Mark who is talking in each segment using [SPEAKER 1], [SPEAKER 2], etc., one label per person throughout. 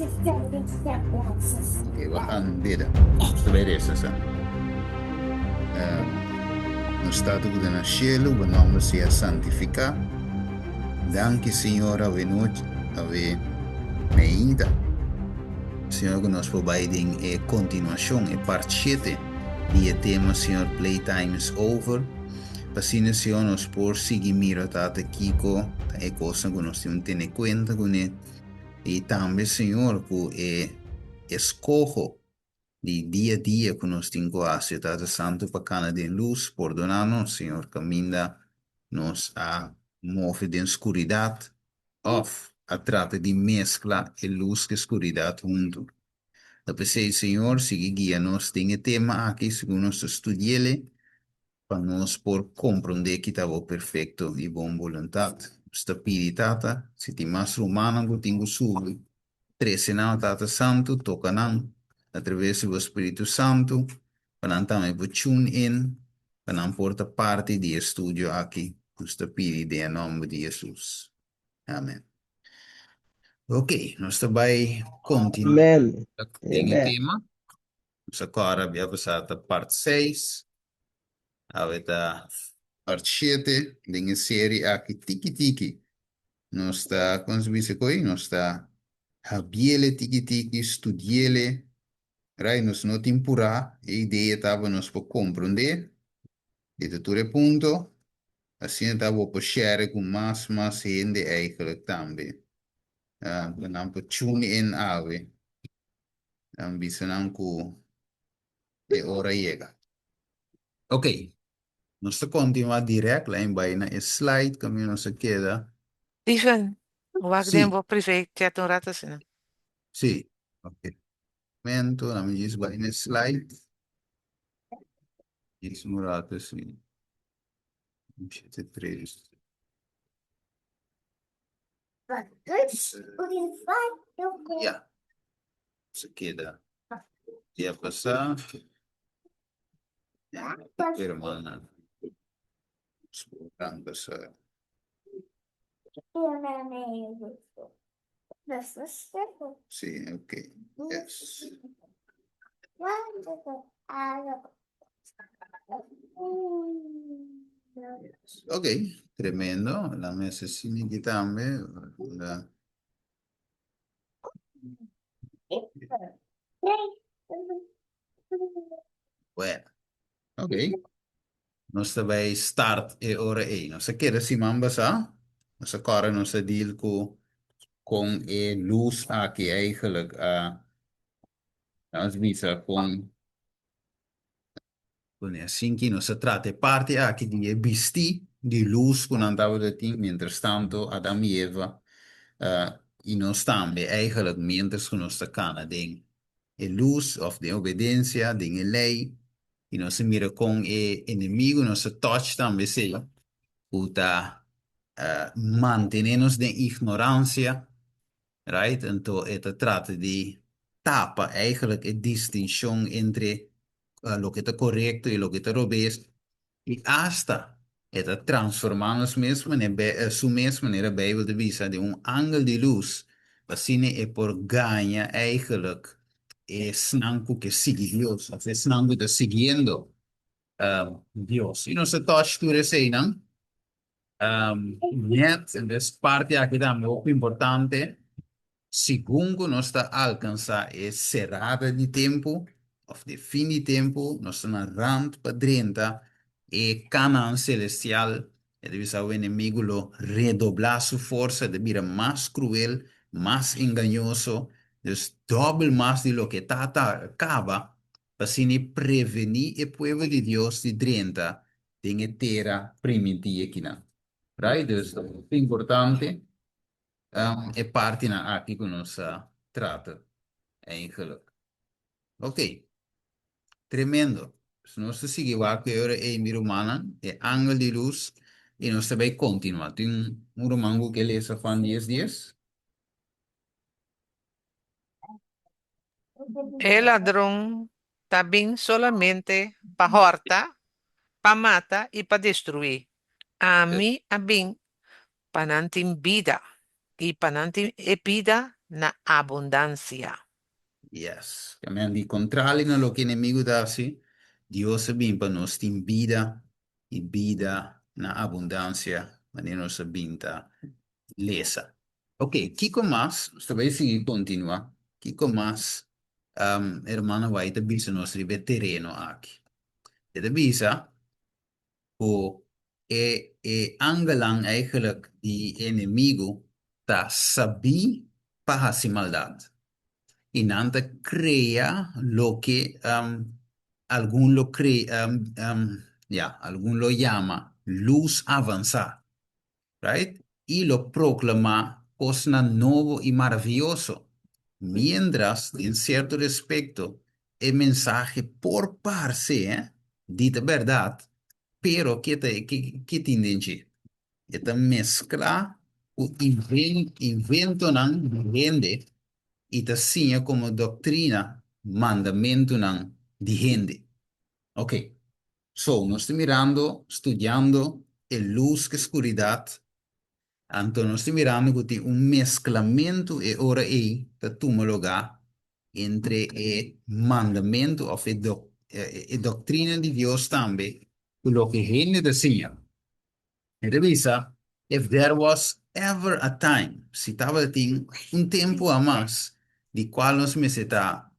[SPEAKER 1] Ok, we gaan bidden. Nos ta bai resa sa. Nos Tata ku ta na shelu, bo nòmber sea santifiká. Danki Señor awe nochi, awe meinta. Señor ku nos por bai den e kontinuashon, e part shete di e tema Señor Playtime is over. Pa asina Señor nos por sigui mira Tata kiko ta e kosnan ku nos tin tene kuenta kuné. I tambe Señor ku e eskoho di dia dia ku nos tin ku hasi Tata Santu pa kana den lus, pordoná nos Señor kaminda nos a move den skuridat òf a trata di meskla e lus ku e skuridat huntu. Ta p'esei Señor sigui guia nos den e tema aki segun nos ta studi'el pa nos por komprondé ki ta bo perfekto i bon boluntat. Nos ta pidi, Tata, si tin mas rumannan ku tin ku subi, trese nan, Tata Santu, toka nan atraves di bo Spiritu Santu, pa nan tambe por tune in, pa nan por ta parti di e studio aki. Nos ta pidi den e nòmber di Hesus. Amen. Ok, nos ta bai kontinuá
[SPEAKER 2] Amen.
[SPEAKER 1] den e
[SPEAKER 2] Amen.
[SPEAKER 1] tema. Nos a kòrda bia pasá ta part seis, awe ta part shete den e seri aki tiki tiki. Nos ta, kon se bisa koe? Nos ta habiele tiki tiki, studiele, right? Nos no tin purá, e idea ta pa nos por komprondé di ta tur e punto, asina ta bo por share ku mas mas hende eigenlijk tambe. Pa nan por tune in awe. Nan bisa nan ku e ora yega. Ok, nos ta kontinuá dirèkt la en bai na e slide kaminda nos a keda.
[SPEAKER 3] Stephen, wak den
[SPEAKER 1] Sí,
[SPEAKER 3] bo privé chat un rato asina.
[SPEAKER 1] sí. Ok, momento, laat me djis bai na e slide. Djis un rato asina. Un, shete, tres. Ya, se keda. Dia pasá, hermana, pasá. Sí, ok. Yes. Ok, tremendo. La mesa asina aki tambe. La... Bueno, ok. Nos ta bai start e ora ei. Nos a keda siman basá. Nos a kòrda nos a deal ku kon e lus aki eigenlijk a nos bisa kon Pone asin ki nos a trata e parti aki di e bistí di lus ku nan tabata tin mientrastanto Adam i Eva i nos tambe eigenlijk mientras ku nos ta kana den e lus òf den obedensia den e lei i nos a mira kon e enemigu nos a touch tambe esei ku ta mantené nos den ignoransia. Right? Anto e ta trata di tapa eigenlijk e distinshon entre loke ta korekto i loke ta robes i asta e ta transformá nos mes manera su mes manera Beibel ta bisa den un angel di lus pa asina e por gaña eigenlijk esnan ku ke sigui Dios òf esnan ku ta siguiendo Dios. I nos ta touch tur eseinan. Net, en des parti aki tambe hopi importante, segun ku nos ta alkansá e serada di tempu òf di fin di tempu, nos ta na rant pa drenta e Kanaan selestial, e ta bisa ku enemigu lo redoblá su forsa, e ta bira mas kruel, mas engañoso, dus dòbel mas di loke ta ta kaba, pa asina e prevení e pueblo di Dios di drenta den e tera primintí akinan. Right? Dus ta hopi importante e partinan aki ku nos a trata eigenlijk. Ok, tremendo. Dus nos ta sigui wak ku e ora ei mi rumannan, e angel di lus, i nos ta bai kontinuá. Tin un ruman ku ke lesa Juan dies dies?
[SPEAKER 3] E ladron ta bin solamente pa hòrta, pa mata i pa destruí. Ami a bin pa nan tin bida, i pa nan tin e bida na abundansia.
[SPEAKER 1] Yes. Amen. Di kontrali na loke enemigu ta hasi, Dios a bin pa nos tin bida i bida na abundansia, manera nos a bin ta lesa. Ok, kiko mas? Nos ta bai sigui kontinuá. Kiko mas Hermana White ta bisa nos riba e tereno aki? E ta bisa ku e e angelnan eigenlijk di e enemigu ta sabí pa hasi maldat i nan ta krea loke algun lo kre ya algun lo yama lus avansá. Right? I lo proklamá kosnan nobo i maravioso. Miéntras, den sierto respekto, e mensahe por parse di ta bèrdat, pero ke ta ke tin den dje? E ta mesklá ku inventonan di hende i ta siña komo doktrina mandamentunan di hende. Oke. So, nos ta mirando, studiando e lus ku e skuridat, anto nos ta mirando ku tin un mesklamentu e ora ei ta tuma lugá entre e mandamentu òf e e doktrina di Dios tambe ku loke hende ta siña. E ta bisa, If there was ever a time, si tabatin un tempu hamas di kual nos mester ta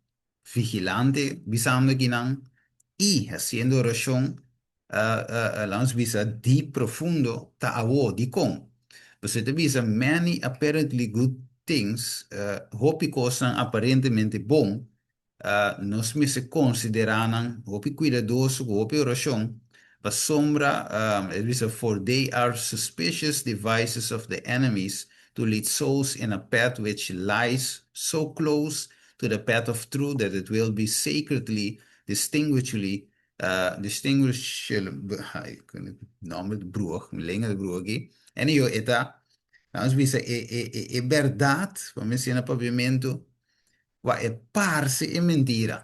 [SPEAKER 1] vigilante, bisando kinan, i hasiendo orashon, laga nos bisa deep, profundo, ta awo. Dikon? Pasobra e ta bisa, Many apparently good things, hopi kosnan aparentemente bon, Nos mester konsiderá nan hopi kuidadoso ku hopi orashon, pasobra e bisa, For they are suspicious devices of the enemies to lead souls in a path which lies so close to the path of truth that it will be sacredly distinguishly distinguishable, ai, nòmber di bruh, mi lenga di bruh aki. Anyhow, e ta, nos bisa e e e bèrdat, pa mi siña na papiamentu, Kua e parse e mentira.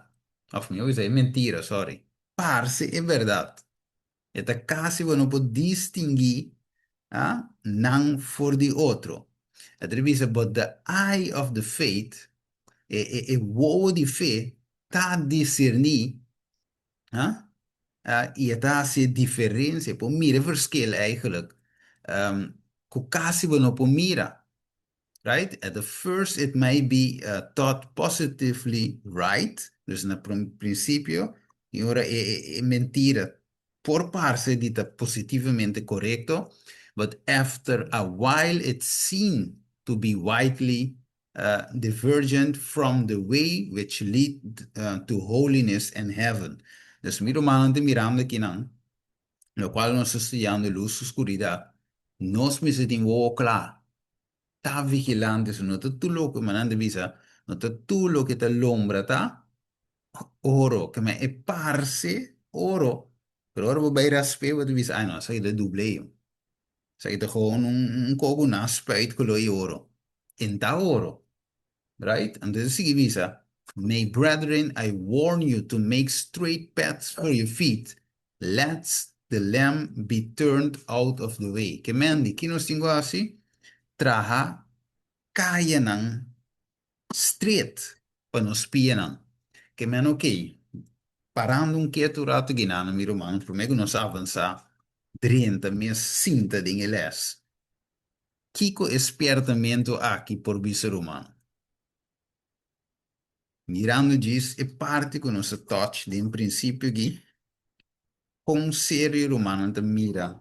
[SPEAKER 1] Of mi a bisa e mentira, sorry. Parse e bèrdat. E ta kasi bo no por distinguí ah, nan for di otro. E ta bisa, but the eye of the faith, e, e, e wowo di fe, ta discerní, ah, ah, i e ta hasi e diferensia, e por mira e verschil eigenlijk, um, ku kasi bo no por mira. Right? At the first it may be thought positively right, dus na principio tin ora e e mentira por parce di ta positivamente corecto, but after a while it seen to be widely divergent from the way which lead to holiness and heaven. Dus mi rumannan ta mirando akinan, locual nos ta studiando luz cu scuridad, nos mester tin wowo cla, ta vigilante, so no ta tur loke, ma nan ta bisa, no ta tur loke ta lombra ta oro, ke men e parse oro, pero ora bo bai rasp'é bo ta bisa, ai no, esaki ta dubleo, esaki ta gewoon un koku nan spuit color di oro, e no ta oro. Right? Anto e ta sigui bisa, May brethren, I warn you to make straight paths for your feet, lest the lame be turned out of the way. Ke men di, ki nos tin ku hasi? Traha kayanan stret pa nos pianan. Ke men okey, parando un ketu ratu ginana, mi ruman, promé ku nos avansá drenta mes sinta den e lès. Kiko e spiertamentu aki por bisa ruman? Mirando djis e parti ku nos a touch den prinsipio aki, kon serio rumannan ta mira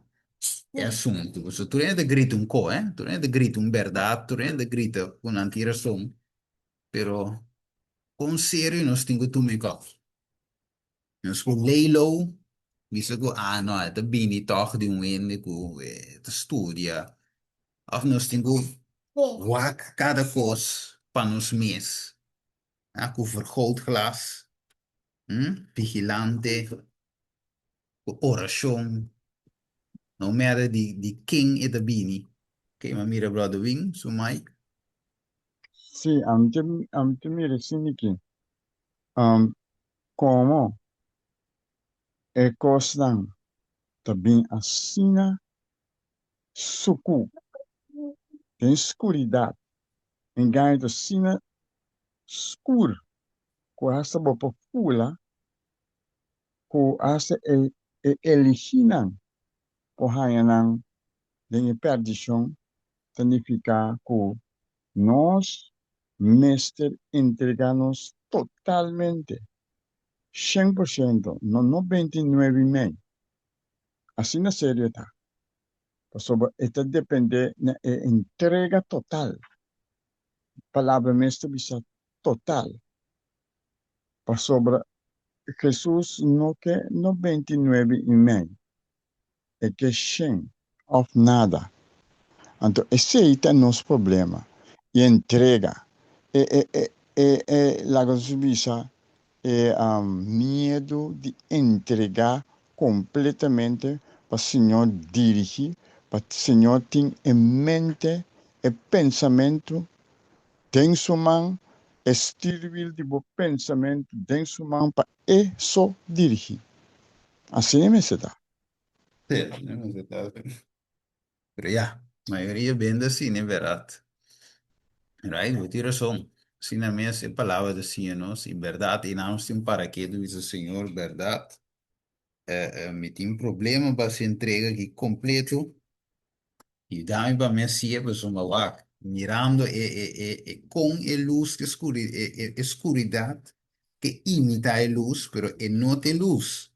[SPEAKER 1] e asuntu? Pasobra tur hende ta grita un ko, eh? Tur hende ta grita un bèrdat, tur hende ta grita ku nan tin rason, pero kon serio nos tin ku tuma e kos? Nos por lay low, bisa ku ah no e ta bini tòg di un hende ku e ta studia òf nos tin ku wak kada kos pa nos mes ah ku vergrootglas, vigilante, ku orashon, no matter di di ken e ta bini. Oké, mi a mira brother Wing su mic.
[SPEAKER 2] Sí, ami ta ami ta mira esei aki. Komo e kosnan ta bin asina sukú den skuridat. Engaño ta asina skur ku hasta bo por fula ku hasta e e eligínan por haña nan den e pèrdishon, ta nifiká ku nos mester entregá nos totalmente, 100%, no 99 i mei. Asina serio ta, pasobra e ta dependé na e entrega total. Palabra mes ta bisa total, pasobra Hesus no ke 99 i mei, e ke 100 òf nada. Anto esei ta nos problema, e entrega, e e e e e laga nos bisa e miedu di entregá kompletamente pa Señor dirigí, pa Señor tin e mente, e pensamentu den su man, e stuurwiel di bo pensamentu den su man pa e so dirigí. Asina mester ta.
[SPEAKER 1] Sí, asina mester ta. Pero ya, mayoria bende asina, e bèrdat. Right, bo tin rason. Asina mes e palabra ta siña nos i bèrdat i nan nos tin para ketu bisa Señor bèrdat mi tin problema pa hasi entrega aki kompleto. Yuda mi pa mi hasié pasobra wak mirando e e e e kon e lus ke skuri e e e skuridat ke imitá e lus pero e no ta e lus.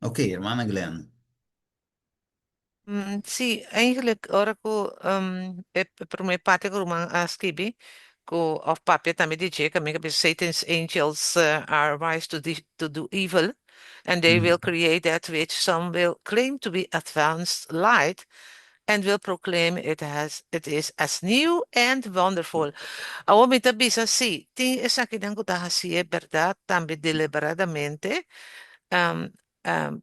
[SPEAKER 1] Oké, hermana Glenn.
[SPEAKER 3] Sí, eigenlijk ora ku e promé parti ku ruman a skibi, ku òf papia tambe di dje, kaminda ku bisa Satan's angels are wise to to do evil and they will create that which some will claim to be advanced light and will proclaim it has it is as new and wonderful. Awor mi ta bisa sí, tin esakinan ku ta hasié bèrdat tambe deliberadamente,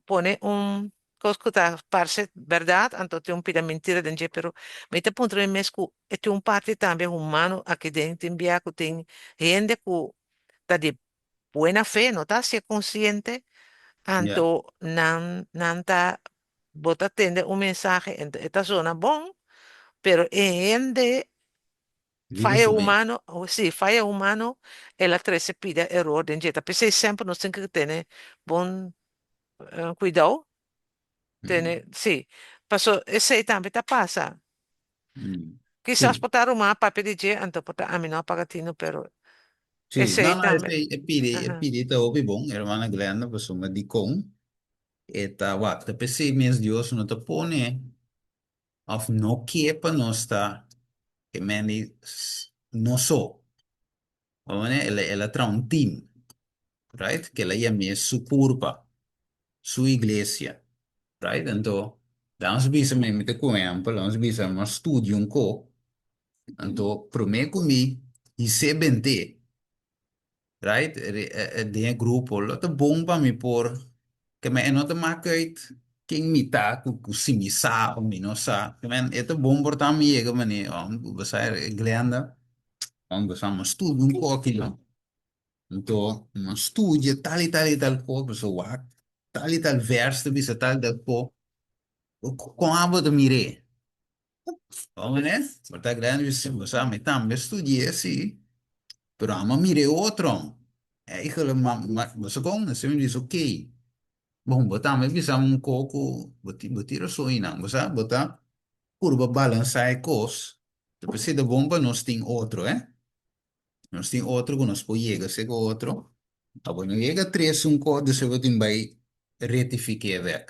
[SPEAKER 3] pone un kos ku ta parse bèrdat anto tin un pida mentira den dje, pero mi ta puntra mi mes ku e tin un parti tambe humano aki den, tin bia ku tin hende ku ta di buena fe, no ta hasié konsiente, anto nan nan ta bo ta tende un mensahe ento e ta zona bon, pero e hende
[SPEAKER 1] Riba
[SPEAKER 3] faya
[SPEAKER 1] su mes.
[SPEAKER 3] humano, sí, faya humano el a trese pida eror den dje. Ta p'esei semper nos tin ke tene bon kuidou, tene, sí, paso esei tambe ta pasa. Kisas por ta ruman a papia di dje, anto por ta ami no a paga tinu, pero
[SPEAKER 1] Sí,
[SPEAKER 3] esei
[SPEAKER 1] no, no,
[SPEAKER 3] tambe.
[SPEAKER 1] esei e pidi, e pidi ta hopi bon, hermana Glenda, pasobra dikon e ta wak, ta p'esei mes Dios no ta pone Of no ke pa nos ta e men di no so. Bo mane el el a traha un team, right? Ke el a yam'é su kurpa, su iglesia, right? Anto laga nos bisa mi mi ta ku ehèmpel, laga nos bisa mi a studia un ko, anto promé ku mi his'é bent'é. Right? Den e grupo lo ta bon pa mi por ke men e no ta mak uit ken mi ta ku ku si mi sa o mi no sa ke men e ta bon por ta mi yega mane oh bo sa Glenda oh bo sa mi a studia un poki no anto mi a studia tal i tal i tal kos pasobra wak tal i tal vers ta bisa tal i tal kos kon abo ta mir'é. Hombre, bo ta grandi si bo sa mi tambe studié si, pero amo mira e otro. Eigenlijk ma ma bo sa kon asina mi bisa ok. Bon bo tambe bisa un koko bo tin bo tin rason einan bo sa bo ta purba balansá e kos ta p'esei ta bon pa nos tin otro eh. Nos tin otro ku nos por yega seka otro. Abo no yega tres un kos despues bo tin bai retifiké bèk.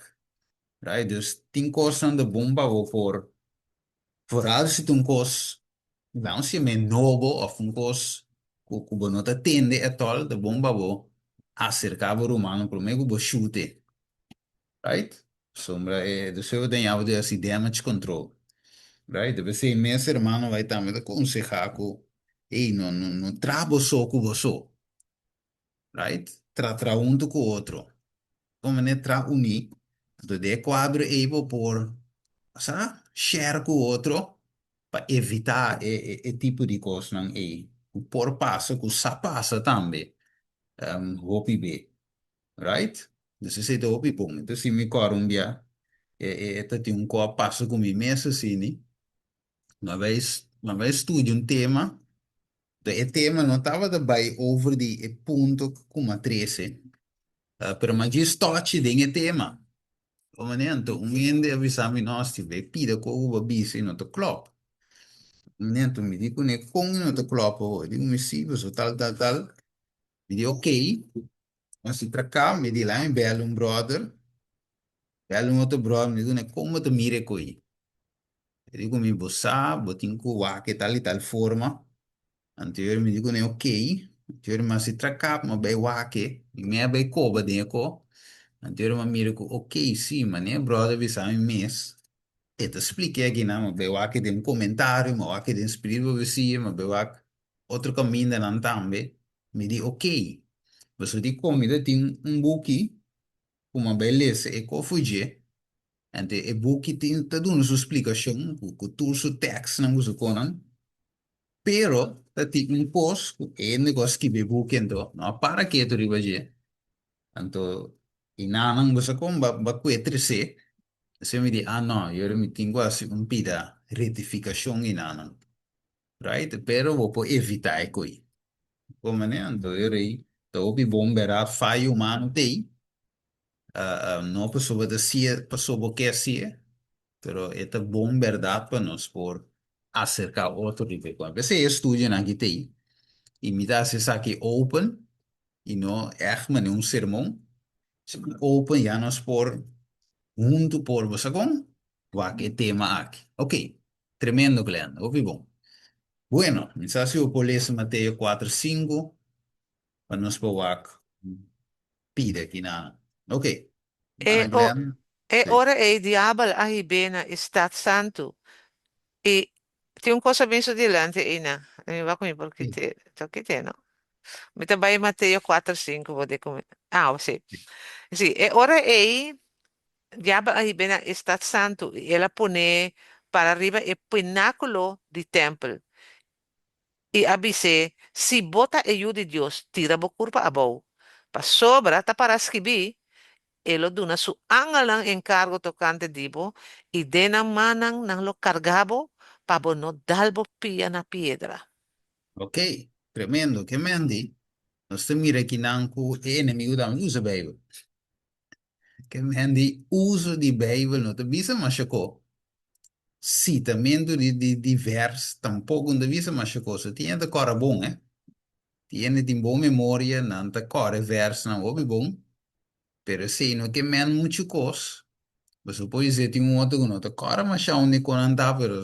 [SPEAKER 1] Right? Dus tin kosnan ta bon pa bo por, vooral si ta un kos, vamos si men nobo of un kos ku ku bo no ta tende at all, ta bon pa bo aserká bo rumannan promé ku bo shute. Right? Pasobra e despues bo ta ña bo ta hasi damage control. Right? Ta p'esei mes hermano bai tambe ta konsehá ku, ey, no no no traha bo so ku bo so. Right? Tra tra huntu ku otro. Kon manera tra uní? Anto den e kuadro ei bo por sa share ku otro pa evitá e e e tipo di kosnan ei ku por pasa, ku sa pasa tambe hopi be. Right? Dus esei ta hopi bon. Enton si mi kòrda un bia e e ta tin un kos a pasa ku mi mes asini. Una bes Mi a bai studia un tema, e tema no tabata bai over di e punto ku mi a trese, pero mi a djis tòchi den e tema. Manera anto un hende a bisa mi, no, si bo pida ku bo a bisa i no ta klòp. Manera anto mi di kuné, kon i no ta klòp awor? E di ku mi, si, pasobra tal, tal, tal. Mi di, okey. Nos a traká, mi di la mi bèl un bròder, bèl un otro bròder, mi di kuné, kon bo ta mira e koi? E di ku mi, bo sa, bo tin ku wak e tal i tal forma. Anto mi di kuné, okey. Anto mi a hasi traká, mi a bai wak e, mi a bai koba den e ko. Anto mi a mira ku, okey, si, manera e bròder bisa mi mes, e ta splika e akinan, mi a bai wak e den un komentario, mi a wak e den Spiritu Profesia, mi a bai wak otro kamindanan tambe. Mi di ok. Pasobra di kon mi ta tin un buki ku mi a bai lesa e kofo dje, anto e buki tin ta duna su splikashon ku tur su tèkstnan ku su konan, pero ta tin un kos ku e hende ku a skibi e buki anto no a para ketu riba dje, anto i nannan bo sa kon ba ba kue tres'é, esei mi di ah no, yora mi tin ku hasi un pida retifikashon i nannan. Right? Pero bo por evitá e koe. Bo manera, anto e rei ta hopi bon bèrdat fayo humano t'ei, no pasobra bo ta si'e pasobra bo ke si'e, pero e ta bon bèrdat pa nos por aserká otro riba e kos. P'esei e estudionan aki t'ei, i mi ta hasi esaki open i no ègt manera un sermon, sino open ya nos por huntu por, bo sa kon? Wak e tema aki. Ok, tremendo Glenda, hopi bon. Bueno, mi sa si bo por lesa Mateo kuater sinku pa nos por wak pida aki na. Ok,
[SPEAKER 3] E
[SPEAKER 1] Ana Glenda.
[SPEAKER 3] e
[SPEAKER 1] Sí.
[SPEAKER 3] ora ei diabel a hib'é na e stat santu i tin un kos a bin su dilanti einan. Mi wak mi por
[SPEAKER 1] Sí.
[SPEAKER 3] kite, ta kite no? Mi ta bai Mateo kuater sinku bo di ku mi. Ah, sí. Sí, e ora ei Diabel a hib'é na e stat santu i el a pon'é para riba e pinákulo di tèmpel i a bis'é, Si bo ta e Yu di Dios, tira bo kurpa abou. Pasobra ta para skibí, E lo duna su angelnan enkargo tokante di bo, i den nan mannan nan lo karga bo pa bo no dal bo pia na piedra.
[SPEAKER 1] Ok, tremendo. Ke men di? Nos ta mira kinan ku e enemigu tambe usa Beibel. Ke men di uso di Beibel no ta bisa masha ko. Sitamentu di di di vers tampoko no ta bisa masha ko. So tin hende ta kòrda bon eh. Tin hende tin bon memoria, nan ta kòrda e vèrsnan hopi bon. Pero esei no ke men muchu kos. Pasobra por esei tin un otro ku no ta kòrda masha unda ku nan ta pero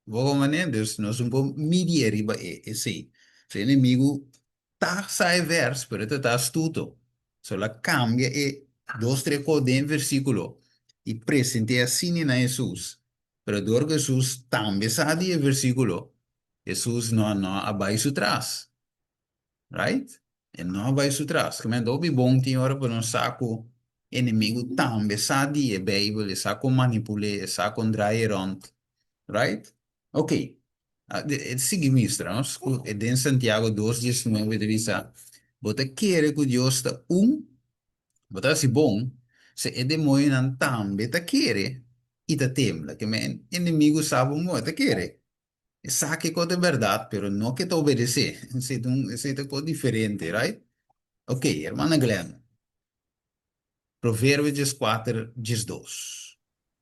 [SPEAKER 1] Bo con manera, dus nos no por midi e riba e esey. Su enemigo ta sa e vers, pero e ta ta astuto. So el a cambia e dos tres cos den e versiculo y presente asina na Hesus. Pero dor cu Hesus tambe sa di e versiculo, Hesus no no a bay su tras. Right? E no a bai su tras. Gemeente, hopi bon tin ora pa nos sa ku enemigu tambe sa di e Bijbel, e sa kon manipul'é, e sa kon draai e rònt. Right? Ok. E sigui mustra nos ku den Santiago dos diesnuebe ta bisa, Bo ta kere ku Dios ta un? Bo ta hasi bon si e demoñonan tambe ta kere i ta tembla. Ke men enemigu sa bon bon, e ta kere. E sa kiko ta e bèrdat, pero no ke ta obedesé. Esei ta un, esei ta kos diferente, right? Ok, hermana Glenda. Proverbio dieskuater, diesdos.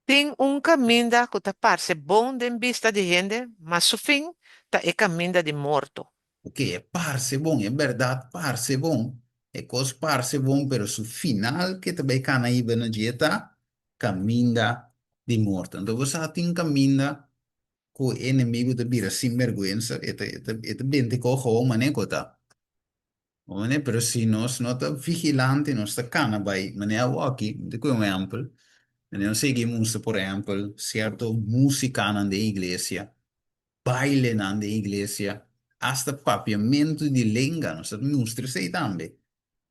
[SPEAKER 3] Tin un kaminda ku ta parse bon den bista di hende, ma su fin ta e kaminda di morto.
[SPEAKER 1] Ok, e parse bon, e bèrdat parse bon, e kos parse bon, pero su final ke ta bai kana hiba na dje ta kaminda di morto. Anto bo sa tin kaminda ku e enemigu ta bira sinbergwensa, e ta e ta e ta bente ko gewoon manera ku ta. Bo manera, pero si nos no ta vigilante, nos ta kana bai manera awoki, mi ta kohe un ehèmpel, manera nos sigui mustra por ehèmpel sierto musikanan den iglesia, bailenan den iglesia, asta papiamentu di lenga, nos ta mustra esei tambe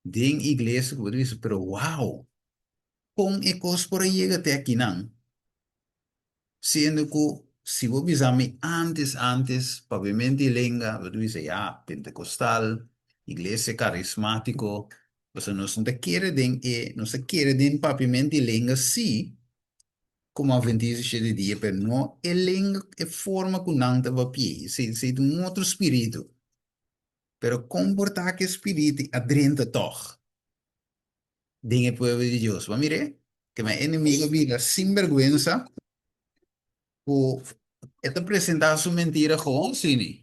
[SPEAKER 1] den iglesia ku bo ta bisa, pero wow, kon e kos por a yega te akinan? Siendo cu si bo bisa mi antes antes papiamento y lenga, bo ta bisa ya, pentecostal, iglesia carismatico, pasobra nos no ta kere den e, nos ta kere den papiamento y lenga si. Komo Adventista shete dia, pero no e lenga, e forma ku nan ta papia. Esei esei ta un otro spiritu. Pero kon por ta ku e spiritu a drenta tòg den e pueblo di Dios? Bo a mir'é? Ke men enemigo a bira sinbergwensa ku e ta presentá su mentira gewoon sini.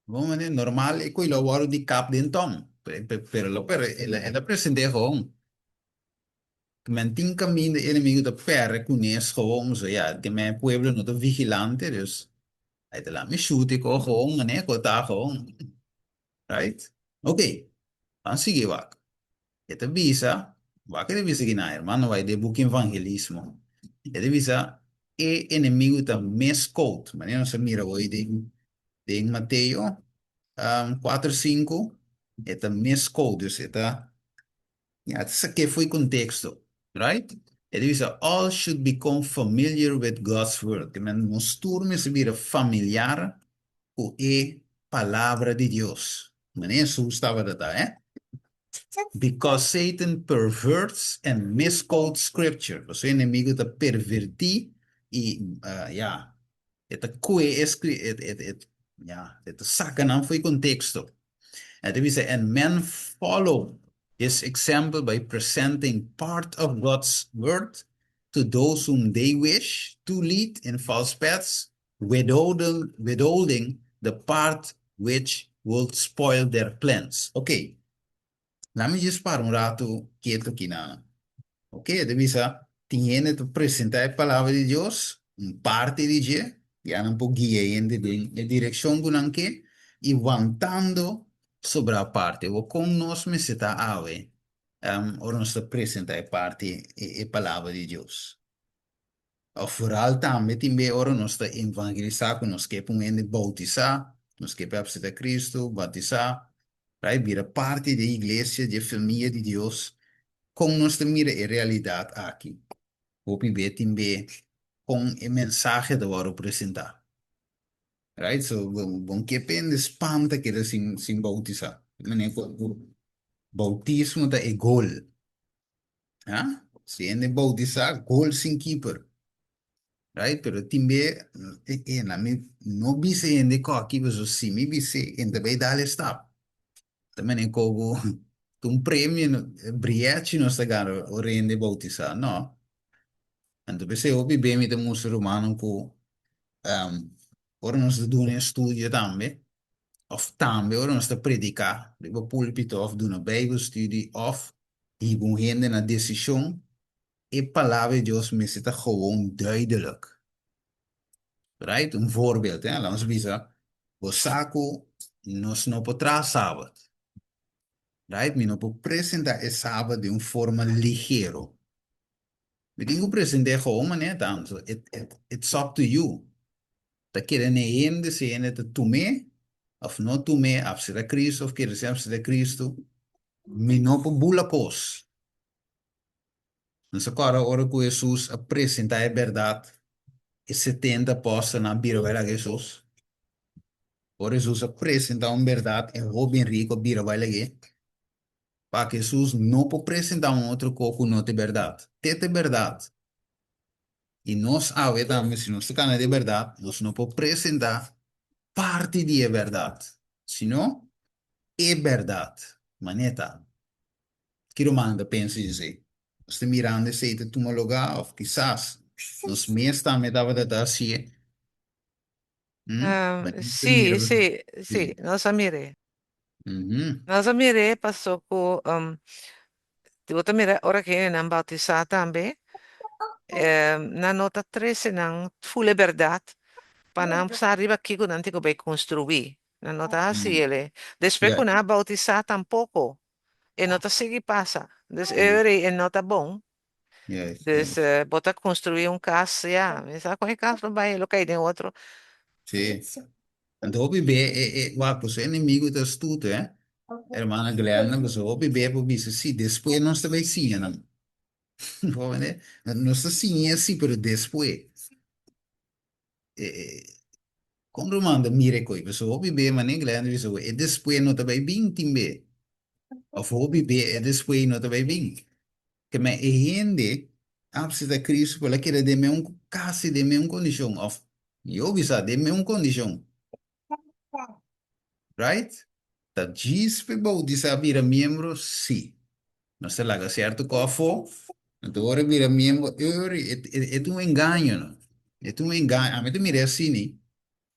[SPEAKER 1] Bo manera normal e koe lo wòrdu di kap den tòn, pero lo pero el a present'é gewoon. Men tin kaminda e enemigo ta pèrdè kunes gewoon, so ya, ke men e pueblo no ta vigilante, dus ai ta laat mi shoot e koe gewoon manera koe ta gewoon. Right? Ok, ban sigui wak. E ta bisa, wak e ta bisa kinan, hermano bai den buki Evangelismo. E ta bisa e enemigo ta mes koud, manera nos a mira hoy den den Mateo kuater sinku, e ta mes koud, dus e ta ya ta sak'é fo'i konteksto, right? E ta bisa all should become familiar with God's word, ke men nos tur mester bira familiar ku e Palabra di Dios. Manera Hesus tabata ta, eh? Because Satan perverts and misquotes Scripture. Pasobra e enemigo ta pervertí i, ya, e ta kue e e, ya, e ta saka nan fo'i konteksto. E ta bisa, And men follow his example by presenting part of God's word to those whom they wish to lead in false paths, withholding the part which would spoil their plans. Ok, laat mi djis para un ratu ketu aki na. Ok, e ta bisa, tin hende ta presentá e Palabra di Dios, un parti di dje, ya nan por guia hende den e direkshon ku nan ke, i wantando sobrá parti. Awor, kon nos mester ta awe ora nos ta presentá e parti, e Palabra di Dios? Òf vooral tambe tin be ora nos ta evangelisá ku nos ke pa un hende boutisá, nos ke pa e apseptá Kristu, batisá, right, bira parti di e iglesia, di e famia di Dios. Kon nos ta mira e realidat aki? Hopi be tin be kon e mensahe ta wòrdu presentá. Right? So bo bo ke pa hende spanta keda sin sin boutisá. Manera ku boutismo ta e gol. Ha? Si hende boutisá, gol sin keeper. Right? Pero tin be, e, e, na mi no bisa hende koki, paso si mi bis'é, hende ta bai dal e stap. Ta mene kogo, ta un premio, briechi nos ta gana ora hende boutisá. No. Anto p'esei hopi be mi ta mustra rumannan ku ora nos ta duna estudio tambe, òf tambe ora nos ta prediká riba púlpito òf duna bijbelstudie òf Hiba un hende na desishon, e Palabra di Dios mester ta gewoon duidelijk. Right? Un voorbeeld, hè? Laat ons bisa, bo sa ku nos no por traha Sabat. Right? Mi no por presentá e Sabat den un forma ligero. Mi tin ku present'é gewoon manera ta. So, it, it, it's up to you. Ta kere na e hende si e hende ta tum'é òf no tum'é, apseptá Cristo òf kere sin apseptá Cristo. Mi no por bula kos. Nos a kòrda ora ku Hesus a presentá e bèrdat, e 70 apòstelnan a bira bai laga Hesus. Ora Hesus a presentá un bèrdat, e hóben riku a bira bai lag'é. Pa Hesus no por presentá un otro kos ku no ta e bèrdat. Te ta e bèrdat. I nos awe tambe, si nos ta kana di e bèrdat, nos no por presentá parti di e bèrdat, sino e bèrdat. Manera ta. Ki rumannan ta pensa di esei? Nos ta mirando esei ta tuma lugá òf kisas nos mes tambe tabata ta hasié? Manera ta
[SPEAKER 3] Sí,
[SPEAKER 1] mira.
[SPEAKER 3] sí, sí,
[SPEAKER 1] Sí.
[SPEAKER 3] nos a mir'é. Nos a mir'é paso ku bo ta mira ora ku hendenan bautisá tambe, nan no ta trese nan ful e bèrdat pa nan sa riba kiko nan tin ku bai konstruí. Nan no ta hasi el. Despues ku nan a bautisá tampoko e no ta sigui pasa. Dus e ora ei e no ta bon. Dus bo ta konstruí un kas, ya, mi sa kon e kas lo bai, lo kai den otro.
[SPEAKER 1] Sí. Anto hopi be e e wak pasobra e enemigo ta astuto eh hermana Glenda pasobra hopi be por bisa si despues nos ta bay siña nan bo mende nos ta siña si pero despues e e kon ruman ta mira e koe pasobra hopi be mane Glenda bisa e despues no ta bay bin tin be of hopi be e despues no ta bay bin ke men e hende. Apsita Cristo por a keda den meun kasi den meun kondishon òf yo bisa den meun kondishon. Right? Ta djis p'e boutisá bira miembro? Sí. Nos ta laga sierto kos afó, anto ora e bira miembro, e e ta un engaño no. E ta un engaño. Ami ta mira asina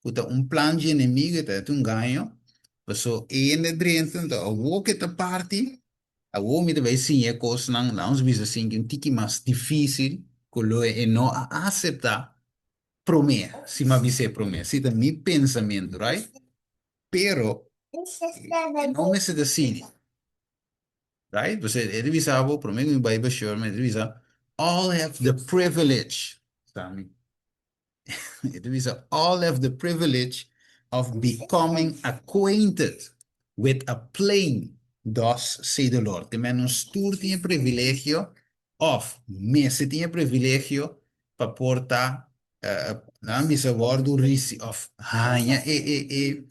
[SPEAKER 1] ku ta un plan dje enemigo, e ta un engaño, paso e hende drenta, anto awor ku e ta parti, Awor mi ta bai siña e kosnan, laat ons bisa asin, ki un tiki mas difísil ku lo e no a aseptá promé, si mi a bis'é promé. Si ta mi pensamentu, right? Pero e no mester ta asina, right? Pasobra e ta bisa bo, promé ku mi bai pa Sherman, e ta bisa, all have the privilege, sa mi? E ta bisa, all have the privilege of becoming acquainted with a plain thus say the Lord. Te men nos tur tin e privilegio of mester tin e privilegio pa por ta nan bisa wordu risi of haña e e e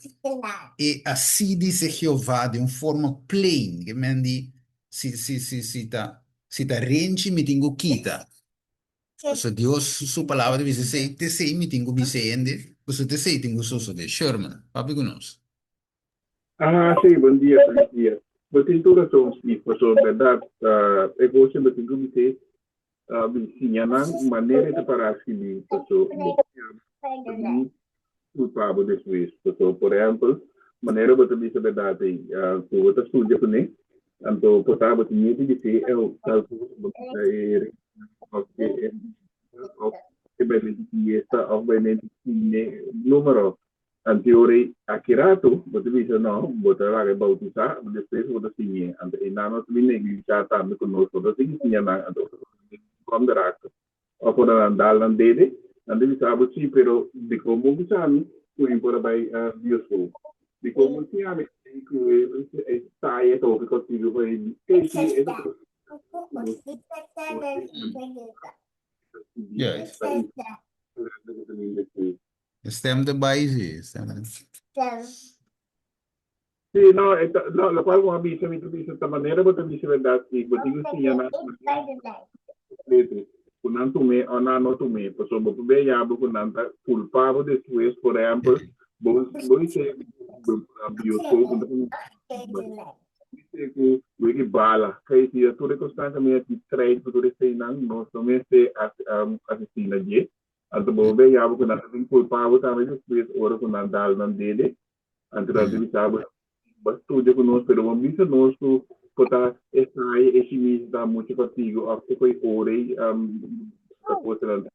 [SPEAKER 1] e así dice Jehová den un forma plain. Ke men di si si si si ta si ta renchi mi tin ku kita. Pasobra Dios su palabra ta bisa esei, t'esei mi tin ku bisa e hende, pasobra t'esei tin ku sosodé. Sherman, papia ku nos.
[SPEAKER 4] Aha, sí, bon dia, felis dia. Bo tin tur rason, Steve, pasobra bèrdat, e kos bo tin ku bis'é, siña nan manera e ta pará skibí, pasobra bo ta bin kulpa bo despues. Pasobra, por ehèmpel, manera bo ta bisa bèrdat ei, ku bo ta studia kuné, anto por ta bo tin miedu di bis'é, ew, tal kos bo ta e òf e òf e bai menti fiesta òf bai menti sine, número. Anto e ora ei, aki ratu bo ta bisa no, bo ta laga e bautisá, despues bo ta siñ'é. Anto einan nos ta bin neglishá tambe ku nos no ta sigui siña nan, anto ora nan kom derachter òf ora nan dal nan dede, nan ta bisa bo, Sí, pero dikon bo bisa mi ku mi por a bai bioskop? Dikon bo siña mi ku e saya ta hopi kòrtiku pa e di? Sí, e ta kos ku nos
[SPEAKER 1] Juist. E stem ta bai si, e stem ta.
[SPEAKER 4] Sí, no, e ta, no, locual bo a bisa, mi ta bisa, ta manera bo ta bisa berdad, sí, bo tin cu siña nan manera completo, cu nan tum'é o nan no tum'é, pasobra bo por bia yabo cu nan ta culpa bo despues, por ehempel, bo, bo dice bioscoop, bo ta dice cu wiki bala, kay si tur e cosnan caminda di strijd cu tur eseinan, nos no mester asisti na dje. Anto bo bia yabo ku nan ta bin kulpa bo tambe despues ora ku nan dal nan dede. Anto nan ta bisa bo, Bo a studia ku nos, pero bo a bisa nos ku por ta e saia, e shimis ta muchu kòrtigu òf e ko'i ora ei ta kosanan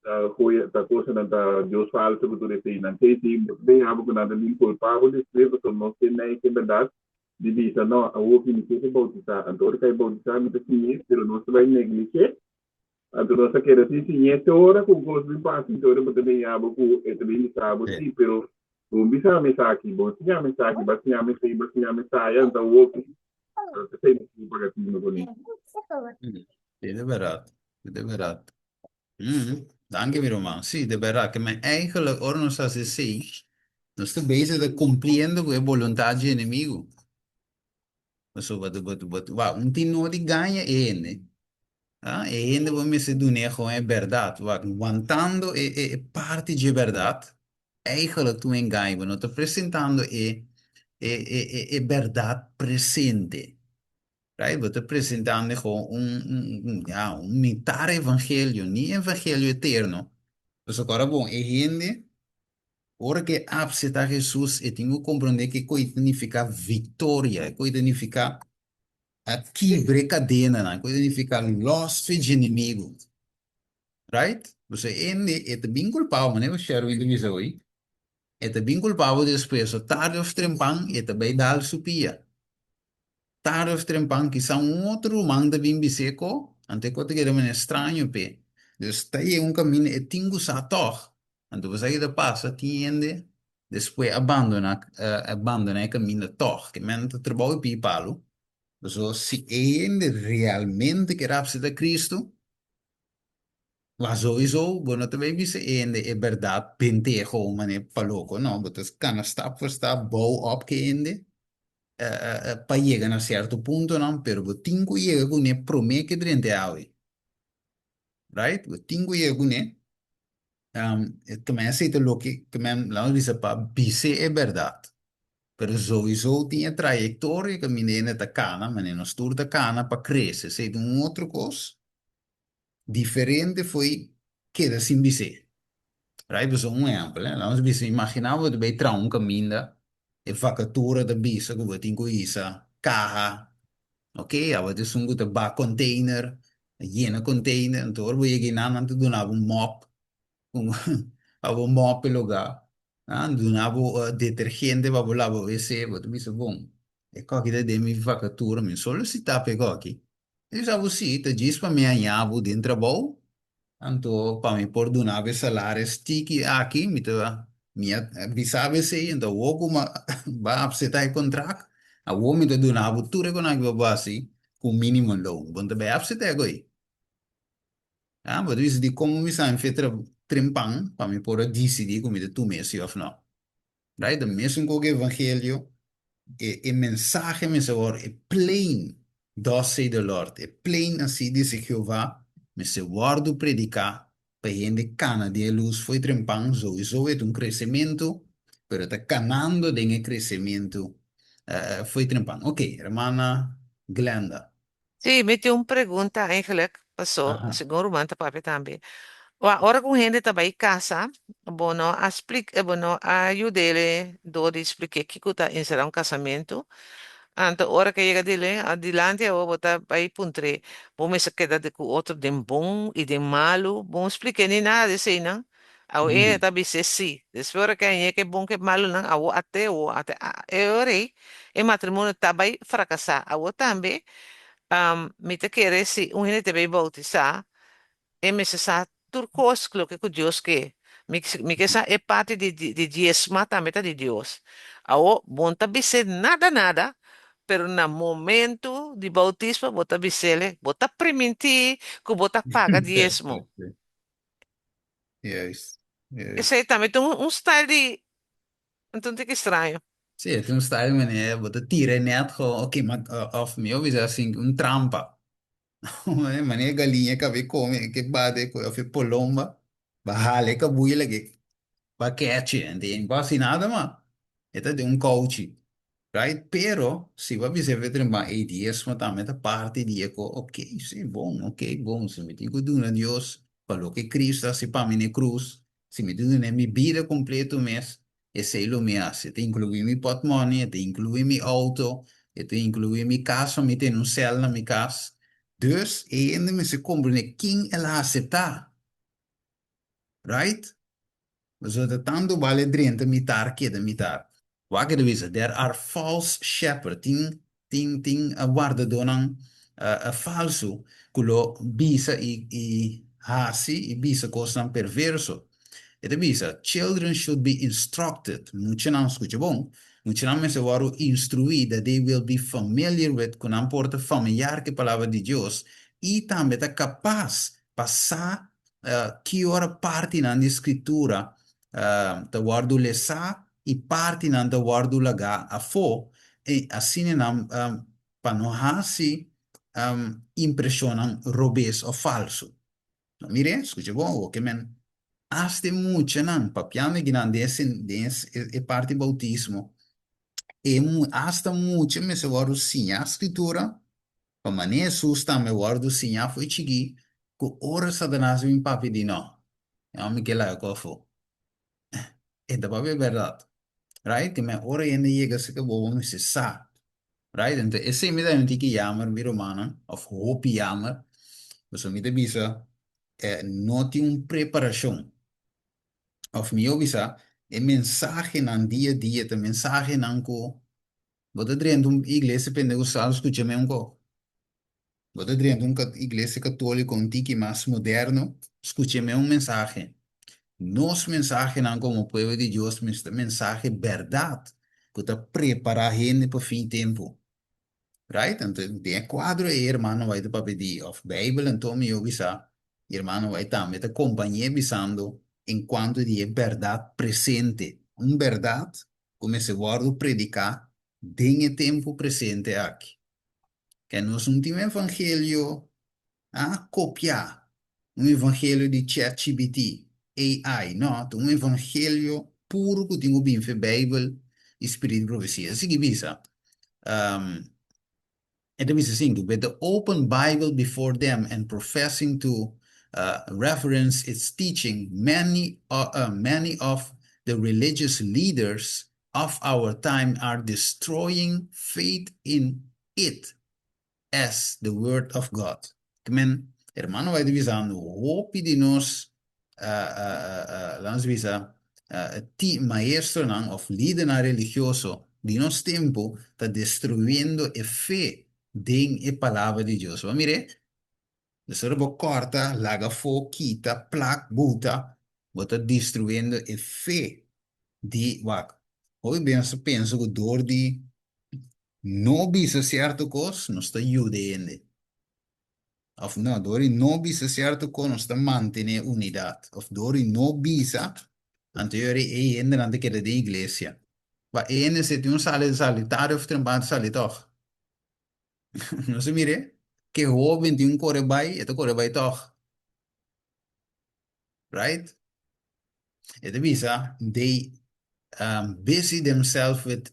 [SPEAKER 4] ta hoya, ta kosanan ta Dios falsu ku tur eseinan. Kei si bo ta bia yabo ku nan ta bin kulpa bo despues pasobra nos tin nei ke bèrdat di bisa, No, awor ki mi ke pa boutisá. Anto ora ku a boutisá mi ta siñ'é, pero nos ta bai neglish'é. Anto nos a keda sin siñ'é te ora ku un kos bin pasa, te ora bo ta bin yabo ku e ta bin bisa bo, Sí, pero bo bisa mi esaki, bo siña mi esaki, bo a siña mi esei, bo a siña mi esaya, anto awor ku esei no tin paga tino kuné.
[SPEAKER 1] Sí, de bèrdat, de bèrdat. Danki mi ruman. Sí, de bèrdat, ke men eigenlijk ora nos hasi esei, nos ta bezig ta kumpliendo ku e boluntat dje enemigu. Pasobra bo bo bo bo un tin no di gaña e hende. Ah, e hende bo mester dun'é gewoon e bèrdat. Wak, wantando e e e parti dje bèrdat, eigenlijk ta un engaño. Bo no ta presentando e e e e e bèrdat presente. Right? Bo ta presentando gewoon un un un ya, un mitar evangelio, ni evangelio eterno. Pasobra ora bon, e hende Ora ku e apseptá Hesus, e tin ku komprondé ke koi ta nifiká viktoria, e koi ta nifiká a kibra e kadenanan, e koi ta nifiká lòs fe dje enemigu. Right? Pasobra e hende e ta bin kulpabel, manera ku Sherwin ta bisa hoy, e ta bin kulpabel despues, o tardi òf trempan e ta bai dal su pia. Tardi of trempan kisa un otro ruman ta bin bis'é ko, anto e ko ta keda manera straño p'e. Dus ta yega un kaminda e tin ku sa tòg. Anto bo sa ki ta pasa, tin hende despues a bandoná a bandoná e kaminda tòg. Ke men ta trabou e pidi palu. Pasobra si e hende realmente kier apseptá Cristo, wak souiso bo no ta bai bisa e hende e bèrdat benteho manera pa loko, no. Bo ta kana stap for stap bou òp ku e hende pa yega na sierto puntonan, pero bo tin ku yega kuné promé ke drenta e awe. Right? Bo tin ku yega kuné. Kemen esei ta loke kemen laat nos bisa pa bis'é e bèrdat. Pero souiso tin e trayektoria kaminda hende ta kana, manera nos tur ta kana pa krese. Esei ta un otro kos diferente fo'i keda sin bis'é. Right? Pasobra un ehèmpel, laat nos bisa, imaginá bo ta bai traha un kaminda, e vakatura ta bisa ku bo tin ku hisa kaha, ok, abo ta esun ku ta bak container, yena container, anto ora bo yega einan nan ta duna bo un mòp, pa bo mòp e lugá, nan duna bo detergente pa bo laba wc, bo ta bisa bon, e kòki ta den mi vakatura, mi no solisitá pa e kòki. E bisa bo si, ta djis pa mi haña bo den trabou, anto pa mi por duna bo e salaris tiki aki, mi ta mi a bisa bo esei, anto awor ku mi a apseptá e kontrakt, awor mi ta duna bo tur e konaki pa bo hasi ku minimum loon. Bo no ta bai apseptá e koi. Ah, bo ta bisa di komo mi sa mi fe trempan pa mi por a disidí ku mi ta tuma esi òf nò. Right? Ta mesun ku evangelio, e e mensahe mester wòrdu e plain, thus say the Lord, e plain así dice Jehová, mester wòrdu prediká pa hende kana den e lus fo'i trempan, souiso e ta un kresementu, pero e ta kanando den e kresementu fo'i trempan. Ok, hermana Glenda.
[SPEAKER 3] Sí, mi tin un pregunta eigenlijk, paso segun ruman ta papia tambe. Wa, ora ku un hende ta bai kasa, bo no a splik, bo no a yud'é dor di splik'é kiko ta enserá un kasamentu. Anto ora ku e yega dile, adilanti awor bo ta bai puntr'é, bo mester keda ku otro den bon i den malu, bo no splik'é ni nada di eseinan. Awor e ta bis'é sí. Despues ora ku a yega e bon ku e malunan, awor ate awor ate e ora ei e matrimonio ta bai frakasá. Awor tambe mi ta kere si un hende ta bai boutisá, e mester sa tur kos loke ku Dios ke. Mi mi ke sa e parti di di diesma tambe ta di Dios. Awor bo no ta bis'é nada nada, pero na momento di boutismo bo ta bis'é, bo ta primintí ku bo ta paga diesmo.
[SPEAKER 1] Juist, juist.
[SPEAKER 3] Esei tambe ta un style di un tiki straño.
[SPEAKER 1] Sí, e ta un style manera bo ta tira e net gewoon, oké, ma of mi a bisa asin, un trampa. Manera e galiña kaba e come, ke bate of e polomba, ba hala e kabuya lag'e ba kechi, ente e no por hasi nada mas. E ta den un kouchi. Right? Pero, si bo a bisa e veteran ei diesmo tambe ta parti di e ko, ok, si, bon, ok, bon, si mi tin ku duna Dios pa loke Cristo a hasi pa mi na e krus, si mi tin dun'é mi bida kompleto mes, esei lo mi hasi. E ta inkluí mi pòtmòni, e ta inkluí mi outo, e ta inkluí mi kas, pa mi tene un sèl na mi kas. Dus, e hende mester komprendé ken el a aseptá. Right? Pasobra ta tantu bale drenta mitar keda mitar. Wak e ta bisa, there are false shepherd, tin tin tin wardadónan falsu ku lo bisa i i hasi i bisa kosnan perverso. E ta bisa, children should be instructed, muchanan, skucha bon, muchanan mester wòrdu instruí that they will be familiar with, ku nan por ta familiar ku e palabra di Dios i tambe ta kapas pa sa ki ora partinan di Skritura ta wòrdu lesá i partinan ta wòrdu lagá afó, i asina nan pa no hasi impreshonnan robes òf falsu. No mir'é, skucha bon awor, ke men asta e muchanan, papiando aki nan den den e parti boutismo, e asta mucha mester wòrdu siñá Skritura Pa manera Hesus tambe wòrdu siñá fo'i chikí ku ora Satanas bin papia di no, e hòmber ke laga ku afó. E ta papia bèrdat. Right? Te men ora hende yega serka bo, bo mester sa. Right? Enton esei mi ta un tiki yamer mi rumannan, òf hopi yamer, pasobra mi ta bisa no tin un preparashon. Òf mihó bisa, e mensahenan dia a dia ta mensahenan ku Bo ta drenta un iglesia pentecostal scucha mi un ko. Bo ta drenta un iglesia catolico un tiki mas moderno scucha mi un mensahe. Nos mensahenan como pueblo di Dios mester ta mensahe berdad cu ta prepara hende pa fin tempo. Right? Anto den e cuadro ey hermano White ta papia di of Bijbel anto mi yo bisa hermano White tambe ta compañe bisando en cuanto di e berdad presente. Un berdad ku mester wòrdu prediká den e tempu presente aki. Ke nos no tin un evangelio a kopiá. Un evangelio di ChatGPT, AI, no, ta un evangelio puro ku tin ku bin fe Beibel i Spirit di Profesia. E sigui bisa, um, e ta bisa asin, with the open Bible before them and professing to reverence its teaching, many of the religious leaders of our time are destroying faith in it as the word of God. Ke men, hermano White ta bisando, hopi di nos, laat ons bisa, ti maestronan of lidernan religioso di nos tempu ta destruyendo e fe den e palabra di Dios. Bo mire, dus ora bo kòrta, laga afó, kita, plak, buta, bo ta destruyendo e fe di wak. Hopi bes nos ta pensa ku dor di no bisa sierto kos, nos ta yuda hende. Of no, dor di no bisa sierto kos, nos ta mantené unidat. Of dor di no bisa, anto e ora ei hendenan ta keda den iglesia. Pa e hende si tin un sali, sali tardi of trempan ta sali tòg. Nos a mir'é, ke hóben tin un kore bai, e ta kore bai tòg. Right? E ta bisa, they busy themselves with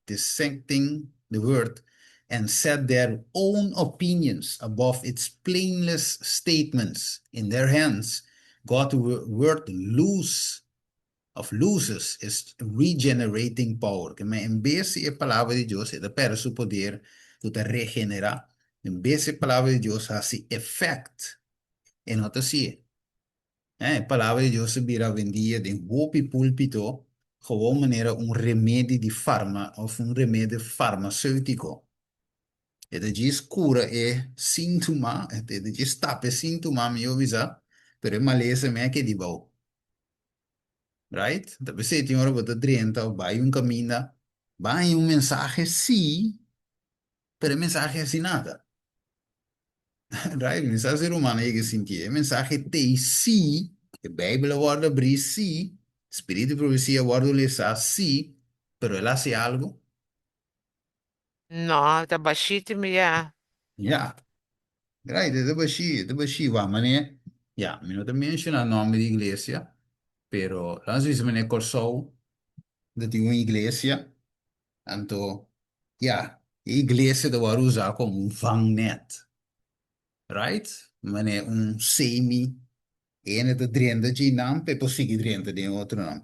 [SPEAKER 1] dissecting the word and set their own opinions above its plainest statements. In their hands, God's word lose of loses its regenerating power. Ke men en bes di e palabra di Dios e ta perde su poder ku ta regenerá, en bes di e palabra di Dios hasi effect, e no ta hasié. E palabra di Dios ta bira awendia den hopi púlpito gewoon manera un remedi di farma òf un remedi farmaséutiko. E ta djis kura e síntoma, e ta djis tapa e síntoma, mi yo bisa, pero e malesa mi a keda dibou. Right? Ta p'esei tin ora bo ta drenta òf bai un kaminda, bo a haña un mensahe sí, pero e mensahe hasi nada. Right? Mi sa si rumannan yega sinti e mensahe t'ei sí, e Beibel a wòrdu abrí sí, spiritu di profesia a wòrdu lesá sí, pero el hasi algu?
[SPEAKER 3] No, ta bashí mi ya.
[SPEAKER 1] Ya. Right, e ta bashí, e ta bashí. Wak manera, ya, mi no ta menshoná nòmber di iglesia, pero laat nos bisa manera Kòrsou ta tin un iglesia, anto, ya, e iglesia ta wòrdu usá komo un vangnet. Right? Manera un semi, e hende ta drenta dje nan pa e por sigui drenta den e otronan.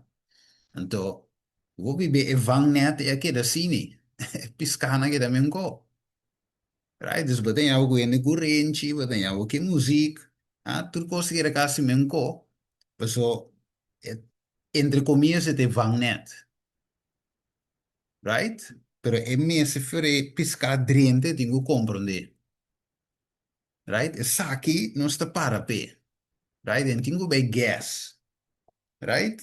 [SPEAKER 1] Anto, bo bibe e vangnet e a keda asini, e piskanan a keda mesun kou. Right? Dus bo ta ña bo ku hende ku renchi, bo ta ña bo ke muzik, ah, tur kos ta keda kasi mesun kou. Paso, e, entre komillas e ta e vangnet. Right? Pero e mester fere piská drenta e tin ku komprondé. Right? Esaki nos ta para p'e. Right? En tin ku bai guess. Right?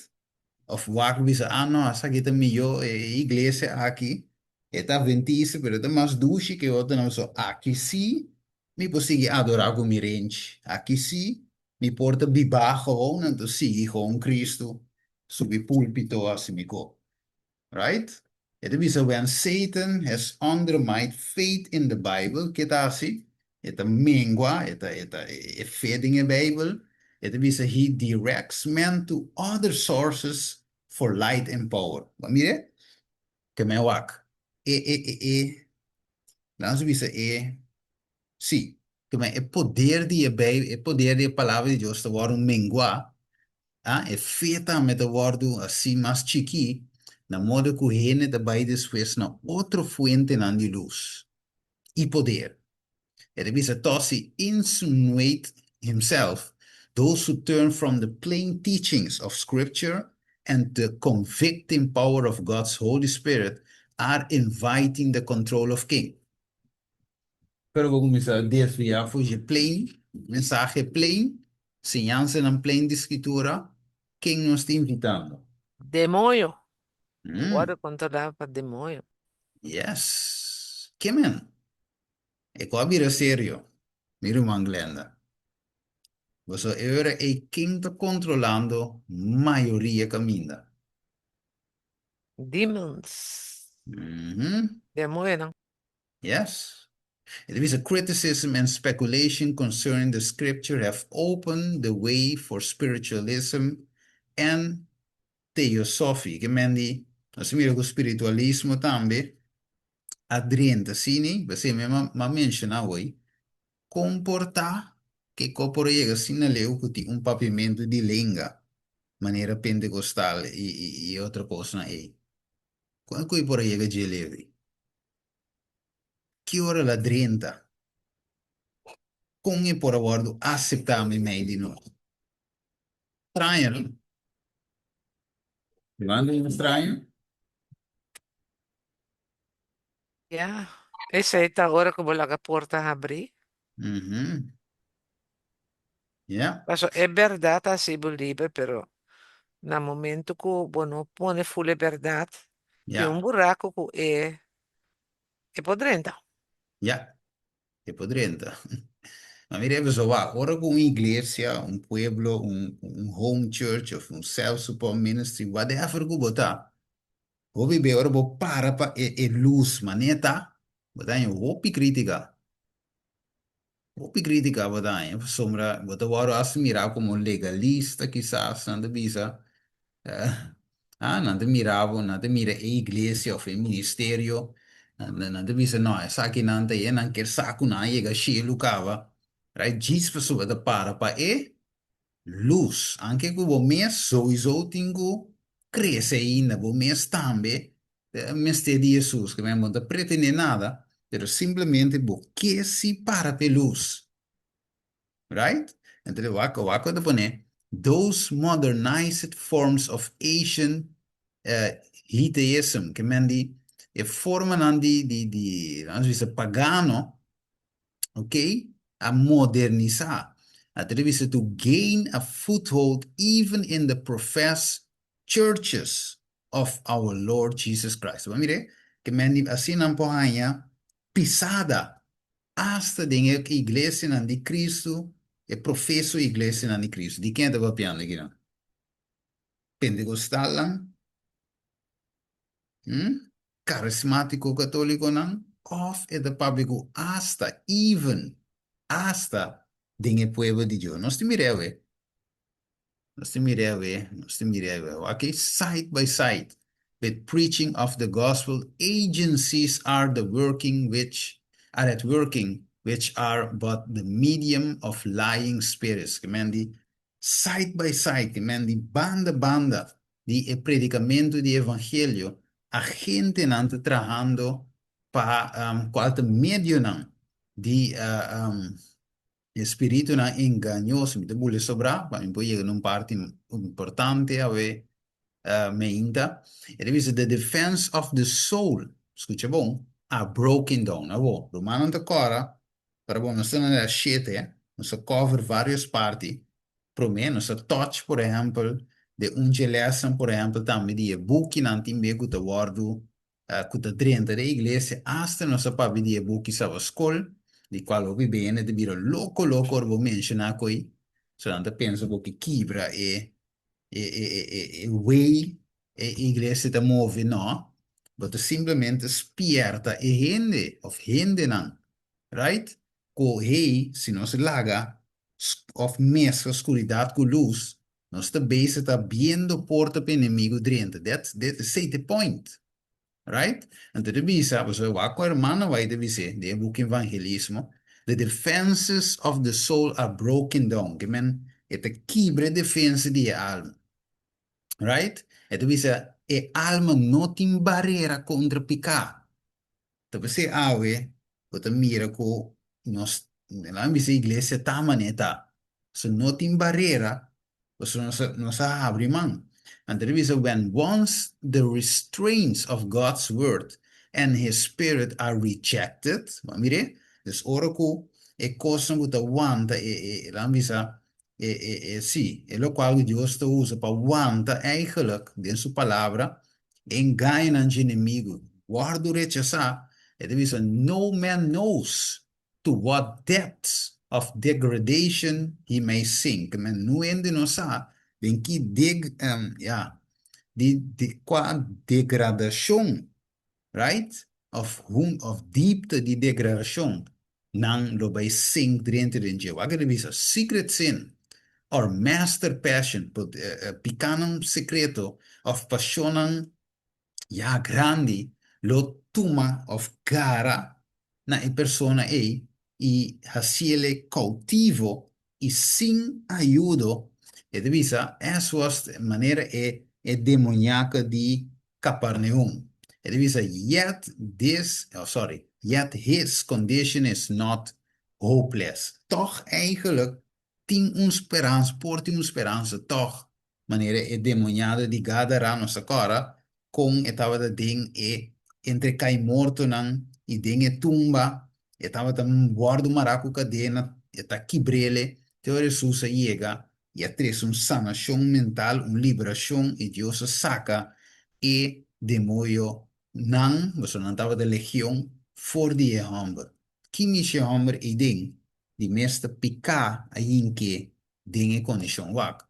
[SPEAKER 1] Of wak bisa, ah no, esaki ta mihó, e iglesia aki, e ta adventista, pero e ta mas dushi ke otronan. So aki sí mi por sigui adorá ku mi renchi. Aki sí mi por ta bibá gewoon, anto sigui gewoon Cristo subi púlpito hasi mi ko. Right? E ta bisa when Satan has undermined faith in the Bible, ke ta hasi? E ta mengua, e ta e ta e fe den e Bijbel. E ta bisa he directs men to other sources for light and power. Bo a mira? Ke men wak. E e e e laat nos bisa e Sí, tuma e poder di e Beibel, e poder di e Palabra di Dios ta wòrdu menguá, a, e fe tambe ta wòrdu hasi mas chikí, na moda ku hende ta bai despues na otro fuentenan di lus i poder. E ta bisa tòg si insinuate himself, those who turn from the plain teachings of Scripture and the convicting power of God's Holy Spirit are inviting the control of king. Pero bo kuminsá desviá for dje plain, mensahe plain, siñansanan plain di Skritura, ken nos ta invitando?
[SPEAKER 3] Demoño. Wòrdu kontrolá pa demoño.
[SPEAKER 1] Yes. Ke men? E ku a bira serio, mi ruman Glenda. Boso e ora ei ken ta kontrolando mayoria kaminda?
[SPEAKER 3] Demons. Demoñonan.
[SPEAKER 1] Yes. E ta bisa, Criticism and speculation concerning the scripture have opened the way for spiritualism and theosophy. Ke men di, nos ta mira ku spiritualismo tambe a drenta asina, p'esei mi a menshoná awor, kon por ta ke ko por a yega asina leu ku tin un papiamentu di lenga manera pentekostal i otro kosnan ei? Kon ku e por a yega dje leu ei? Ki ora el a drenta? Kon e por a wòrdu aseptá meimei di nos? Straño, no? Levanta un straño?
[SPEAKER 3] Ya, esei ta ora ku bo laga porta habrí.
[SPEAKER 1] Ya.
[SPEAKER 3] Paso e bèrdat a hasi bo liber, pero na momento ku bo no pone ful e bèrdat, tin un buraku ku e e por drenta.
[SPEAKER 1] Ya, e por drenta. Ma mira e pasobra wak, ora ku un iglesia, un pueblo, un un home church of un self support ministry, whatever ku bo ta, hopi be ora bo para pa e e lus manera ta, bo ta haña hopi kritika. Hopi kritika bo ta haña pasobra bo ta wòrdu hasta mirá komo legalista kisas nan ta bisa ah nan ta mira bo nan ta mira e iglesia òf e ministerio nan ta bisa no esakinan ta e nan kier sa ku nan a yega shelu kaba right djis pasobra ta para pa e lus anke ku bo mes souiso tin ku krese ainda bo mes tambe Mester di Hesus, ke men bo no ta pretendé nada, pero simplemente bo ke si para p'e lus. Right? Entonces wak, wak ku ta pone, Those modernized forms of ancient heatheism, ke men di e formanan di, di, di, laat nos bisa pagano, ok, a modernisá. A ta bisa to gain a foothold even in the professed churches of our Lord Jesus Christ. Bo a mira ke men di asina nan por haña pisada asta den e iglesianan di Cristo, e profeso iglesianan di Cristo. Di ken ta papiando akinan? Pentecostalnan? Hm? Carismatico catoliconan? Of e ta papia ku asta, even, asta den e pueblo di Dios? Nos ta mira awe. Nos ta mira awe, nos ta mira awe. Wak side by side with preaching of the gospel, agencies are the working which are at working which are but the medium of lying spirits. Ke men di side by side, ke men di banda banda di e predicamento di evangelio, agentenan ta trahando pa cual ta medionan di E spiritunan engañoso, mi ta buli sobrá pa mi por yega na un parti importante awe meinta. E ta bisa, The defense of the soul, skucha bon, are broken down. Awor, rumannan ta kòrda, pero bon, nos ta na les shete, nos a cover varios parti. Promé, nos a touch, por ehèmpel, den un dje lèsnan, por ehèmpel, tambe di e bukinan tin be ku ta wòrdu ku ta drenta den iglesia, asta nos a papia di e buki Saba Skol, di kual hopi bende ta bira loko loko ora bo menshoná ko'i, so nan ta pensa bo ke kibra e e e e e way e iglesia ta move, no, bo ta simplemente spierta e hende òf hendenan, right, ku hey, si nos laga òf meskla skuridat ku lus, Nos ta bezig ta biendo porta pa enemigo drenta. That's, that, esei ta e point. Right? Anto ta bisa, pasobra wak ku hermano White ta bis'é den e buki Evangelismo, The defenses of the soul are broken down. Ke men, e ta kibra e defensa di e alma. Right? E ta bisa, e alma no tin barera kontra piká. Ta p'esei awe bo ta mira ku nos, laga mi bisa iglesia ta manera ta. So no tin barera, pasobra nos a nos a habri man. Anto ta bisa when once the restraints of God's word and his spirit are rejected, bo a mir'é? Dus ora ku e kosnan ku ta wanta e e laga mi bisa e e e si, e lokual ku Dios ta usa pa wanta eigenlijk den su palabra e engañonan dje enemigu wòrdu rechasá, e ta bisa, No man knows to what depths of degradation he may sink. Men, nu hende no sa den ki deg, ya, di, di kua degradashon, right, òf hun, òf diepte di degradashon. Nan lo bai sink drenta den dje. Wak e ta bisa, secret sin or master passion, pikánan sekreto òf pashonnan ya grandi lo tuma òf gara na e persona ei i hasiele koutivo i sin ayudo. E ta bisa, as was manera e e demoniaka di Kapernaum. E ta bisa, Yet this, oh sorry, yet his condition is not hopeless. Tòg eigenlijk tin un speransa, por tin un speransa tòg, manera e demoniado di Gadara nos ta kòrda kon e tabata den e entre kai mortonan i den e tumba, e tabata wòrdu mará ku kadena, e ta kibr'ele te ora Hesus a yega i a trese un sanashon mental, un liberashon, i Dios a saka e demoyonan, pasobra nan tabata legion, for di e hòmber. Ki mishi e hòmber ei den? Di mes ta piká a hink'é den e kondishon. Wak,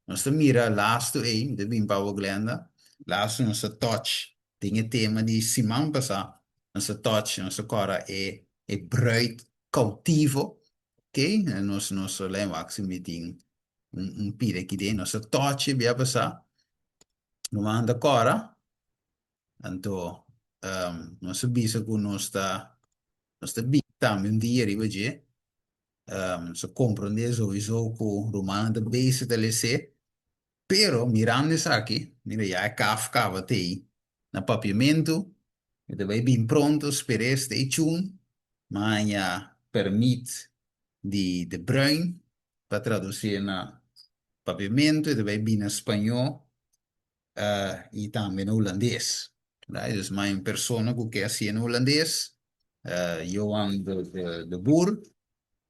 [SPEAKER 1] nos ta mira lastu ei, mi ta bin pa bo Glenda, lastu nos ta touch den e tema di siman pasá, nos ta touch, nos ta kòrda e e bruid koutivo. Ok, nos nos lei wak si mi tin un un pida aki den, nos a touch e bia pasá, no manda kòrda, anto nos a bisa ku nos ta nos ta bin tambe un dia riba dje, nos a komprondé souiso ku rumannan ta bezig ta les'é. Pero mirando esaki, mira ya e kaf kaba t'ei na Papiamentu, e ta bai bin pronto, sper'é, stay tuned, m'a haña permit di De Bruin pa tradusié na Papiamentu, e ta bai bin na Spañó i tambe na Hulandes. Right? Dus m'a haña un persona ku ke hasié na Hulandes, Johan de Boer,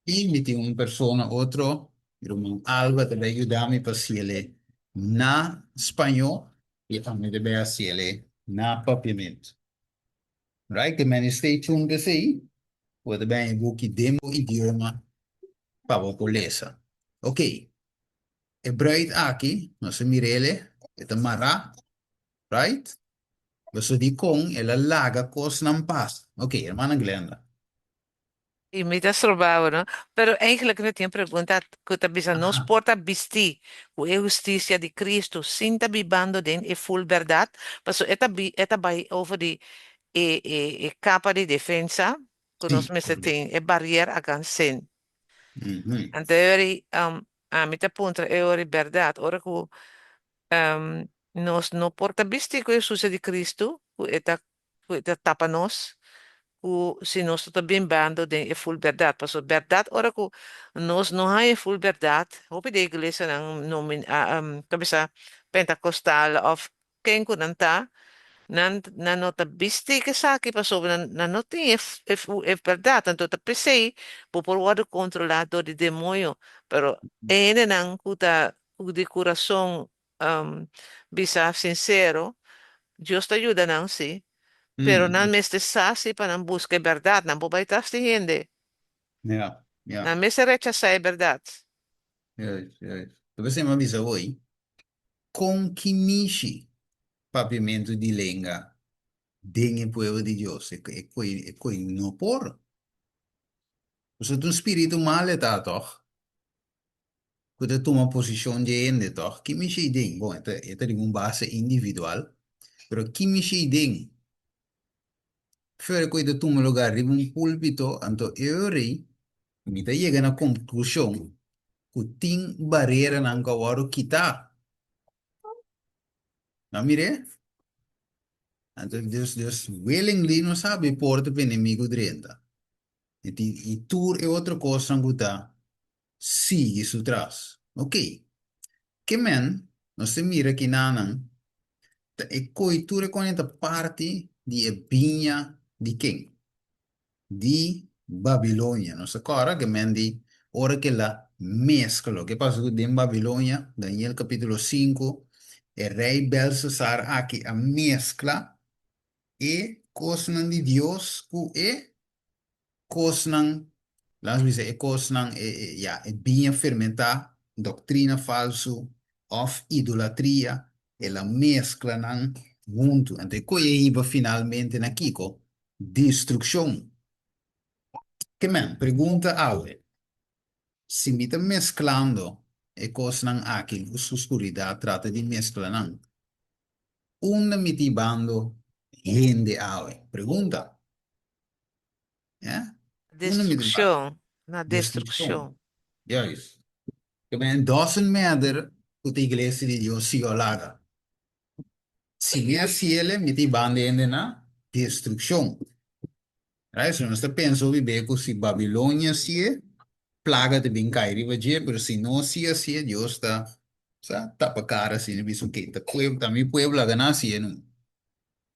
[SPEAKER 1] I mi tin un persona otro, mi ruman Alba ta bay yuda mi pa haciele na spañó i ami ta bay haciele na papiamentu. Right, te meni stay tuned p'esei, bo ta bay haña e buki den bo idioma pa bo por lesa. Ok, e bruid aki, nos a mir'ele, e ta mará, right? Pasobra dikon el a laga kosnan pasa. Ok, hermana Glenda.
[SPEAKER 3] I mi ta stroba bo, no? Pero eigenlijk mi tin un pregunta ku ta bisa, nos por ta bisti ku e hustisia di Kristu sin ta bibando den e ful bèrdat? Pasobra e ta bi e ta bai over di e e e kapa di defensa ku nos mester tin, e barrier against sin. Anto e ora ei, ami ta puntra e ora ei bèrdat, ora ku nos no por ta bisti ku e hustisia di Kristu, ku e ta ku e ta tapa nos ku si nos no ta bimbando den e ful bèrdat. Pasobra bèrdat ora ku nos no haña e ful bèrdat, hopi di e iglesianan ta bisa pentakostal òf ken ku nan ta, nan nan no ta bisti ku esaki pasobra nan nan no tin e e bèrdat. Anto ta p'esei bo por wòrdu kontrolá dor di demoño. Pero e hendenan ku ta ku di kurason bisa sincero, Dios ta yuda nan si, pero nan mester sa si pa nan busca e berdad, nan por bai tras di hende.
[SPEAKER 1] Ja, ja.
[SPEAKER 3] Nan mester rechasa e berdad.
[SPEAKER 1] Juist, juist. Ta p'esei mi a bisa hoy, con ki mishi papiamentu di lenga den e pueblo di Dios? E e koe e koe no por. Pasobra ta un spiritu mal e ta, tòg? Ku ta tuma posishon dje hende tòg? Ki mishi den? Bon, e ta e ta riba un base individual, pero ki mishi den? Fuera ku e ta tuma lugar riba un púlpito, anto e ora ei mi ta yega na konklushon ku tin bareranan ku a wòrdu kitá. Nan mir'é? Anto Dios Dios willingly no sabi porta pa enemigu drenta. I tin i tur e otro kosnan ku ta sigui su tras. Ok. Ke men nos ta mira kinanan ta e koi tur e kone ta parti di e biña di ken? Di Babilonia. Nos ta kòrda ke men di ora ke la meskla loke pasa ku den Babilonia, Daniel kapitulo sinku, e rei Belsasar aki a meskla e kosnan di Dios ku e kosnan, laat nos bisa e kosnan, e, e, ya, e biña fermentá, doktrina falsu òf idolatria, el a meskla nan huntu. Anto e koe a hiba finalmente na kiko? Destrukshon. Ke men, pregunta awe. Si mi ta mesklando e kosnan aki ku su skuridat trata di meskla nan, unda mi ta hibando hende awe? Pregunta. Ya? Unda mi ta hibando?
[SPEAKER 3] Destrukshon, na
[SPEAKER 1] Destrukshon.
[SPEAKER 3] destrukshon.
[SPEAKER 1] Juist. Ke men, doesn't matter ku ta iglesia di Dios si o laga. Si mi hasiele, mi ta hibando hende na destrukshon. Right? So nos ta pensa hopi be ku si Babilonia hasié, plaga ta bin kai riba dje, pero si no si hasié, Dios ta sa tapa kara asina i bisa, okay, ta pueblo, ta mi pueblo a gana hasié no.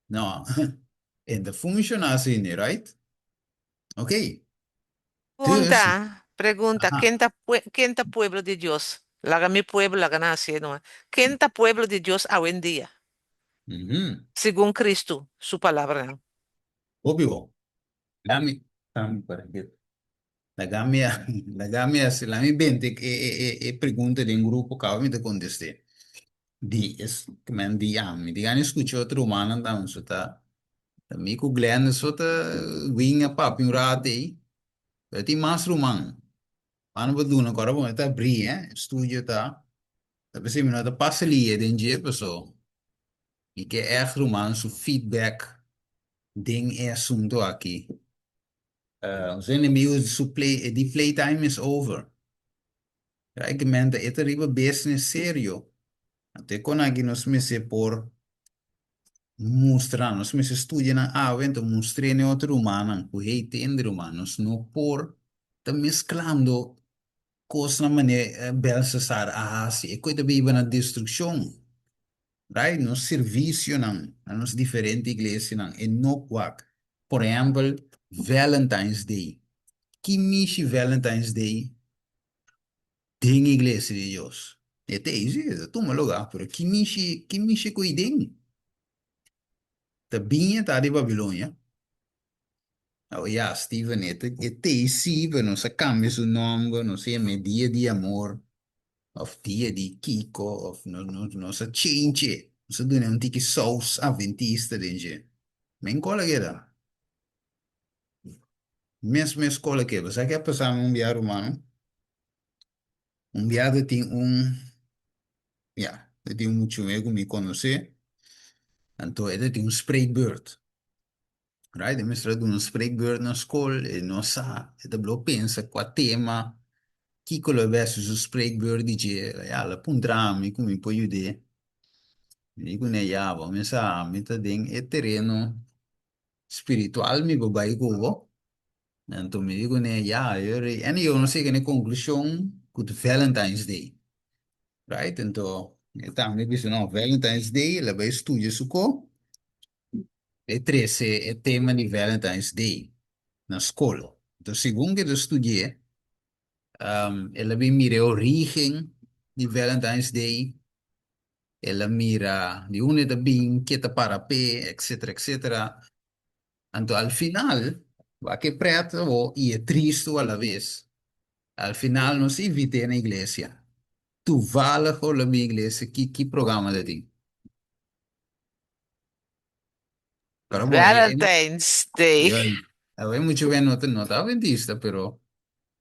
[SPEAKER 1] No, e ta funshoná asina, right? Okay. Dus,
[SPEAKER 3] Pregunta, pregunta,
[SPEAKER 1] aha.
[SPEAKER 3] ken ta ken ta pueblo di Dios? Laga mi pueblo laga nan hasié no. Ken ta pueblo di Dios awendia? Segun Cristo su palabranan.
[SPEAKER 1] Hopi bon. Lami, lami para ke. Laga mi, laga mi hasi, lami bente e, e, e, e pregunta den grupo kaba mi ta kontest'é. Di es, ke men di ami. Di gana skucha otro rumannan tambe so ta, ta mi ku Glenda so ta win a papia un rato ei. Pero tin mas ruman. Mano bo duna kora bon e ta abrí, eh. Studio ta, ta p'esei mi no ta pasa lia den dje paso mi ke ègt ruman su feedback den e asunto aki. Nos enemigo su play, e di playtime is over. Realmente e ta riba business serio. Anto e kon aki nos mester por mustra, nos mester studia nan awe, anto mustr'é n'e otro rumannan ku hey tende ruman, nos no por ta mesklando kosnan manera Belsasar a hasi, e koe ta biba na destrukshon. Right? Nos servicionan na nos diferente iglesianan e no wak. Por ehempel, Valentine's Day. Ki mishi Valentine's Day den iglesia di Dios? E ta ei si, e ta tuma lugar, pero ki mishi, ki mishi ku ei den? Ta biña ta di Babilonia. Oh ya, Steven, e ta, e ta ei si, pero nos a cambia su nomber, nos a yam'é Dia di Amor. Of dia di kiko of no no nos a change e. Nos a duna un tiki saus adventista den dje. Men kola keda. Mes mes kola keda. Sa ke a pasa mi un bia ruman? Un bia ta tin un ya, ta tin un muchume ku mi konosé. Anto e ta tin un spreekbeurt. Right, e mester a duna un spreekbeurt na skol, e no sa, e ta blo pensa kua tema, kiko lo e besti su spreekbeurt di dje. Ya, el a puntra ami ku mi por yud'é. Mi di kuné, ya, bo mi sa, mi ta den e tereno spiritual mi por bai ku bo. Anto mi di kuné, ya, en yo no sega na e konklushon ku ta Valentine's Day. Right, anto e tambe bisa no, Valentine's Day, el a bai studia su ko. E trese e tema di Valentine's Day na skol. Enton segun ku e ta studi'é, el a bin mira e orígen di Valentine's Day, el a mira di unda e ta bin, ke ta para p'e, etcetera, etcetera. Anto al final, wak e prèt awor i e tristu alabes, al final nos invit'é na iglesia. Toevallig ora el a bin iglesia, ki ki programa ta tin? Pero bon, e, e,
[SPEAKER 3] Valentine's Day.
[SPEAKER 1] yo, a mucho bien no, no ta adventista, pero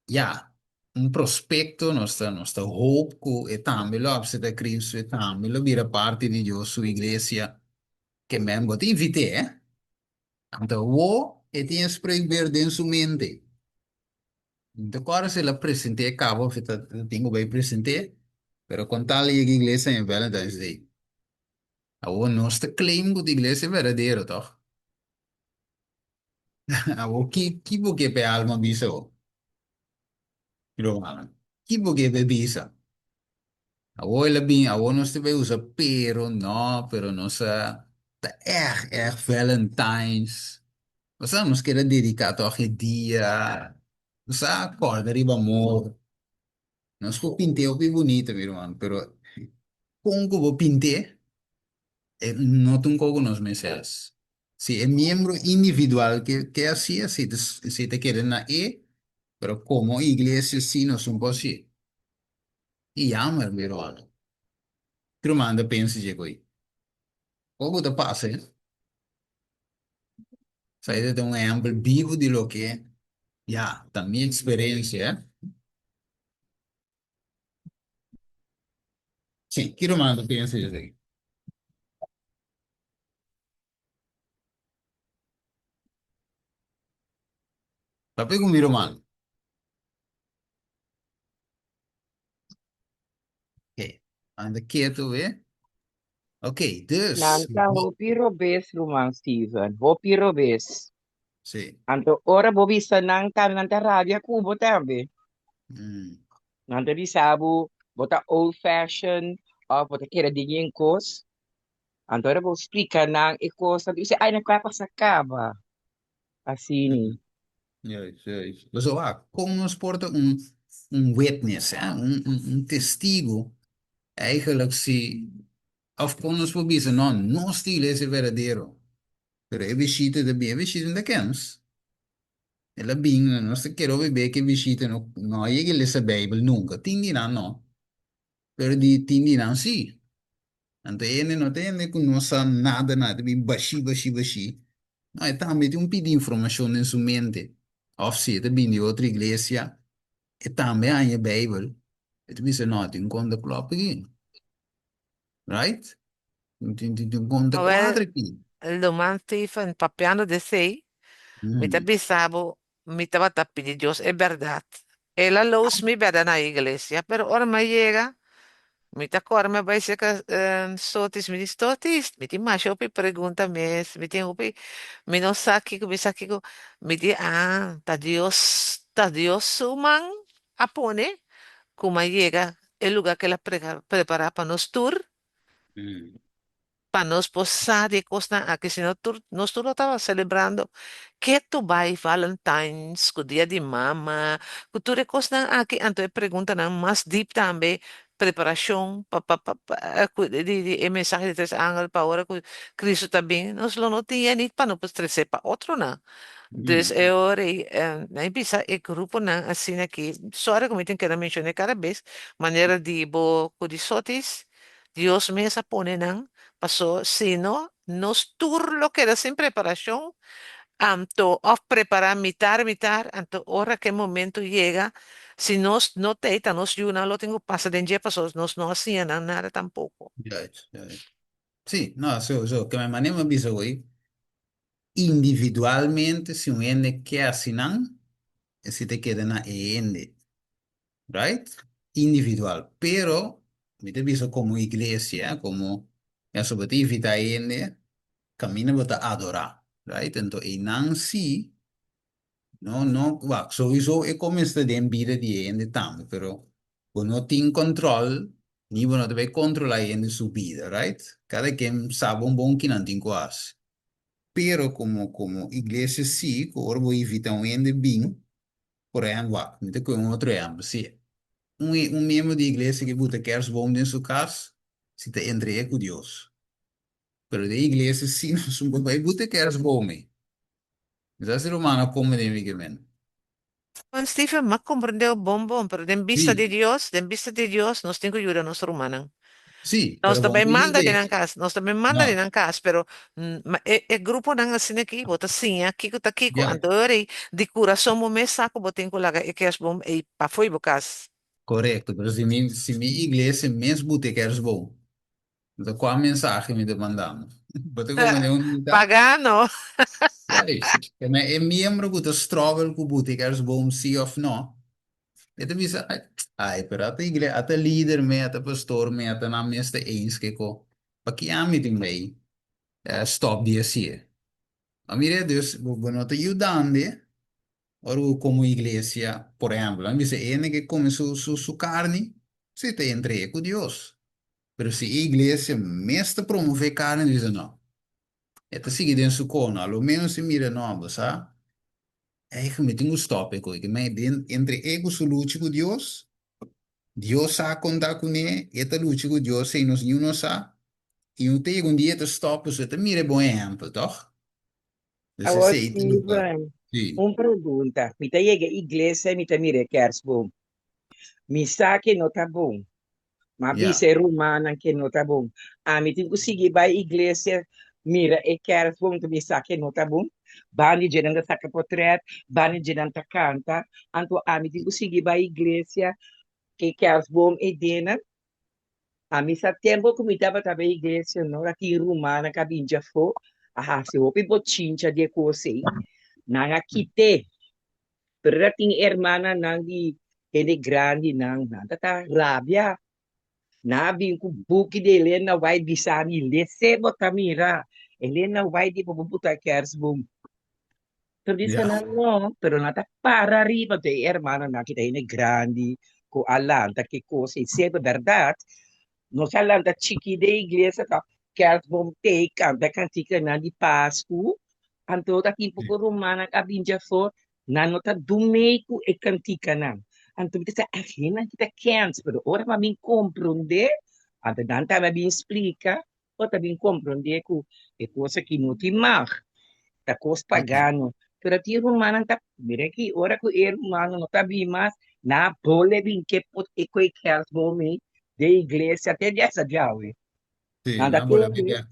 [SPEAKER 1] ya, un prospecto, nos ta, nos ta hoop ku e tambe lo acepta Cristo, e tambe lo bira parte di Dios su iglesia, ke men bo ta invité, eh? Anto wo e tin e spreekbeurt den su mente. No ta acorda si el a present'é caba of e ta tin ku bai present'é, pero con tal yega iglesia en Valentine's Day. Awor nos ta claim ku ta iglesia berdadero, tòg? Awor ki ki bo ke p'e alma bisa bo? Rumannan, ki bo ke p'e bisa? Awor el a bin, awor nos ta bai usa pero, no, pero nos a ta ègt ègt Valentine's. Osea nos keda dediká tòg e dia, nos a kòrda riba amor. Nos por pint'é hopi bunito, mi ruman, pero kon ku bo pint'é, e no ta un kos ku nos mester hasi. Si e miembro individual ke ke hasi, esei ta esei ta keda na e, pero komo iglesia si nos no por hasié. I jammer, mi ruman. Ki ruman ta pensa dje ko'i? Kon ku ta pasa, eh? Esei ta un ehèmpel bibu di loke. Ya, ta mi experiencia, eh. Sí, ki ruman ta piensa di esei? Papia ku mi ruman. Ok, anda ketu we. Ok, dus.
[SPEAKER 5] Nan ta hopi robes, ruman Steven. Hopi robes.
[SPEAKER 1] Sí.
[SPEAKER 5] Anto ora bo bisa nan tambe, nan ta rabia ku bo tambe.
[SPEAKER 1] Mm.
[SPEAKER 5] Nan ta bisa bo, bo ta old fashion of bo ta kere den yen kos. Anto ora bo splika nan e kos, nan ta bisa, ay, nan kua pasa kaba. Asini.
[SPEAKER 1] Juist, juist. Pasobra wak, kon nos por ta un, un witness, hè? Un, un, un testigo, eigenlijk si, of kon nos por bisa, no, nos ta iglesia verdadero, pero e bishita ta bin, e bishita no ta kens. El a bin, nos ta kere hopi be ku e bishita no, no a yega lesa Bijbel nunka, tin di nan no, pero di tin di nan si. Anto e hende no ta hende ku no sa nada nada, ta bin bashí bashí bashí. No, e tambe tin un pidi informashon den su mente. Òf si e ta bin di otro iglesia, e tambe a haña e Beibel, e ta bisa, no, tin un konta klòp aki. Right? Tin tin tin un konta
[SPEAKER 3] Awel,
[SPEAKER 1] kuadra aki.
[SPEAKER 3] Luman Stephen, papiando di esei, mi ta bisa bo, mi tabata pidi Dios e bèrdat. El a lous mi bèrdat na iglesia, pero ora mi a yega, mi ta kòrda mi a bai serka Sotis, mi di, Sotis, mi tin masha hopi pregunta mes, mi tin hopi, mi no sa kiko, mi sa kiko. Mi di, ah, ta Dios, ta Dios su man a pone ku mi a yega e luga ku el a prepará pa nos tur. Pa nos por sa di e kosnan aki, sino tur nos tur lo tabata selebrando ketu bai Valentines ku dia di mama, ku tur e kosnan aki, anto e preguntanan mas dip tambe, preparashon pa pa pa ku di di e mensahe di tres angel pa ora ku Cristo ta bin, nos lo no tin ya nit pa no por trese pa otronan. Dus e ora ei nan a bisa e gruponan asina aki, sorry ku mi tin keda menshon'é kada bes, manera di bo ku di Sotis, Dios mes a pone nan, paso si no, nos tur lo keda sin preparacion, anto of prepara mitar mitar, anto ora ke momento yega, si nos no t'ei ta nos yunan lo tin ku pasa den dje paso nos no a siña nan nada tampoco.
[SPEAKER 1] Juist, juist. Sí, no, so, so, ke mi manera mi a bisa hoy, individualmente si un hende ke hasi nan, esei ta keda na e hende. Right? Individual. Pero, mi ta bisa como iglesia, como, ya so bo ta invita hende, caminda bo ta adora. Right? Enton einan si, no, no, wak, souiso e comesta den bida di e hende tambe, pero bo no tin control, ni bo no ta bay controla e hende su bida, right? Cada ken sa bon bon kinan tin cu haci. Pero como, como iglesia si, cu ora bo invita un hende bin, Por ehèmpel, wak, mi ta kohe un otro ehèmpel. Si un un miembro di iglesia ke buta kersboom den su kas, si ta entre e ku Dios. Pero den iglesia si nos no por bai buta kersboom ei. Mi sa si ruman a komprendé mi ke men.
[SPEAKER 3] Juan Steven, m'a komprendé bo bon bon, pero den bista di
[SPEAKER 1] Sí,
[SPEAKER 3] Dios, den bista di Dios, nos tin ku yuda nos rumannan.
[SPEAKER 1] sí,
[SPEAKER 3] Nos
[SPEAKER 1] pero
[SPEAKER 3] ta
[SPEAKER 1] bo
[SPEAKER 3] bai
[SPEAKER 1] no
[SPEAKER 3] manda di
[SPEAKER 1] yud'é.
[SPEAKER 3] nan kas, nos ta bai manda di
[SPEAKER 1] No,
[SPEAKER 3] nan kas, pero ma e e gruponan asina aki bo ta siña kiko ta kiko,
[SPEAKER 1] ya,
[SPEAKER 3] anto ora ei di kurason bo mes sa ku bo tin ku laga e kersboom ei pafó di bo kas.
[SPEAKER 1] korekto. Pero si mi si mi iglesia mes buta e kersboom, anto kua mensahe mi ta mandando? Bo ta komprendé unda mi ta?
[SPEAKER 3] Pagano!
[SPEAKER 1] Juist. Kende e miembro ku ta struggle ku buta e kersboom sí òf no, E ta bisa, ai, ai, pero ata igle, ata lider me, ata pastor me, ata nan mes ta eens kiko. Paki ami tin bay stop di hacié? A mira, dus bo, bo no ta yudande ora bo como iglesia, por ehempel, nan bisa e hende ke come su, su, su carni, si ta entre'e cu Dios. Pero si e iglesia mes ta promove carni, bisa no. E ta sigui den su cono, a lo menos si mira no, bo sa, Eigen mi tin ku stòp e koe, me den entre e ku su lucha ku Dios, Dios sa konta kuné, e ta lucha ku Dios ei nos niun no sa, i un ta yega un dia e ta stòp pasobra e ta mira e bon ehèmpel, tòg? Dus
[SPEAKER 5] Awor
[SPEAKER 1] esei ta luka,
[SPEAKER 5] Steven,
[SPEAKER 1] sí.
[SPEAKER 5] un pregunta. Mi ta yega iglesia i mi ta mira e kersboom. Mi sa ke no ta bon. M'a
[SPEAKER 1] Ya.
[SPEAKER 5] bisa e rumannan ke no ta bon. Ami tin ku sigui bai iglesia. mira e kerstboom ta bisa ke no ta bon. Banda dje nan ta saka potret, banda dje nan ta kanta. Anto ami tin ku sigui bai iglesia ke kerstboom ei denan. Ami sa tempo ku mi tabata bai iglesia no, ta tin rumannan ku a bin djafó a hasi hopi bochincha di e kos ei. Nan a kit'é. Pero ta tin hermananan di hende grandinan, nan ta ta rabia. Nan a bin ku buki di Elena White bisa mi, Lese bo ta mira, Elena White di bo bo buta kerstboom. Pero bisa
[SPEAKER 1] Ja.
[SPEAKER 5] nan no, pero nan ta para riba de e hermanonan ki ta hende grandi ku a lanta ki kos ei semper bèrdat. Nos a lanta chiki den iglesia ta kerstboom te kanta kantikanan di Pasku. Anto ta tin poko rumannan a bin djafor Nan no ta dumei ku e kantikanan. Anto mi ta sa, ah, hendenan ki ta kens, pero ora mi a bin komprondé, anto nan tambe a bin splika, ora ta bin komprondé ku e kos aki no tin mag, ta kos pagano. Pero tin rumannan ta, mira aki, ora ku e rumannan no ta bin mas, nan a bole bin ke pot e koe kerstboom ei den iglesia te dia sa djawe.
[SPEAKER 1] Sí,
[SPEAKER 5] Nan ta
[SPEAKER 1] nan bole
[SPEAKER 5] tende,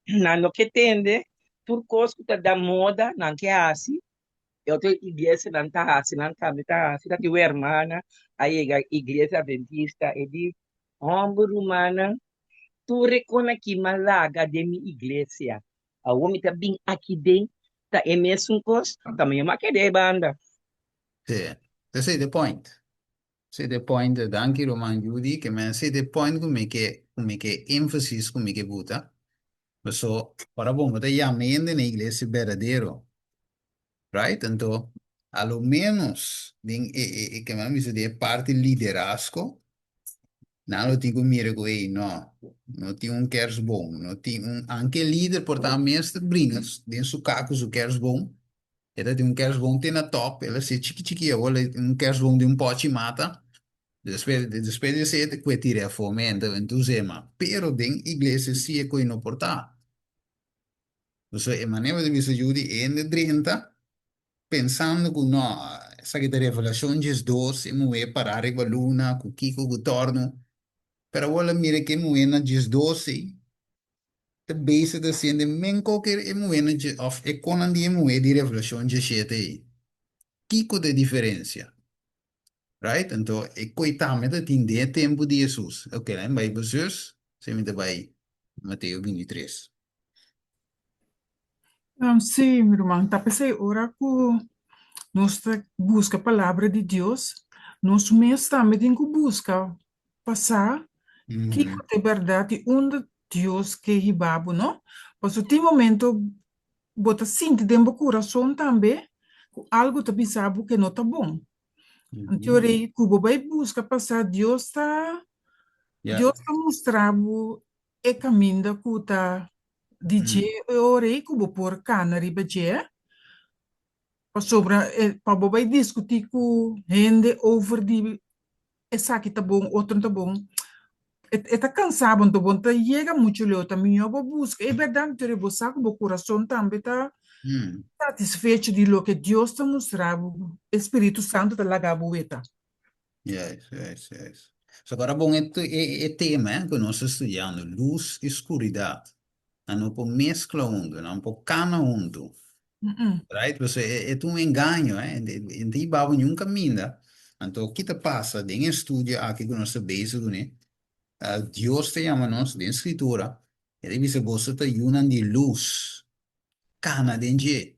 [SPEAKER 1] bin
[SPEAKER 5] nan no ke tende, tur kos ku ta da moda nan ke hasi. E otro iglesianan ta hasi, nan tambe ta hasi. Ta tin un hermana a yega iglesia adventista, e di, Homber rumannan, tur e kon aki m'a laga den mi iglesia. Awor mi ta bin aki den, ta e mesun kos, ta mi a keda e banda.
[SPEAKER 1] Sí, esei ta e point. Esei ta e point, danki ruman Judy, ke men esei ta e point ku mi ke, ku mi ke énfasis ku mi ke buta. Paso, ora bo no ta yama hende na iglesia berdadero, right? Anto, a lo ménos den e, e, e ke men a bisa den e parti liderazgo, nan lo tin ku mira ku, ey, no, no tin un kerstboom, no tin un, anke e lider por ta mes ta bringa den su kar ku su kerstboom, e ta tin un kerstboom te na top, el a hasié chiki chiki awor, un kerstboom den un pòchi mata, Despues, despues di esei te kue tira afó mi enta entusiasma. Pero den iglesia si e koi no por ta. Pasobra e manera di bisa yu di hende drenta pensando ku no, esaki ta Revelashon 12, e muhé pará riba luna ku kiko ku tòrnu. Pero awor a mira ku e muhé na 12 ei ta bezig ta hasiendo e men koke e muhé na dje òf e konan di e muhé di Revelashon 17 ei. Kiko ta e diferensia? Right? Anto e koi tambe ta tin den e tempu di Hesus. Ok, laat mi bai pa zus, si mi ta bai Mateo 23.
[SPEAKER 6] Um, sí, mi ruman, ta p'esei ora ku nos ta buska palabra di Dios, nos mes tambe tin ku buska pa sa kiko ta e bèrdat i unda Dios ke hiba bo, no? Pasobra tin momento bo ta sinti den bo kurason tambe ku algu ta bisa bo ke no ta bon. Anto rei ku bo bai buska pasá Dios ta Dios ta mustra bo e kaminda ku ta di dje e ora ei ku bo por kana riba dje. Pasobra pa bo bai diskutí ku hende over di esaki ta bon, otro no ta bon, e ta kansa bo, anto bo no ta yega muchu leu. Ta mihó bo buska e bèrdat, anto bo sa ku bo kurason tambe ta satisfecho di loke Dios ta mustra bo, e Spiritu Santu ta laga bo weta.
[SPEAKER 1] Juist, juist, juist. So ora bon e e tema eh ku nos ta studiando, lus i skuridat. Nan no por meskla huntu, nan por kana huntu. Right? Pasobra e ta un engaño, eh. E no ta hiba bo niun kaminda. Anto ki ta pasa den e studio aki ku nos ta bezig kuné, Dios ta yama nos den Skritura, e ta bisa boso ta yunan di lus, kana den dje.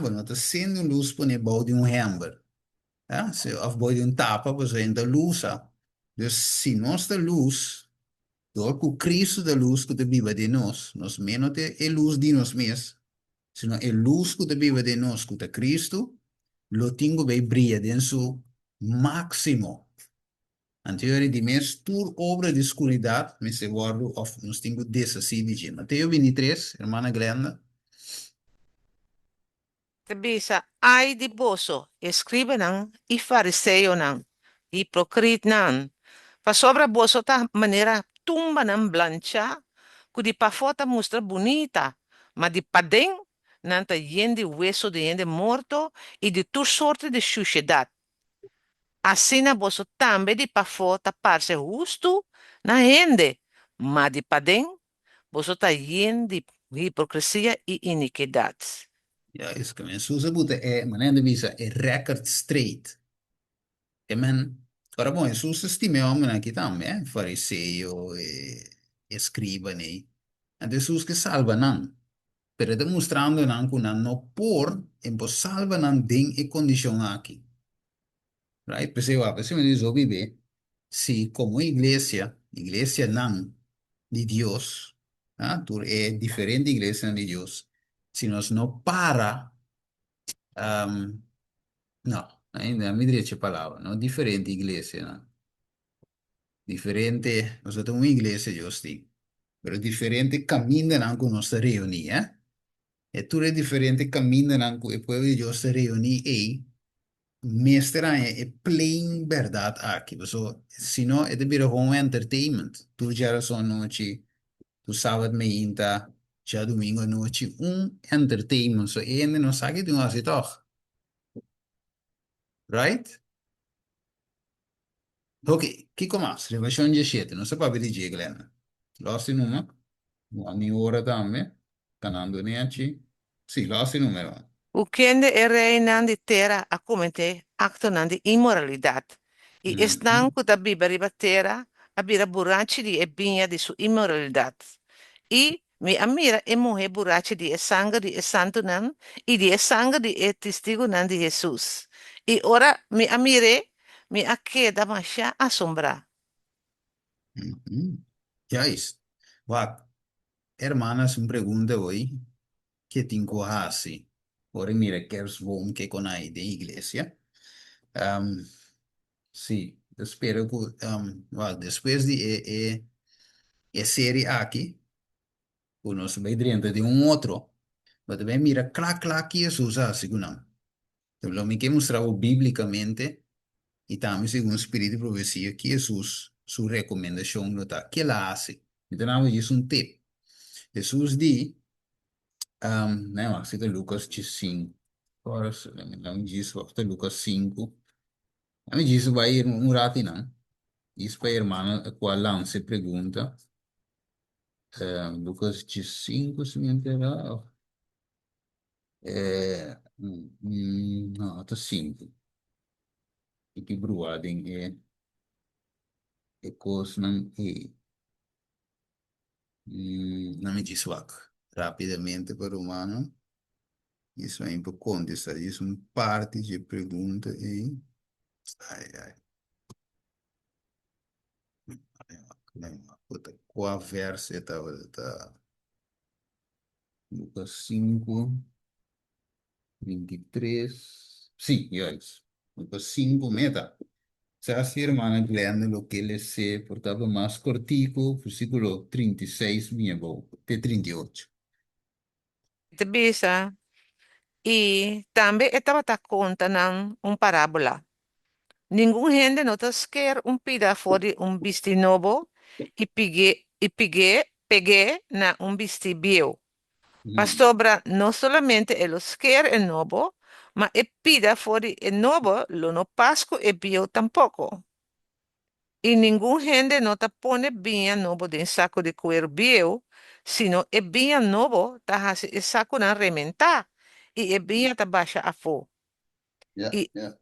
[SPEAKER 1] Bo no ta sende un lus pone bou di un hèmber, òf bou di un tapa, pasobra e no ta lusa. Dus si nos ta lus, Dor ku Kristu ta lus ku ta biba den nos, nos mes no ta e lus di nos mes, sino e lus ku ta biba den nos, ku ta Kristu, lo tin ku bay bria den su máksimo. Anto yori di mes tur obra di skuridat mester wòrdu òf nos tin ku deshasí di dje. Mateo 23, hermana Glenda.
[SPEAKER 3] Ta bisa, Ai di boso, eskribanan i fariseonan, hipokritnan! Pasobra boso ta manera tumbanan blanchá ku di pafó ta mustra bunita, ma di paden nan ta yen di weso di hende morto i di tur sorte di shushedat. Asina boso tambe di pafó ta parse hustu na hende, ma di paden boso ta yen di. Hipokresia i inikidat.
[SPEAKER 1] Juist, ke men Hesus a buta e, manera nan ta bisa, e record straight. Ke men, ora bon, Hesus ta stima e hòmbernan aki tambe, eh, fariseo, e eskribanan ei. Anto Hesus ke salba nan, pero e ta mustrando nan ku nan no por, e por salba nan den e kondishon aki. Right? P'esei wak, p'esei mi di hopi be, si komo iglesia, iglesianan di Dios, ah, tur e diferente iglesianan di Dios, si nos no para, um, no, ainda mi drecha e palabra, no diferente iglesianan, diferente, nos ta un iglesia Dios tin, pero diferente kamindanan ku nos ta reuní, eh? E tur e diferente kamindanan ku e pueblo di Dios ta reuní ei, mester haña e plain bèrdat aki, paso si no e ta bira home entertainment, tur djarason anochi, tur sabat meinta, djadumingu anochi, un entertainment, so e hende no sa ke tin hasi tòg, right? Ok, kiko mas? Revelashon diesshete, nos a papia di dje, Glenda. Lòs di numa, mi ora tambe. Kanando nechi. Sí, los e numero.
[SPEAKER 3] Ku kende e reinan di tera a kometé aktonan di inmoralidat, i esnan ku ta biba riba tera a bira burachi di e biña di su inmoralidat. I mi a mira e muhé burachi di e sanger di e santunan i di e sanger di e testigunan di Hesus. I ora mi a mir'é, mi a keda mashá asombrá.
[SPEAKER 1] Juist. Wak, Hermanas un pregunta hoy ke tin ku hasi ora e mira kerstboom ke kon ai den iglesia? Si, ta spera ku wak despues di e e e serie aki ku nos bai drenta den un otro bo ta bai mira kla kla ki Hesus a hasi ku nan. Lo mi ke mustra bo bíblikamente i tambe segun spiritu di profesia ki Hesus su rekomendashon lo ta. Ke el a hasi? Mi ta daba djis un tip. Hesus di, nan wak si ta Lukas djesinku. Ora mi djis wak ta Lukas sinku. Mi djis bai un ratu einan. Djis pa e hermano ku a lansa e pregunta. Lukas djesinku si mi a entera. Eh, no, ta simpel. I ki brua den e e kosnan ei. Na mi djis wak rapidamente pa rumannan. Djis mi por kontestá djis un parti dje pregunta ei. Ai ai. Kua vèrs e tabata? Lucas 5, 23. Sí, juist. Lucas 5 meta. Sa si hermana Glenda lo ke les'é por tabla mas kortiku, versíkulo 36 bini abou te 38.
[SPEAKER 3] E ta bisa, I tambe e tabata konta nan un parábola. Ningun hende no ta sker un pida for di un bistí nobo i pig'é i pig'é peg'é na un bistí bieu. Pasobra no solamente e lo sker e nobo, ma e pida for di e nobo lo no pas ku e bieu tampoko. I ningun hende no ta pone biña nobo den saku di kueru bieu, sino e biña nobo ta hasi e sakunan rementá i e biña ta basha afó.
[SPEAKER 1] Ja,
[SPEAKER 3] I
[SPEAKER 1] ja.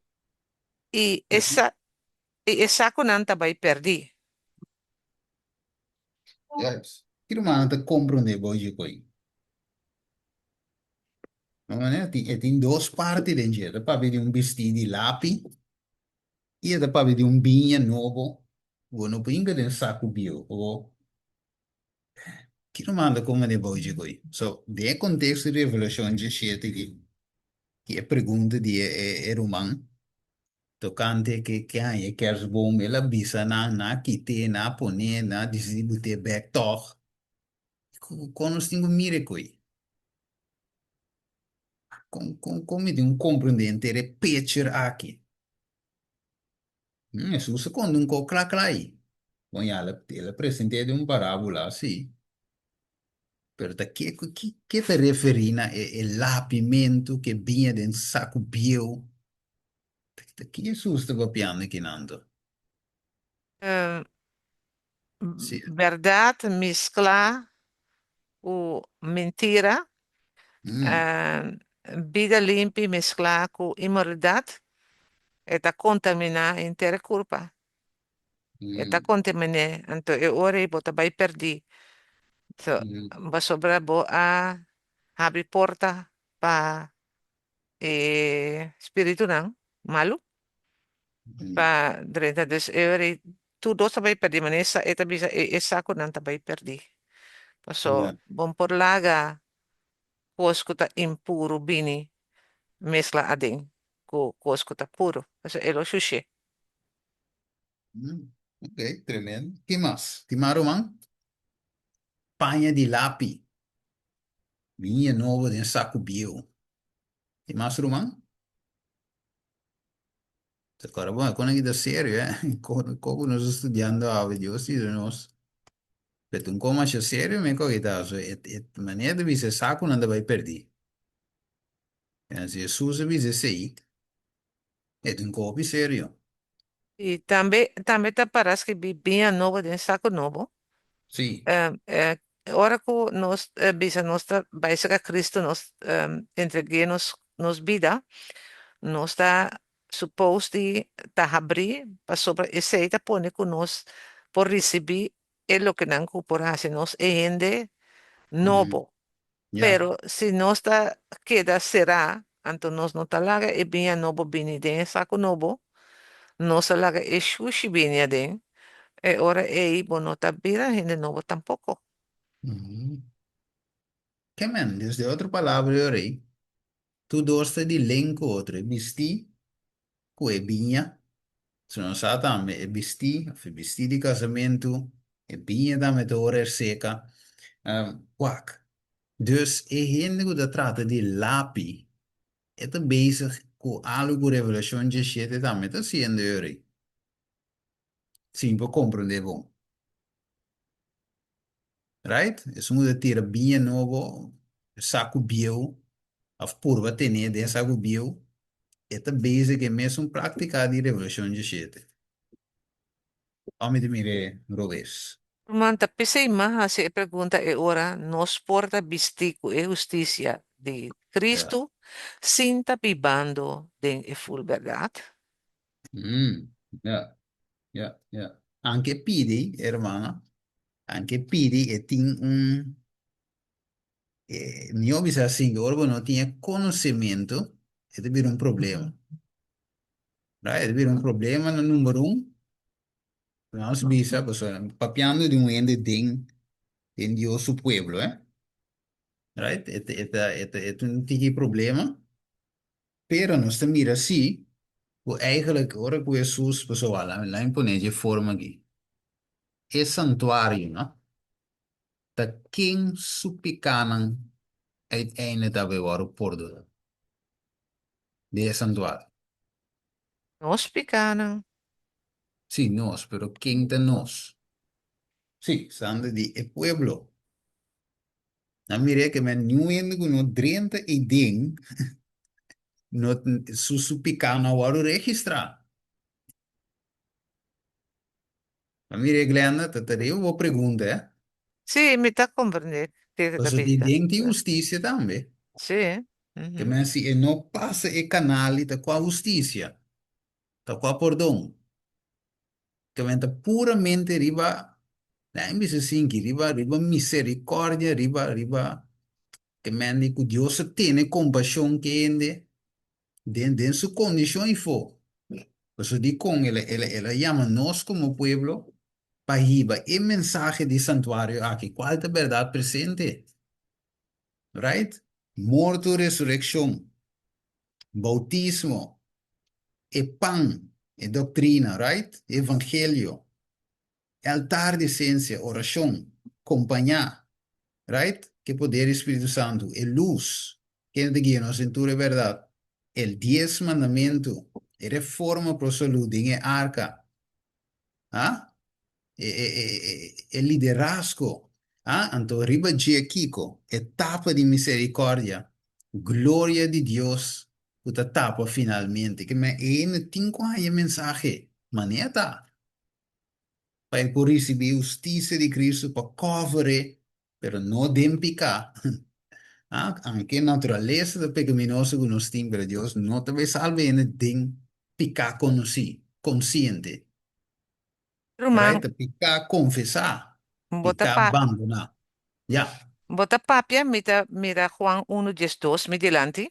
[SPEAKER 3] i e sa i e sakunan ta bai pèrdí.
[SPEAKER 1] Juist. Ki rumannan ta komprondé bo dje koi? No manera tin e tin dos parti den dje. E ta papia di un bistí di lapi i e ta papia di un biña nobo. Bo no por hinka den saku bieu. Bo ki ruman ta komprondé bo dje koi? So, den e konteksto di Revelashon djeshete aki, ki e pregunta di e e ruman tokante ke ke haña e kerstboom, el a bisa nan, nan a kit'é, nan a pon'é, nan a disidí but'é bèk tòg. Kon nos tin ku mira e koi? Kon kon kon mi tin ku komprendé henter e picture aki? Hesus a konta un kos kla kla ei. Bon ya, el a present'é den un parábola, sí. Pero ta ke ku ki ke ta referí na e e lapimentu ke biña den saku bieu? Ta ki Hesus ta papiando akinan anto? Sí.
[SPEAKER 3] Bèrdat mesklá. ku mentira, bida limpi mesklá ku inmoralidat, e ta kontaminá henter e kurpa. E ta kontamin'é, anto e ora ei bo ta bai pèrdí. So, pasobra bo a habri porta pa e spiritunan malu pa drenta. Dus e ora ei tur dos ta bai pèrdí, manera e ta bisa e sakunan ta bai pèrdí. Paso bo no por laga kos ku ta impuru bini meskla aden ku kos ku ta puru, pasobra e lo shush'é.
[SPEAKER 1] Ok, tremendo. Ki mas? Tin mas ruman? Paña di lapi. Biña nobo den saku bieu. Tin mas ruman? Ta kòrda bon, e kosnan aki ta serio, eh. Ko ku nos ta studiando awe, Dios yuda nos. Pero ta un kos masha serio mi koki ta. So e manera ta bisa e sakunan ta bai pèrdí. Si Hesus a bisa esei, e ta un kos hopi serio.
[SPEAKER 3] I tambe tambe ta para skibí biña nobo den saku nobo.
[SPEAKER 1] Sí.
[SPEAKER 3] Ora ku nos bisa nos ta bai serka Cristo, nos entregu'é nos nos bida, nos ta supos di ta habrí pasobra esei ta pone ku nos por risibí e lokenan ku por hasi nos e hende nobo. Pero si nos ta keda será, anto nos no ta laga e biña nobo bini den e saku nobo, nos ta laga e shushi bini aden, e ora ei bo no ta bira hende nobo tampoko.
[SPEAKER 1] Ke men, dus den otro palabra e ora ei, tur dos ta di len ku otro, e bistí ku e biña, si nos sa tambe e bistí of e bistí di kasamentu, e biña tambe ta ora e seka, wak. Dus e hende ku ta trata di lapi, e ta bezig ku algu ku Revelashon diesshete tambe ta hasiendo e ora ei, si mi por komprendé bon. Right? Esun ku ta tira biña nobo, saku bieu, òf purba ten'é den saku bieu, e ta bezig ku e mesun práktika di Revelashon diesshete. Òf mi ta mir'é robes?
[SPEAKER 3] Ruman, ta p'esei m'a hasi e pregunta e ora nos por ta bistí ku e hustisia di Kristu sin ta bibando den e ful bèrdat?
[SPEAKER 1] Ya, ya, ya. Anke pidi, hermana, Anke pidi e tin un mihó bisa asin ku ora bo no tin e konosementu e ta bira un problema. Right? E ta bira un problema na number un. Nos bisa pasobra papiando di un hende den den Dios su pueblo eh. Right? E ta e ta e ta e ta un tiki problema. Pero nos ta mira si ku eigenlijk ora ku Hesus pasobra wak laat mi pone dje forma aki. E santuario no ta ken su pikánan uiteindelijk ta bay wòrdu pordoná den e santuario?
[SPEAKER 3] Nos pikánan.
[SPEAKER 1] Sí, nos, pero ken ta nos? Sí, stando di e pueblo. Nan mir'é ke men niun hende ku no drenta eiden no su su piká no a wòrdu registrá. Ma mira Glenda, ta ta riba bo pregunta, eh.
[SPEAKER 3] Sí, mi ta comprende kiko ta
[SPEAKER 1] Pasobra di
[SPEAKER 3] bisa.
[SPEAKER 1] den tin hustisia tambe.
[SPEAKER 3] Sí.
[SPEAKER 1] Ke men si e no pasa e kanal di ta kua hustisia, ta kua pordon. Ke men ta puramente riba, nan a bisa sinki, riba riba misericordia, riba riba ke men di ku Dios a tene kompashon ke hende Den den su kondishon ifó. Pasobra dikon el a el a el a yama nos komo pueblo pa hiba e mensahe di santuario aki, kual ta bèrdat presente. Right? Morto, resurekshon, boutismo, e pan, e doktrina, right? E evangelio, e altar di sensia, orashon, kompañá, right? Ku e poder di Spiritu Santu, e lus, kende ta guia nos den tur e bèrdat, el dies mandamentu, e reforma pro salú den e arka, ha? E, e, e, e, e liderazgo, ha? Anto riba dje kiko? E tapa di miserikòrdia, gloria di Dios ku ta tapa finalmente. Ke men e hende tin ku haña e mensahe, manera ta, pa e por risibí hustisia di Kristu pa kòver e. pero no den piká. Ah, aunke naturalesa ta pekaminoso ku nos tin, pero Dios no ta bai salba hende den piká konosí, konsiente.
[SPEAKER 3] Ruman,
[SPEAKER 1] Right? Ta piká konfesá,
[SPEAKER 3] bo ta
[SPEAKER 1] piká
[SPEAKER 3] pa,
[SPEAKER 1] bandoná. Ya,
[SPEAKER 3] bo ta papia, mi ta mira Juan unu diesdos mi dilanti.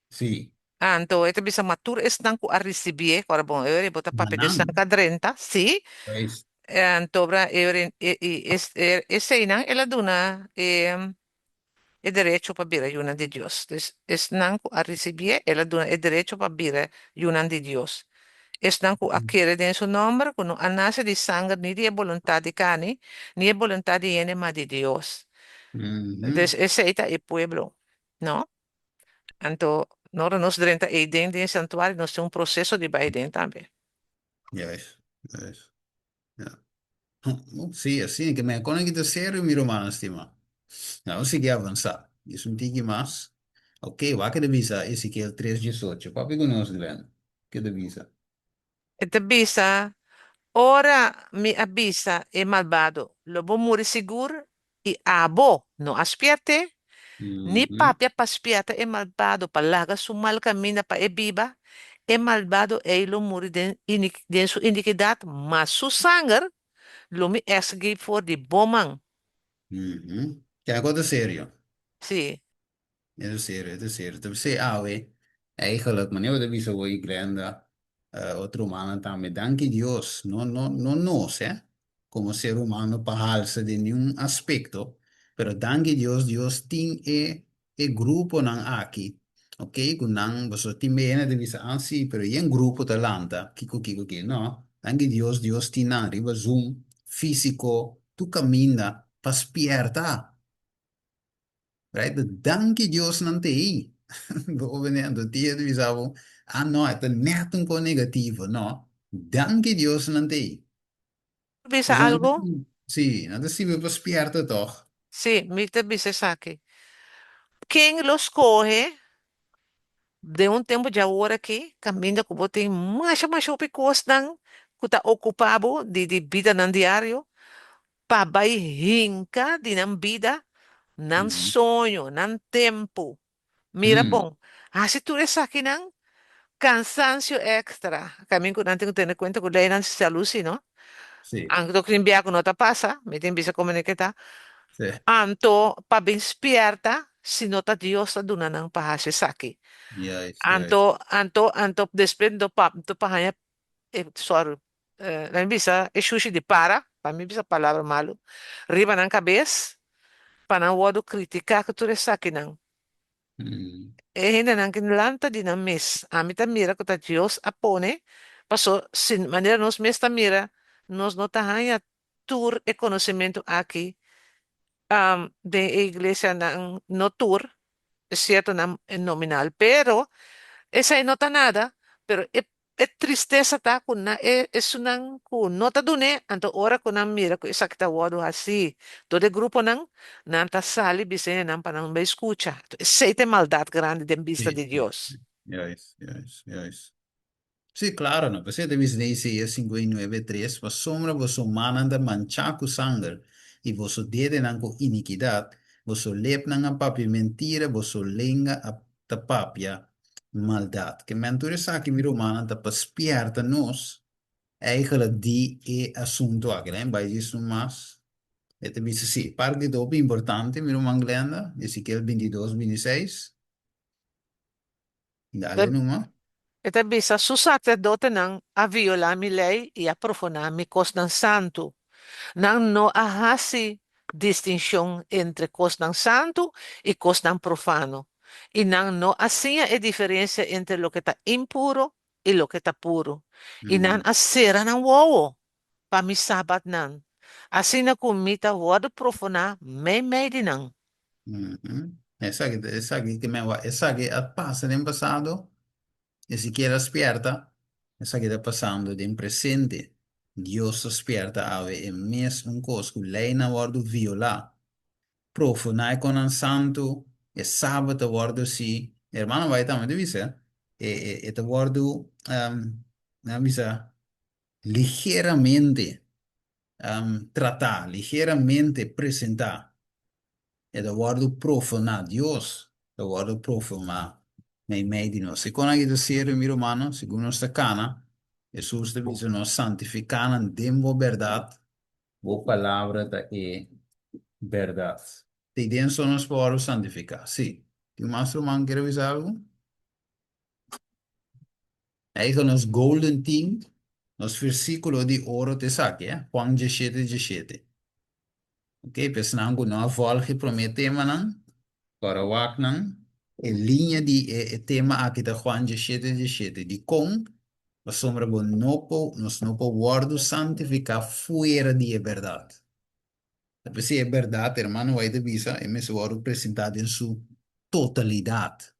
[SPEAKER 1] sí.
[SPEAKER 3] Anto e ta bisa, ma tur esnan ku a risibié, ora bon, e ora bo ta
[SPEAKER 1] Ma
[SPEAKER 3] papia di esnan
[SPEAKER 1] nan,
[SPEAKER 3] ku a drenta, sí.
[SPEAKER 1] juist.
[SPEAKER 3] Anto ora e ora e i es e eseinan el a duna e e derecho pa bira yunan di Dios. Dus esnan ku a risibié, el a duna e derecho pa bira yunan di Dios. Esnan ku a kere den su nòmber, ku no a nase di sanger ni di e boluntat di karni, ni e boluntat di hende, ma di Dios. Dus esei ta e pueblo, no? Anto, ora nos drenta eiden den e santuario, nos tin un proseso di bai den tambe.
[SPEAKER 1] Juist, juist. Ja. Sí, asina ke men kono kita serio, mi rumannan stimá. Nou, nos sigui avansá. Djis un tiki mas. Ok, wak ke ta bisa Ezekiel tres diesocho. Papia ku nos, Glenn. Ke ta bisa?
[SPEAKER 3] E ta bisa, Ora mi a bisa e malbado, Lo bo muri sigur, i abo no a spièrt'é, ni papia pa spièrta e malbado pa laga su mal kaminda pa e biba, e malbado ei lo muri den den su inikidat, ma su sanger lo mi èksigi for di bo man.
[SPEAKER 1] Kiko ku ta serio?
[SPEAKER 3] Sí.
[SPEAKER 1] E ta serio, e ta serio. Ta p'esei awe, eigenlijk, manera bo ta bisa bo i Glenda, otro humannan tambe, danki Dios, no, no, no nos, eh, komo ser humano pa halsa den niun aspekto, pero danki Dios, Dios tin e, e gruponan aki, ok, ku nan, pasobra tin bes hende ta bisa, ah si, pero yen grupo ta lanta, kiko, kiko, kiko, no, danki Dios, Dios tin nan riba Zoom, físiko, tur kaminda, pa spierta. Right? Danki Dios nan te ei. Bo bene anto tia ta bisa bo, ah no, e ta net un ko negativo. No, danki Dios nan te ei.
[SPEAKER 3] Bisa
[SPEAKER 1] Pasobra
[SPEAKER 3] algo?
[SPEAKER 1] sí, nan ta sirbi pa spierta tog.
[SPEAKER 3] Sí, mi ta bisa esaki. Ken lo skohe den un tempu djawor aki kaminda ku bo tin masha masha hopi kosnan ku ta okupá bo di di bidanan diario pa bai hinka di nan bida, nan soño, nan tempu. Mira bon, hasi tur esakinan, kansansio èkstra. Kamin ku nan tin ku tene kuenta ku leinan di salú si no. Anto tin bia ku no ta pasa, mi tin bisa komo ke ta. Anto pa bin spierta si no ta Dios ta duna nan pa hasi esaki. Anto, anto, anto despues anto pa anto pa haña e sorry nan bisa e shushi di para, pa mi bisa palabra malu, riba nan kabes pa nan wòrdu kritiká ku tur esakinan. E hendenan ki lanta di nan mes, ami ta mira ku ta Dios a pone, paso si manera nos mes ta mira, nos no ta haña tur e konosementu aki den e iglesianan, no tur, es sierto nan nominal, pero esei no ta nada, pero e E tristesa ta ku na e esunnan ku no ta dun'é, anto ora ku nan mira ku esaki ta wòrdu hasí dor e gruponan, nan ta sali bisa hendenan pa nan bai skucha. Anto esei ta e maldat grandi den bista di Dios.
[SPEAKER 1] Juist, juist, juist. Sí, klaro, no. P'esei ta bisa den Isaías 59, tres, Pasobra boso mannan ta manchá ku sanger, i boso dedenan ku inikidat, boso lepnan a papia mentira, boso lenga a ta papia maldat. Ke men tur esaki mi rumannan ta pa spierta nos eigenlijk di e asunto aki. Laat mi bai djis un mas. E ta bisa si, parti ta hopi importante mi ruman Glenda, Ezekiel bintidos, bintiseis. Dale numa.
[SPEAKER 3] E ta bisa, Su sacerdotenan a violá mi lei i a profaná mi kosnan santu. Nan no a hasi distinshon entre kosnan santu i kosnan profano, i nan no a siña e diferensia entre loke ta impuro i loke ta puru. I nan a sera nan wowo pa mi sabatnan, asina ku mi ta wòrdu profaná meimei di nan.
[SPEAKER 1] Esaki, esaki ke men wak, esaki a pasa den pasado, Ezekiel a spierta, esaki ta pasando den presente. Dios ta spierta awe e mes un kos ku leinan wòrdu violá. Profaná e konan santu, e sabat ta wòrdu si, hermano White tambe ta bisa, e e e ta wòrdu, nan a bisa, ligeramente tratá, ligeramente presentá. E ta wòrdu profaná, Dios ta wòrdu profaná meimei di nos. E kon aki ta serio, mi rumannan, segun nos ta kana, Hesus ta bisa nos, Santifiká nan den bo bèrdat, bo palabra ta e bèrdat. Te den so nos por wòrdu santifiká. Sí. Tin mas ruman ku kere bisa algu? Eigen nos golden team, nos versíkulo di oro ta esaki, eh? Juan 17, 17. Ok, pa esnan ku no a vòlg e promé temanan, kòrda wak nan. E liña di e e tema aki ta Juan 17, 17. Dikon? Pasobra bo no por, nos no por wòrdu santifiká fuera di e bèrdat. Ta p'esei e bèrdat, hermano White ta bisa, e mester wòrdu presentá den su totalidat.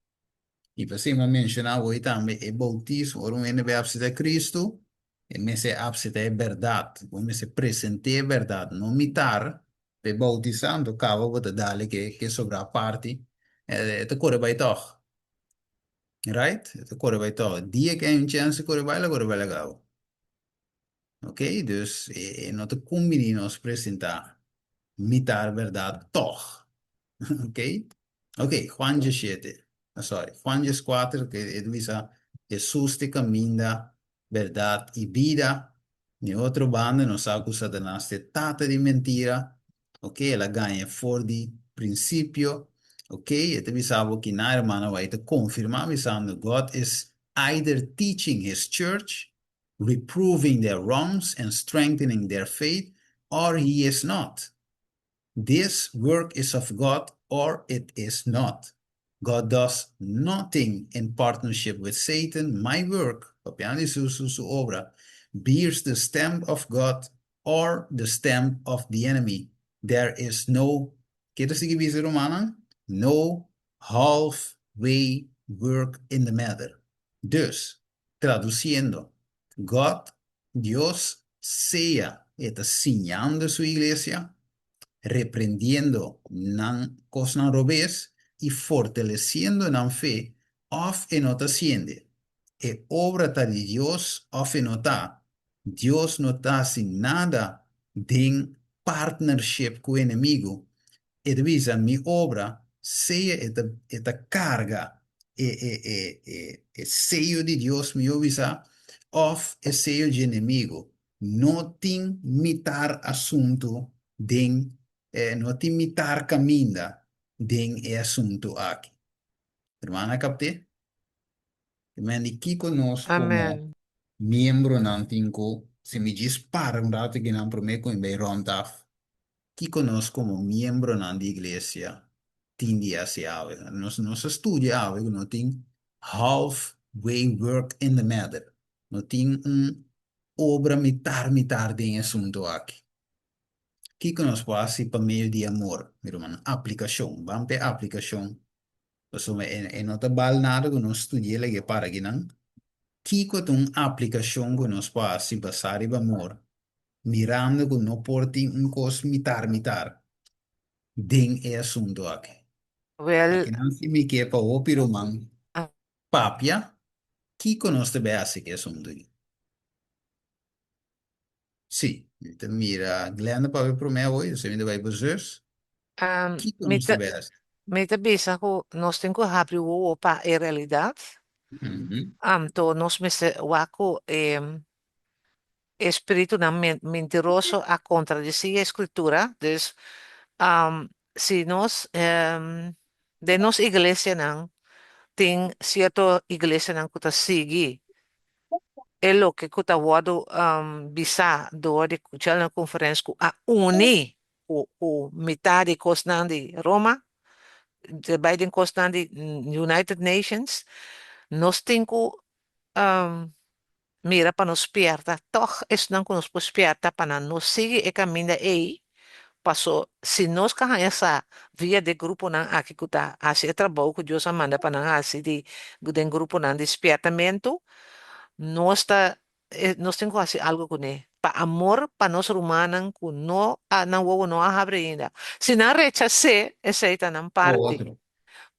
[SPEAKER 1] I p'esei mi a menshoná awor tambe e boutismo, ora un hende bai apseptá Kristu, e mester apseptá e bèrdat, bo mester present'é e bèrdat, no mitar p'e boutisá, anto kaba bo ta dale ke ke sobrá parti, e ta kore bai tòg, right? E ta kore bai tòg, dia ke hay un chèns di kore bai, lo kore bai laga bo. Ok, dus e no ta kumbiní nos presentá mitar bèrdat tòg. Ok, ok, Juan 17, ah sorry, Juan 14 e ta bisa Hesus ta e kaminda, bèrdat i bida. N'e otro banda nos sa ku Satanas ta e tata di mentira, ok, el a gaña for di prinsipio. Ok, e ta bisa bo kinan hermano bai ta konfirmá bisando God is either teaching his church reproving their wrongs and strengthening their faith, or he is not. This work is of God or it is not. God does nothing in partnership with Satan, my work, papiando di su su su obra, bears the stamp of God or the stamp of the enemy. There is no, ke ta sigui bisa rumannan? No half way work in the matter. Dus, Traduciendo, God, Dios, sea e ta siñando su iglesia, reprendiendo nan cosnan robes y fortaleciendo nan fe, of e no ta haciende. E obra ta di Dios of e no ta. Dios no ta haci nada den partnership cu enemigo, E ta bisa, Mi obra, sea e ta e ta karga e e e e e seyo di Dios, mihó bisa, òf e seyo dje enemigu. No tin mitar asuntu den e no tin mitar kaminda den e asuntu aki. Hermana a kapt'é? E men di kiko nos komo
[SPEAKER 3] Amen.
[SPEAKER 1] miembronan tin ku, si mi djis para un ratu akinan promé ku mi bai rònt af, Kiko nos komo miembronan di iglesia tin di hasi awe? Nos nos a studia awe ku no tin half way work in the matter. No tin un obra mitar mitar den e asuntu aki. Kiko nos por hasi pa medio di amor? Mi rumannan, aplikashon. Ban pa e aplikashon. Pasobra e e no ta bal nada ku nos studi'é lege para akinan. Kiko ta un aplikashon ku nos por hasi basá riba amor mirando ku no por tin un kos mitar mitar den e asuntu aki.
[SPEAKER 3] Wel,
[SPEAKER 1] Akinan si mi ke pa hopi ruman papia kiko nos ta bay hasi ku e asuntu aki. Si, mi ta mira Glenda papia promé awor, esei mi ta bay pa zus. Kiko
[SPEAKER 3] mi
[SPEAKER 1] nos ta
[SPEAKER 3] ta
[SPEAKER 1] bay hasi?
[SPEAKER 3] mi ta bisa ku nos tin ku habri wowo pa e realidat, anto nos mester wak ku e E spiritunan mentiroso a kontradisí e Skritura. Dus, si nos den nos iglesianan tin sierto iglesianan ku ta sigui e loke ku ta wòrdu bisá dor di General Conference ku a uni ku mitad di kosnan di Roma, ta bai den kosnan di United Nations, nos tin ku Mira pa nos spierta, tòg esnan ku nos por spierta pa nan no sigui e kaminda ei, paso si nos ka haña sa via de gruponan aki ku ta hasi e trabou ku Dios a manda pa nan hasi di den gruponan di spiertamentu, nos ta nos tin ku hasi algu kuné pa amor pa nos rumannan ku no a nan wowo no a habri ainda. Si nan rechas'é, esei ta nan parti.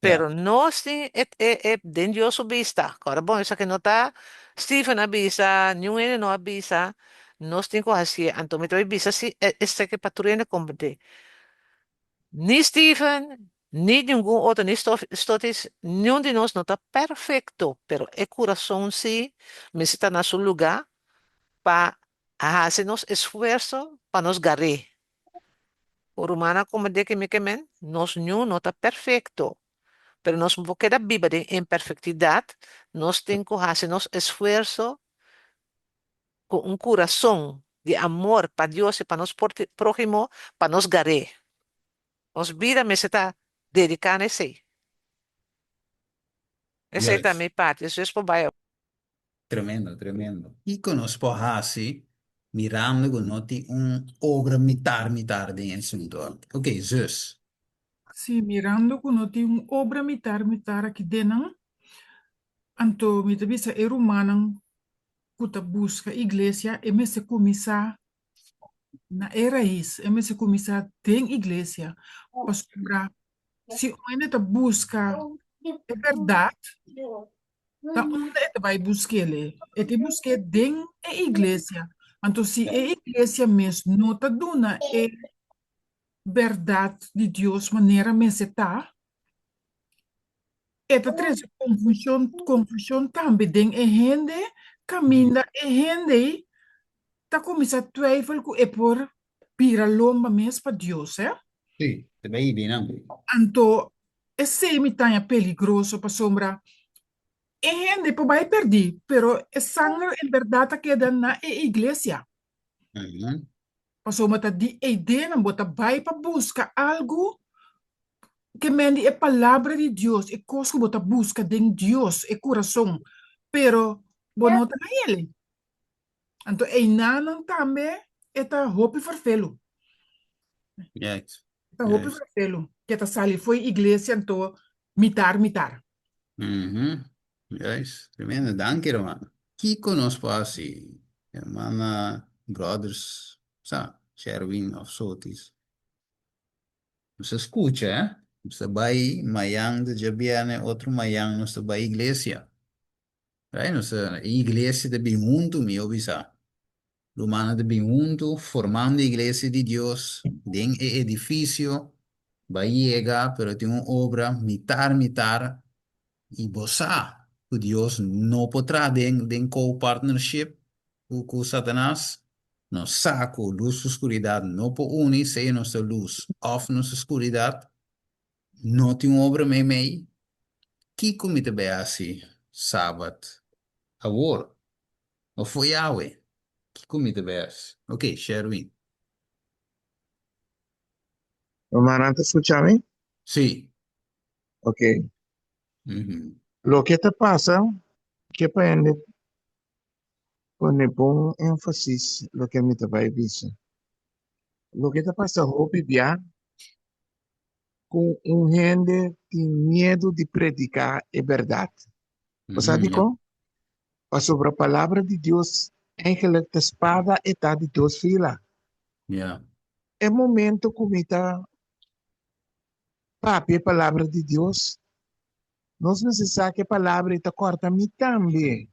[SPEAKER 3] Pero nos tin e e e den Dios su bista. Kòrda bon, esaki no ta Steven a bisa, niun hende no a bisa, nos tin ku hasié. Anto mi ta bai bisa si esaki pa tur hende komprendé. Ni Steven, ni ningun otro, ni Stotis, niun di nos no ta perfecto, pero e curason si mester ta na su luga pa haci nos esfuerso pa nos gar'é. Ku rumannan como de ke mi ke men, nos niun no ta perfecto, pero nos no por keda biba den imperfectidad, nos tin ku haci nos esfuerso ku un kurason di amor pa Dios i pa nos próhimo, pa nos gar'é. Nos bida mester ta dediká na esei. Esei ta mi parti. Despues por bai.
[SPEAKER 1] Tremendo, tremendo. Kiko nos por hasi mirando ku no tin un obra mitar mitar den e asuntu aki? Ok, zus.
[SPEAKER 6] Sí, mirando ku no tin un obra mitar mitar aki den nan, anto mi ta bisa e rumannan ku ta buska iglesia e mester kuminsá na e rais, e mester kuminsá den iglesia. Pasobra si un hende ta buska e bèrdat, ta unda e ta bai busk'el? E ta busk'é den e iglesia. Anto si e iglesia mes no ta duna e bèrdat di Dios manera mester ta, E ta trese konfushon, konfushon tambe den e hende, kaminda e hende ei ta kuminsá twijfel ku e por bira lomba mes pa Dios, eh.
[SPEAKER 1] Sí, ta bai ibi nan.
[SPEAKER 6] Anto esei mi taña peligroso pasobra e hende por bai pèrdí, pero e sanger en bèrdat ta keda na e iglesia. Pasobra ta di e ideanan bo ta bai pa buska algu ke men di e palabra di Dios, e kos ku bo ta buska den Dios, e kurason, pero bo no ta hañ'el. Anto einanan tambe e ta hopi ferfelu. E ta hopi ferfelu ke ta sali fo'i iglesia anto mitar mitar.
[SPEAKER 1] Juist, tremendo. Danki hermano. Kiko nos por hasi hermana, brothers, sa, Sherwin of Sotis? Nos a skucha, eh? Nos ta bai mayan ta djabierne, otro mayan nos ta bai iglesia. Right? Nos ta, e iglesia ta bin huntu, mi yo bisa. Rumannan ta bin huntu, formando e iglesia di Dios den e edifisio. Bai yega, pero tin un obra mitar mitar I bo sa ku Dios no por traha den den co-partnership ku ku Satanas. Nos sa ku lus ku skuridat no por uni, sea nos ta lus òf nos ta skuridat. No tin un obra meimei. Kiko mi ta bai hasi Sabat awor? Òf for Yahwe? Kiko mi ta bai hasi? Ok, Sherwin.
[SPEAKER 7] Rumannan ta skucha mi?
[SPEAKER 1] Sí.
[SPEAKER 7] Ok. Loke ta pasa ke pa hende pone bon énfasis loke mi ta bai bisa. Loke ta pasa hopi bia ku un hende tin miedu di prediká e bèrdat. Bo sa dikon? Pasobra palabra di Dios eigenlijk ta spada e ta di dos fila. E momento ku mi ta papia e palabra di Dios, nos mester sa ku e palabra ei ta kòrta mi tambe.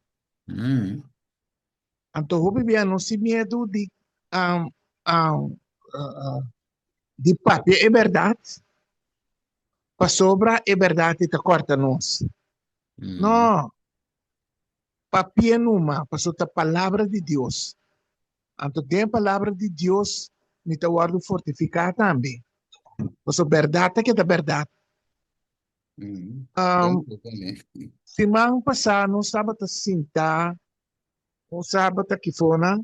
[SPEAKER 7] Anto hopi bia nos tin miedu di di papia e bèrdat, pasobra e bèrdat ei ta kòrta nos. No, papia numa, pasobra ta palabra di Dios. Anto den e palabra di Dios mi ta wòrdu fortifiká tambe. Pasobra bèrdat ta keda bèrdat. Siman pasá nos tabata sintá un sabat aki fona,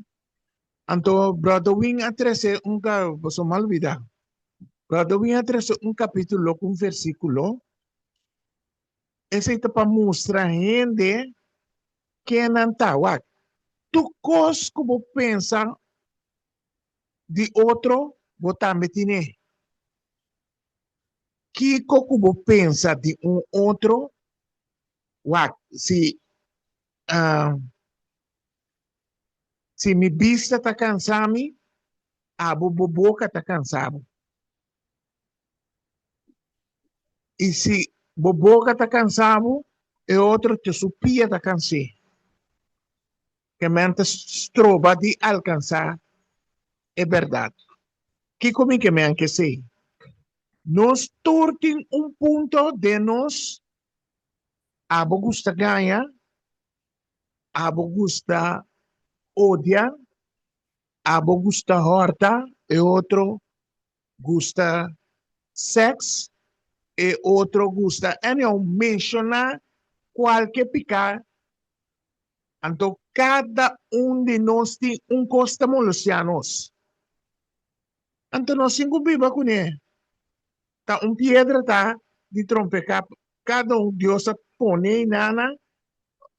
[SPEAKER 7] anto Brother Wing a trese un, boso mal olbidá, Brother Wing a trese un kapítulo ku un versíkulo. Esei ta pa mustra hende ken nan ta. Wak, tur kos ku bo pensa di otro, bo tambe tine. Kiko ku bo pensa di un otro, wak, si, si mi bista ta kansa mi, abo bo boka ta kansa bo. I si bo boka ta kansa bo, e otro te su pia ta kans'é. Ke men ta stroba di alkansá e bèrdat. Kiko mi ke men ke esei? Nos tur tin un punto den nos, abo gusta gaña, abo gusta odia, abo gusta hòrta, e otro gusta sèks, e otro gusta, anyhow, menshoná kualke piká, anto kada un di nos tin un kos ta molestiá nos. Anto nos tin ku biba kuné. Ta un piedra ta di trompeká kada un. Dios a pone einan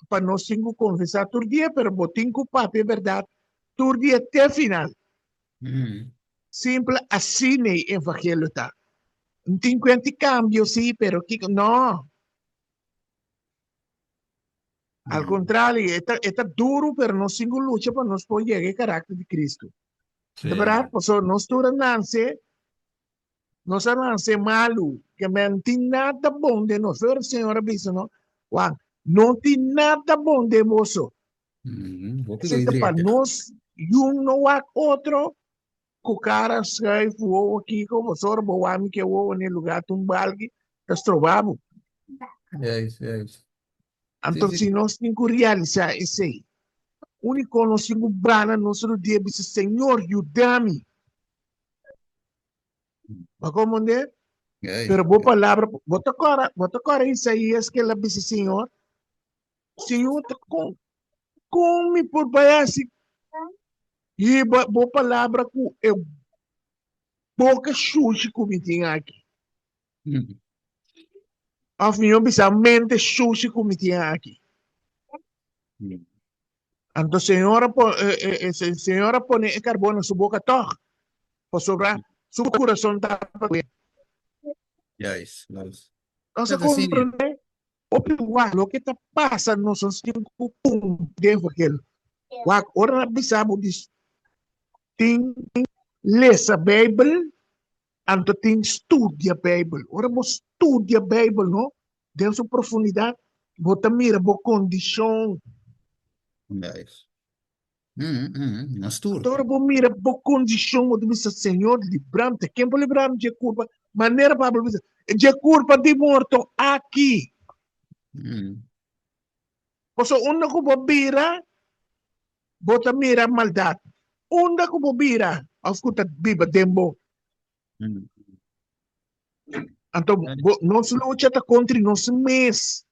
[SPEAKER 7] pa nos tin ku konfesá tur dia, pero bo tin ku papia e bèrdat tur dia te final. Simpel asina e evangelio ta. N tin kuenti kambio si, pero kiko? No. Al kontrario, e ta, e ta duru, pero nos tin ku lucha pa nos por yega e karakter di Kristu.
[SPEAKER 1] Sí.
[SPEAKER 7] Ta bèrdat? Pasobra nos tur a nanse, nos a nanse malu, ke men tin nada bon den nos. Pero Señor a bisa no, Juan, no tin nada bon den boso.
[SPEAKER 1] Mm, hopi
[SPEAKER 7] Esei ta pa
[SPEAKER 1] goidrete.
[SPEAKER 7] nos yun no wak otro ku kara schuif wowo kiko, pasobra bo wak mi ke wowo n'e lugá ta un balki ta stroba bo.
[SPEAKER 1] Juist, juist.
[SPEAKER 7] Anto
[SPEAKER 1] Sí, sí.
[SPEAKER 7] si nos tin ku realisá esei, úniko nos tin ku bana nos rudia i bisa, Señor, yuda mi. Bo a komprendé?
[SPEAKER 1] Juist,
[SPEAKER 7] Pero bo
[SPEAKER 1] juist.
[SPEAKER 7] palabra, bo ta kòrda, bo ta kòrda Isaías ke el a bisa Señor, Señor, ta kon, kon mi por bai hasi hiba bo palabra ku e boka shushi ku mi tin aki? Of mihó bisa mente shushi ku mi tin aki. Anto Señor a po, e, e, e, Señor a pone e karbon na su boka tòg, pasobra su kurason tabata duel.
[SPEAKER 1] Juist, juist.
[SPEAKER 7] Nos a
[SPEAKER 1] Dat is
[SPEAKER 7] komprendé hopi wak loke ta pasa nos nos tin ku kumpli den evangelio. Wak, ora nan bisa bo di tin lesa Beibel, Anto tin studia Bijbel. Ora bo studia Bijbel, no, den su profundidad, bo ta mira bo condicion.
[SPEAKER 1] Nice. Mm, mm, nos tur.
[SPEAKER 7] Anto ora bo mira bo condicion, bo ta bisa, Señor, libram. Te ken por libram dje curpa? Manera Pablo bisa, dje curpa di morto aki.
[SPEAKER 1] Mm.
[SPEAKER 7] Pasobra unda ku bo bira, bo ta mira maldat. Unda ku bo bira, òf ku ta biba den bo. Anto, bo, nos lucha ta kontra nos mes.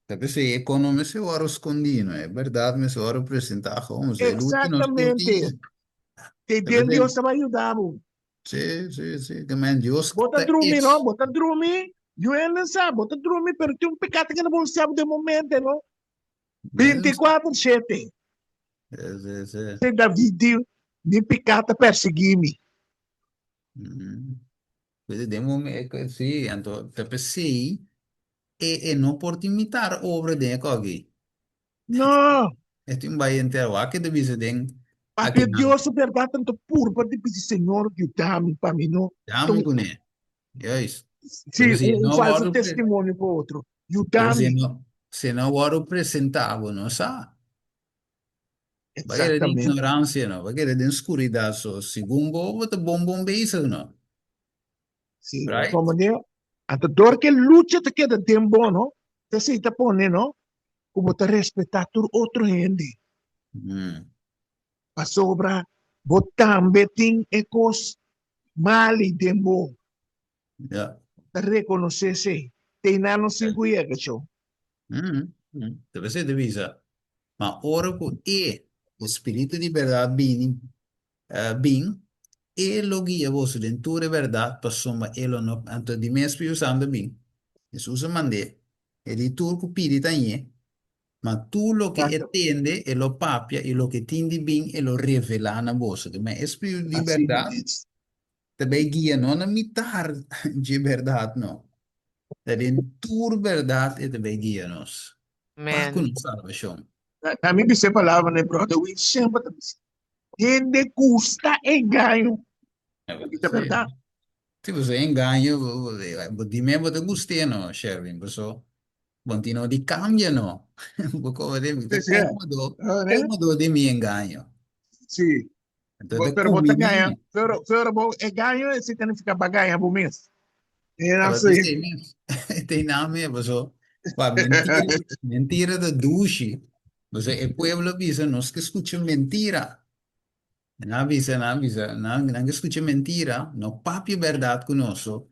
[SPEAKER 1] Ta p'esei e kono mester wòrdu skondí, no? E bèrdat mester wòrdu presentá gewoon. E lucha nos tur
[SPEAKER 7] Eksaktamente.
[SPEAKER 1] dia.
[SPEAKER 7] Te
[SPEAKER 1] Ta
[SPEAKER 7] den
[SPEAKER 1] p'esei.
[SPEAKER 7] Dios ta bai yuda bo.
[SPEAKER 1] Sí, sí, sí. Ke men Dios
[SPEAKER 7] Bo ta
[SPEAKER 1] ta
[SPEAKER 7] drumi,
[SPEAKER 1] es.
[SPEAKER 7] no? Bo ta drumi. Yuennan sa, bo ta drumi, pero tin un pecado que na bo sa den momento, no? 24 shete.
[SPEAKER 1] Sí, sí, sí.
[SPEAKER 7] Se David di, mi pecado ta persigui mi.
[SPEAKER 1] Mm. Pues den momento, sí, anto ta pesei e e no por tin mitar obra den e koki.
[SPEAKER 7] No.
[SPEAKER 1] E tin bai entero. Wak ke ta bisa den
[SPEAKER 7] Papia
[SPEAKER 1] akinan.
[SPEAKER 7] Dios su berdad tanto purba di bisa Señor yuda mi pa mi no
[SPEAKER 1] Yuda mi kuné. Juist.
[SPEAKER 7] Sí,
[SPEAKER 1] Pero si
[SPEAKER 7] un, un
[SPEAKER 1] no
[SPEAKER 7] falso
[SPEAKER 1] wòrdu pre-
[SPEAKER 7] testimonio pa otro. Yuda
[SPEAKER 1] pero si
[SPEAKER 7] mi.
[SPEAKER 1] no, si no wòrdu presentá bo no sa. Bo a keda den
[SPEAKER 7] Exactamente.
[SPEAKER 1] ignorancia no. Bo a keda den skuridat so. Segun bo, bo ta bon bon bezig no.
[SPEAKER 7] Sí,
[SPEAKER 1] Right?
[SPEAKER 7] como de, anto dor ke lucha ta keda den bo, no? Ta esei ta pone, no? Ku bo ta respetá tur otro hende.
[SPEAKER 1] Mm.
[SPEAKER 7] Pasobra bo tambe tin e kos mali den bo.
[SPEAKER 1] Ja.
[SPEAKER 7] Ta rekonosé esei. Te einan nos tin ku yega, cho.
[SPEAKER 1] Mm, mm. Ta p'esei ta bisa, ma ora ku e, e spiritu di bèrdat bini, Bin, E lo guia boso den tur e bèrdat, pasobra E lo no. Anto di mes Spiritu Santu a bin. Hesus a mand'é, E di tur ku pidi ta ñe, ma tur loke E tende, E lo papia, i loke tin di bin, E lo revelá na boso. Te men e Spiritu di bèrdat ta bai guia no na mitar dje bèrdat no, ta den tur bèrdat E ta bai guia nos, pa ku
[SPEAKER 3] Amen.
[SPEAKER 1] nos salbashon.
[SPEAKER 7] Na mi bisa e palabra, brother Will semper ta bisa, Hende gusta engaño.
[SPEAKER 1] Sí,
[SPEAKER 7] Ta berdad.
[SPEAKER 1] Sí, paso engaño, bo di me bo ta gust'é no, Sherwin, paso bo tin no di cambia no. Bo como de mi ta
[SPEAKER 7] Sí, sí.
[SPEAKER 1] cómodo,
[SPEAKER 7] Ah, né?
[SPEAKER 1] cómodo di mi engaño.
[SPEAKER 7] Sí.
[SPEAKER 1] Anto ta
[SPEAKER 7] Pero bo ta gaña,
[SPEAKER 1] kumbiní.
[SPEAKER 7] pero, pero bo, e gaño esi ta nifiká bo a gaña bo mes. Era
[SPEAKER 1] Tabata
[SPEAKER 7] así.
[SPEAKER 1] esei mes. Te na me, paso, pa mentira, mentira ta dushi. Paso e pueblo bisa nos ke skucha mentira. Nan a bisa, nan a bisa, nan, nan ke skucha mentira, no papia bèrdat ku nos. So,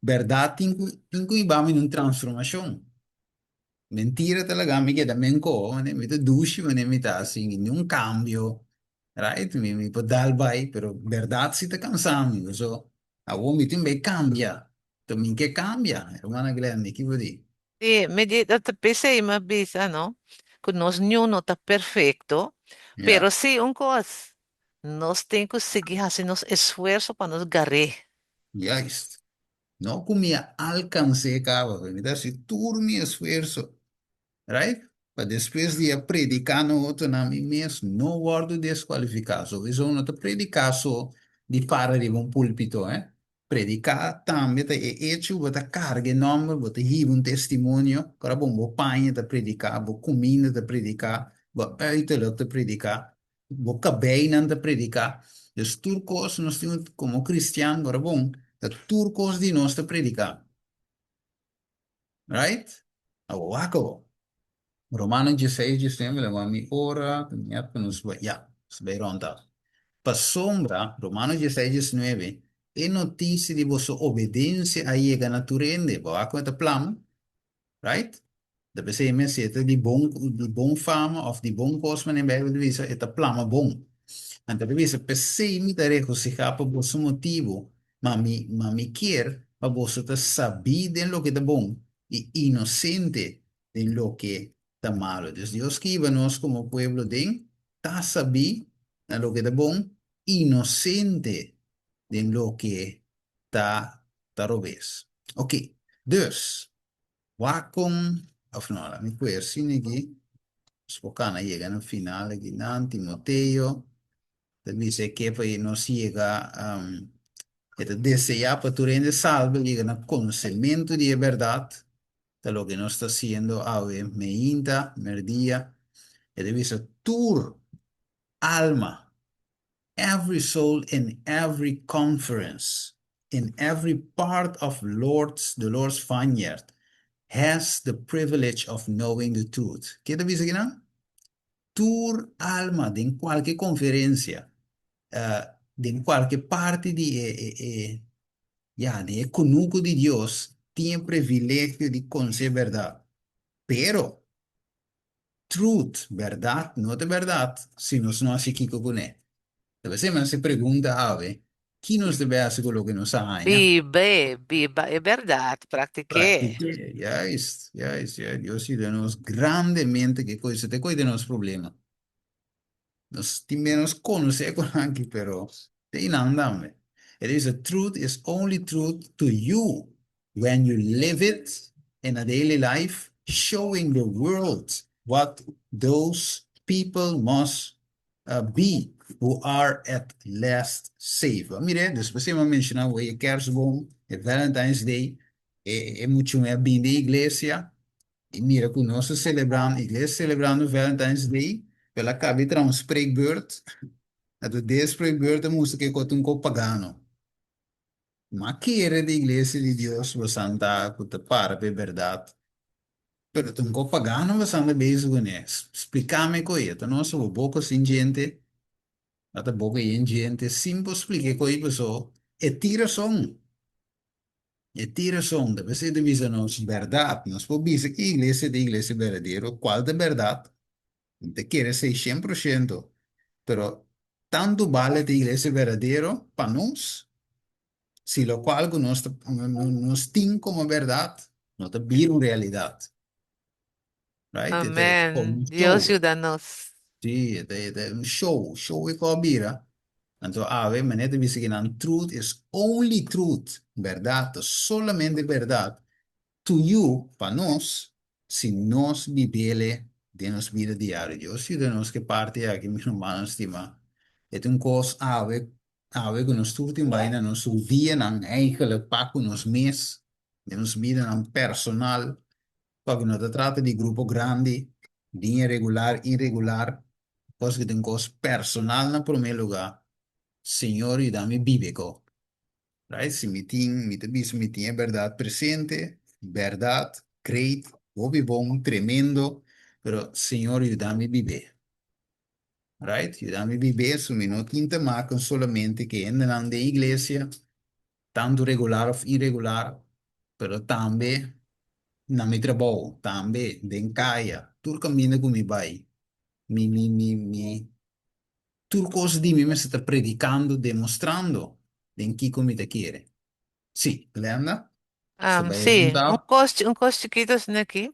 [SPEAKER 1] bèrdat tin ku, tin ku hiba mi na un transformashon. Mentira ta laga mi keda menko, mane mi ta dushi, mane mi ta sin niun kambio, right? Mi, mi por dal bai, pero bèrdat si ta kansa mi. Paso, awor mi tin bai kambia. To mi ke kambia, hermana Glendy, ki bo di?
[SPEAKER 3] Sí, mi di, ta p'esei mi a bisa, no? Ku nos niun no ta perfekto,
[SPEAKER 1] Ja.
[SPEAKER 3] pero sí un kos, nos tin ku sigui hasi nos esfuerso pa nos gar'é.
[SPEAKER 1] Juist. No ku mi a alkans'é kaba, pero mi ta hasi tur mi esfuerso, right? Pa despues di a prediká na otronan mi mes no wòrdu deskualifiká. Sowiso no ta prediká so di para riba un púlpito, eh. Prediká tambe ta e echo bo ta karga e nòmber, bo ta hiba un testimonio, ora bon bo paña ta prediká, bo kuminda ta prediká, bo uiterlijk ta prediká, bo kabeinan ta prediká. Dus tur kos nos tin komo kristian, ora bon, ta tur kos di nos ta prediká. Right? Awor wak awor. Romano dieseis diesnuebe lo mi ora net pa nos bai ya nos bai rond af. Pasobra, Romano dieseis diesnuebe, e notisia di boso obedensia a yega na tur hende. Bo wak ku e ta plama? Right? Ta p'esei mes si e ta di bon di bon fama òf di bon kos manera Beibel ta bisa e ta plama bon. Anto ta bisa p'esei mi ta regosihá pa boso motibu, ma mi ma mi kier pa boso ta sabí den loke ta bon i inosente den loke ta malu. Dus Dios ke hiba nos komo pueblo den ta sabí na loke ta bon, inosente den loke ta ta robes. Ok, dus, wak kon, of no, laat mi kue asina aki, nos por kana yega na final aki nan, Timoteo ta bisa e ke pa nos yega, e ta deseá pa tur hende salba yega na konosementu di e bèrdat, ta loke nos ta hasiendo awe meinta, merdia, e ta bisa tur alma, every soul in every conference, in every part of Lord's, the Lord's vineyard, has the privilege of knowing the truth. Ke ta bisa kinan? Tur alma den kualke konferensia, den kualke parti di e, e, e, ya, den e kunuku di Dios, tin e privilegio di konosé bèrdat. Pero, truth, bèrdat, no ta bèrdat si nos no hasi kiko kuné. Ta p'esei mi hasi pregunta awe, ki nos debe hasi ku loke nos a haña?
[SPEAKER 3] Biba, biba e bèrdat, praktik'é.
[SPEAKER 1] Praktik'é, juist, juist, juist. Dios yuda nos grandemente ku e kos, esei ta e kos di nos problema. Nos tin menos conoce con aki, pero te inan tambe. E ta bisa, truth is only truth to you when you live it in a daily life, showing the world what those people must be who are at last saved. Bo mira, despues mi a menciona bo e kerstboom, e Valentine's Day, e muchu a bini den iglesia, I mira ku nos ta selebrando, iglesia selebrando Valentine's Day, pero el a kaba di traha un spreekbeurt, anto den e spreekbeurt a mustra ku e kos ta un kos pagano. Ma kere di iglesia di Dios bosan ta ku ta para pa e bèrdat, pero ta un kos pagano bosan ta bezig kuné. Splika mi koe, ta nos bo boka sin djente, a ta boka yen djente, sin por splika e koe paso e tin rason. E tin rason, ta p'esei ta bisa nos bèrdat. Nos por bisa ki iglesia ta e iglesia berdadero, kual ta bèrdat, mi ta kere esei shen por shento, pero tantu bale ta e iglesia berdadero pa nos, si lokual ku nos ta nos tin komo bèrdat no ta bira un realidat. Right? E ta
[SPEAKER 3] Amen.
[SPEAKER 1] como un
[SPEAKER 3] Dios
[SPEAKER 1] show.
[SPEAKER 3] yuda nos.
[SPEAKER 1] Sí, e ta, e ta un show. Show e ko a bira. Anto awe, manera ta bisa kinan, truth is only truth. Berdad ta solamente berdad to you, pa nos, si nos bibele den nos bida diario. Dios yuda nos ke parti aki, mi rumannan stimá. E ta un kos awe, awe ku nos tur tin bai na nos rudianan eigenlijk pa ku nos mes, den nos bidanan personal, Pasobra no ta trata di grupo grandi, diña regular, irregular, kos ku tin kos personal na promé lugá. Señor yuda mi biba ko. Right? Si mi tin, mi ta bisa mi tin e bèrdat presente, bèrdat, great, hopi bon, tremendo, pero Señor yuda mi bib'é. Right? Yuda mi bib'é, so mi no tin te maken solamente ku hendenan den iglesia, tantu regular òf iregular, pero tambe na mi trabou, tambe den kaya, tur kaminda ku mi bai, mi mi mi mi Tur kos di mi mester ta predikando, demostrando den kiko mi ta kere. Sí, Glenda, sa bai
[SPEAKER 3] Sí,
[SPEAKER 1] un tap?
[SPEAKER 3] un kos chikitu asina aki,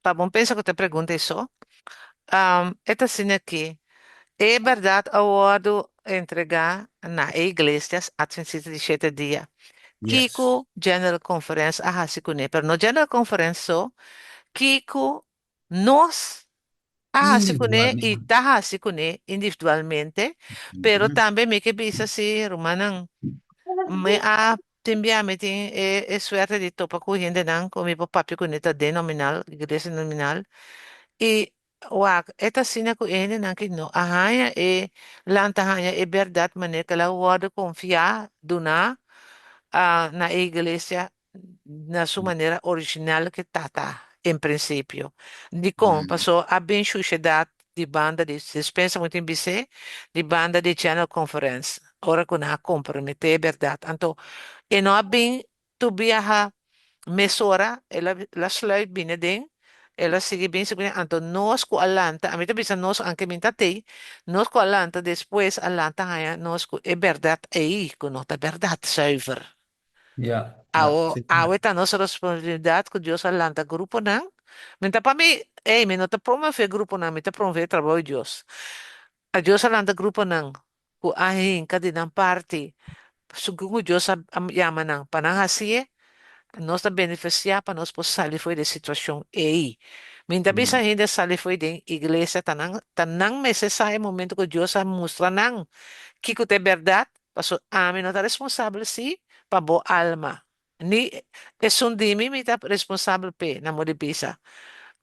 [SPEAKER 3] pa bon pensa ku ta pregunta esó. E ta asina aki, e bèrdat a wòrdu entregá na e iglesia Atventista di Shete Dia. Kiko General Conference a hasi kuné? Pero no General Conference so, kiko nos a hasi kuné i ta hasi kuné individualmente, pero tambe mi ke bisa si rumannan, mi a tin bia mi tin e e suerte di topa ku hendenan ku mi por papia kuné ta denominal, iglesia denominal, i wak e ta asina ku e hendenan ki no a haña e lanta haña e bèrdat manera ku el a wòrdu konfiá, duná na e iglesia na su manera original ke tata en principio. Dikon? Paso a bin shushedat di banda di dispensa mu tin bis'é, di banda di General Conference, ora ku nan a komprometé e bèrdat. Anto e no a bin tur biaha mesora, el a el a sluit bini aden, el a sigui bin sigui bin, anto nos ku a lanta, ami ta bisa nos anke mi ta tei, nos ku a lanta despues a lanta haña nos ku e bèrdat ei ku no ta bèrdat zuiver.
[SPEAKER 1] Ja, ja,
[SPEAKER 3] Awo,
[SPEAKER 1] sí.
[SPEAKER 3] awe ta nos responsabilidad cu Dios a lanta gruponan. Mi ta pa mi, ey, mi no ta promove gruponan, mi ta promove e trabou di Dios. A Dios a lanta gruponan cu a hinca di nan parti, segun cu Dios a yama nan pa nan haci'e, nos ta beneficia pa nos por sali fo'i di e situacion ey. Mi ta bisa hende sali fo'i den iglesia, ta nan, ta nan mester sa e momento cu Dios a mustra nan kico ta e berdad, Paso ami no ta responsabel si pa bo alma, ni esun di mi mi ta responsabel p'e, nan bo di bisa.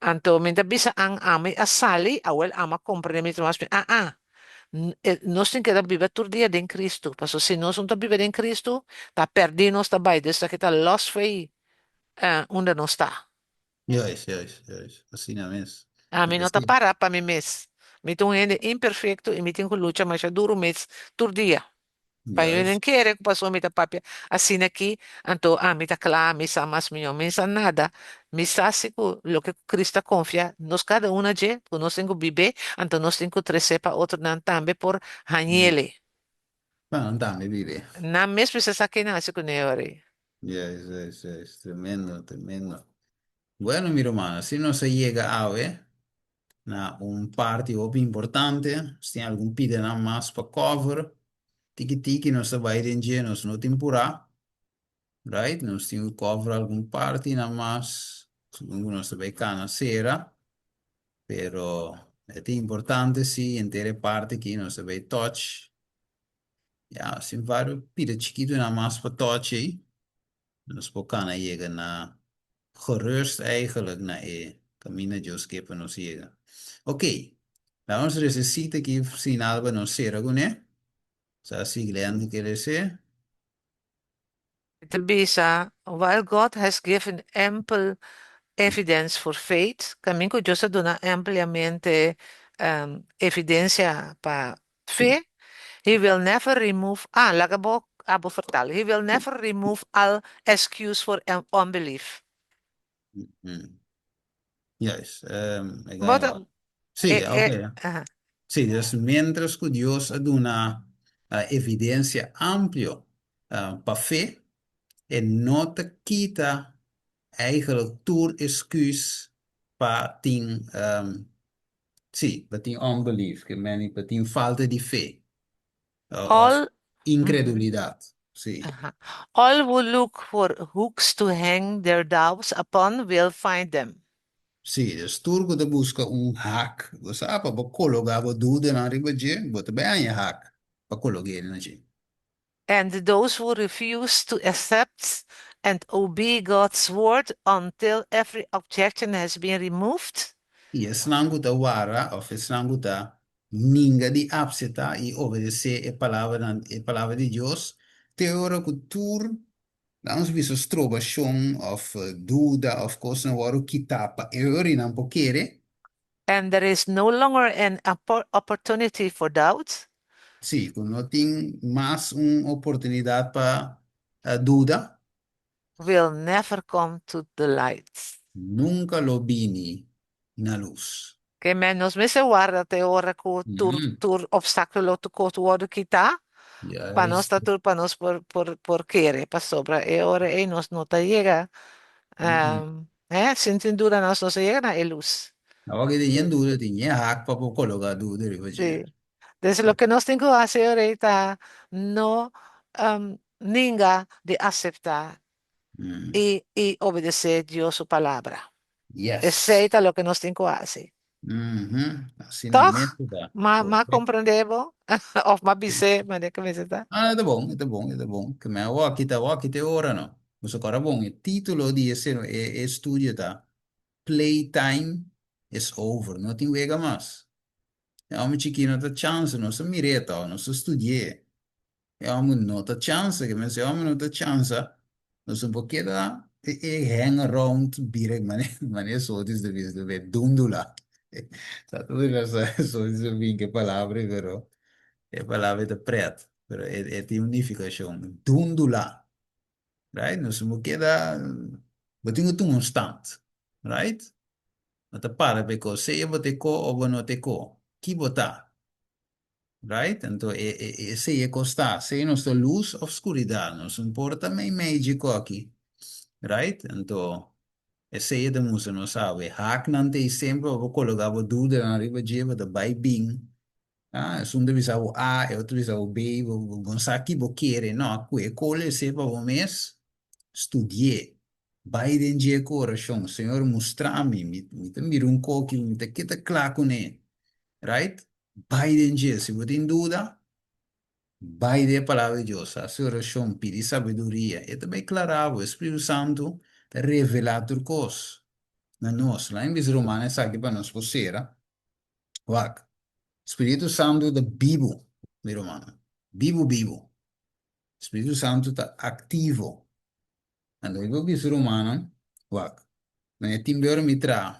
[SPEAKER 3] Anto mi ta bisa an ami a sali, awel ami a comprende mi ta mas bien, ah ah, nos tin keda biba tur dia den Cristo, paso si nos no ta biba den Cristo, ta perdi nos ta bai, dus esaki ta los fo'i unda nos ta.
[SPEAKER 1] Juist, juist, juist. Asina mes.
[SPEAKER 3] Ami no ta
[SPEAKER 1] Sí.
[SPEAKER 3] para pa mi mes. Mi ta un hende imperfecto i mi tin cu lucha masha duru mes tur dia. Pa
[SPEAKER 1] Juist.
[SPEAKER 3] nan kere cu pasobra mi ta papia asina aki, anto ami ta cla, mi sa mas mijo. Mi sa nada. Mi sa si cu loke cu Cristo a confia nos cada un a dje, cu nos tin cu bib'é, anto nos tin cu trec'é pa otronan tambe por hañ'ele.
[SPEAKER 1] Pa nan tambe bib'é.
[SPEAKER 3] Nan mes mester sa ke nan haci cu ne ora ei.
[SPEAKER 1] Juist, juist, juist. Tremendo, tremendo. Bueno, mi ruman, así nos a yega awe na un parti hopi importante. Nos tin algun pidanan mas pa cover. Tiki tiki nos ta bai den dje, nos no tin purá. Right? Nos tin ku cover algun partinan mas segun ku nos ta bai kana sera. Pero e ta importante si henter e parti aki nos ta bai touch. Ya, nos tin varios pida chikitonan mas pa touch ei. Nos por kana yega na gerust eigenlijk na e kaminda Dios ke pa nos yega. Ok, laga nos resa e sita aki final pa nos sera kuné. Sa si Glenda ke res'é.
[SPEAKER 3] Ta bisa, While God has given ample evidence for faith, kamin ku Dios a duna ampliamente evidensia pa fe, He will never remove, ah, laga bo abo vertal, He will never remove all excuse for unbelief.
[SPEAKER 1] Juist, e
[SPEAKER 3] Bo
[SPEAKER 1] gaña
[SPEAKER 3] ta,
[SPEAKER 1] wak. Sí,
[SPEAKER 3] e,
[SPEAKER 1] ok.
[SPEAKER 3] e, aha.
[SPEAKER 1] Sí, dus mientras ku Dios a duna evidensia amplio pa fe, e no ta kita eigenlijk tur excuse pa tin, sí, pa tin unbelief, ke meni pa tin falta di fe of
[SPEAKER 3] All,
[SPEAKER 1] incredulidat, sí.
[SPEAKER 3] aha. All who look for hooks to hang their doubts upon will find them.
[SPEAKER 1] Sí, dus tur ku ta buska un hak, bo sa, pa bo kologá bo dudanan riba dje, bo ta bai haña hak pa kolog'é na dje.
[SPEAKER 3] And those who refuse to accept and obey God's word until every objection has been removed.
[SPEAKER 1] I esnan ku ta wara òf esnan ku ta. ninga di apseptá i obedesé e palabranan, e palabra di Dios, te ora ku tur, laga nos bisa, strobashon òf duda òf kosnan wòrdu kitá pa e ora i nan por kere.
[SPEAKER 3] And there is no longer an opportunity for doubt.
[SPEAKER 1] Sí, ku no tin mas un oportunidat pa duda.
[SPEAKER 3] Will never come to the light.
[SPEAKER 1] Nunka lo bini na lus.
[SPEAKER 3] Ke men nos mester warda te ora ku tur tur opstákulo tur kos wòrdu kitá pa nos ta tur pa nos por por por kere pasobra e ora ei nos no ta yega eh sin tin duda nos no ta yega na e lus.
[SPEAKER 1] Awor ke tin yen duda tin yen hak pa por koloká duda riba dje.
[SPEAKER 3] Sí. Des loke nos tin ku hasi e ora ei ta no ninga di aseptá i i obedesé Dios su palabra.
[SPEAKER 1] Yes.
[SPEAKER 3] Esei ta loke nos tin ku hasi.
[SPEAKER 1] Asina
[SPEAKER 3] Tòg?
[SPEAKER 1] mes ta.
[SPEAKER 3] Ma ma
[SPEAKER 1] Correcto.
[SPEAKER 3] komprendé bo? Òf ma bis'é manera ku mester ta?
[SPEAKER 1] Ah, e ta bon, e ta bon, e ta bon. Ke mi a wòki ta wòki te ora no. Boso kòrda bon, e título di e seno e e studio ta Playtime is over. No tin wega mas. E hòmber chikí no ta chansa, nos a mir'é tòg, nos a studi'é. E hòmber no ta chansa, ke mester e hòmber no ta chansa, nos no por keda e e hang around bira mane mane sotis ta bisa ta be dundula. Sa ta bira sa sotis ta bin ke palabra ei pero e palabra ei ta pret, pero e e tin un nifikashon, dundula, right? Nos no por keda, bo tin ku tuma un stand, right? Bo ta para pa e kos, sea bo ta e ko o bo no ta e ko, ki bo ta? Right? Anto e e esei e kos ta. Sea nos ta lus of skuridat, nos no por ta meimei dje koki. Right? Anto esei e ta mustra nos awe. Haknan ta ei semper pa bo koloká bo dudanan riba dje, bo ta bai bin. Ah, esun ta bisa bo A, e otro ta bisa bo B, bo bo no sa ki bo kere. No, ku e kol esei pa bo mes, studi'é. Bai den dje ku orashon. Señor, mustra mi. Mi mi ta mira un koki, mi ta keda kla kuné. Right? Bai den dje. Si bo tin duda, bai den e Palabra di Dios, hasi orashon, pidi sabiduria. E ta bai klará bo. E Spiritu Santu ta revelá tur kos na nos. Laga mi bisa rumannan esaki pa nos por sera. Wak, Spiritu Santu ta bibu, mi rumannan. Bibu, bibu. Spiritu Santu ta aktivo. Anto mi por bisa rumannan, wak, na e tin be ora mi traha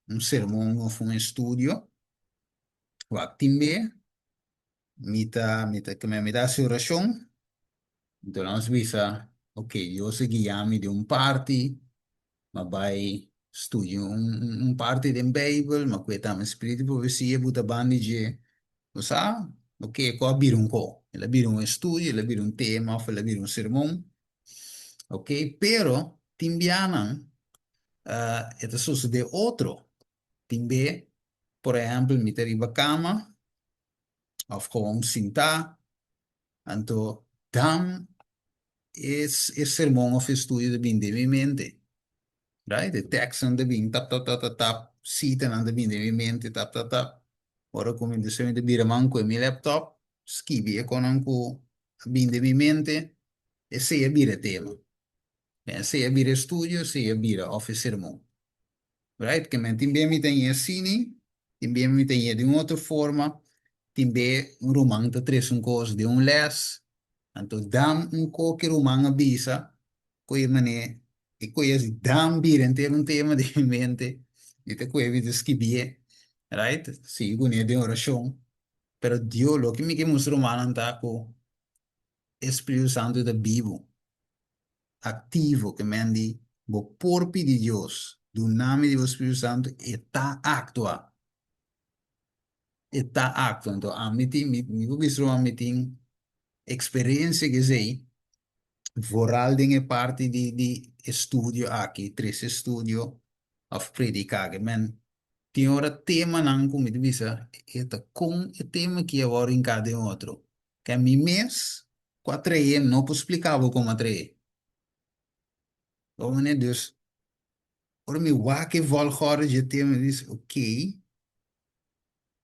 [SPEAKER 1] un sermon òf un estudio, Wak tin be mi ta mi ta mi ta hasi orashon, enton nos bisa ok Dios a guia mi den un parti, mi a bai studia un un parti den beibel, mi a kue tambe spiritu di profesia buta banda di dje, bo sa ok ku a bira un ko, el a bira un estudio, el a bira un tema òf el a bira un sermon, ok, pero tin bianan e ta sosode otro. Tin be, por ehèmpel, mi ta riba kama òf gewoon sintá, anto dan e e sermon òf e studio ta bin den mi mente, right? E tèkstnan ta bin tap tap tap tap tap, sitanan ta bin den mi mente tap tap tap. Ora ku mi ta mi ta bira man ku e mi laptop, skibi e konan ku a bin den mi mente, esei a bira e tema. Esei a bira e studio, esei a bira òf e sermon. Right? Ke men tin be mi ta ñe asini, tin be mi ta ñe di un otro forma, tin be un ruman ta trese un kos den un les, anto dam un ko ke ruman a bisa, koe man'e e koe asi dam bira henter un tema den mi mente, mi ta koe mi ta skibié, right? Sigui kuné den orashon, pero Dios loke mi ke mustra rumannan ta ku e Spiritu Santu ta bibu. Aktivo ke men di bo por pidi Dios duna mi di bo Spiritu Santu e ta aktua. E ta aktua. Anto ami tin mi mi por bisa ruman mi tin eksperensia ku esei vooral den e parti di di estudio aki trese estudio òf prediká ke men tin ora temanan ku mi ta bisa e ta kon e tema aki a wòrdu hinká den otro ke mi mes Ku a trae no por splika bo kon a trae. Bo manera dus ora mi wak e volgorde dje tema mi bisa ok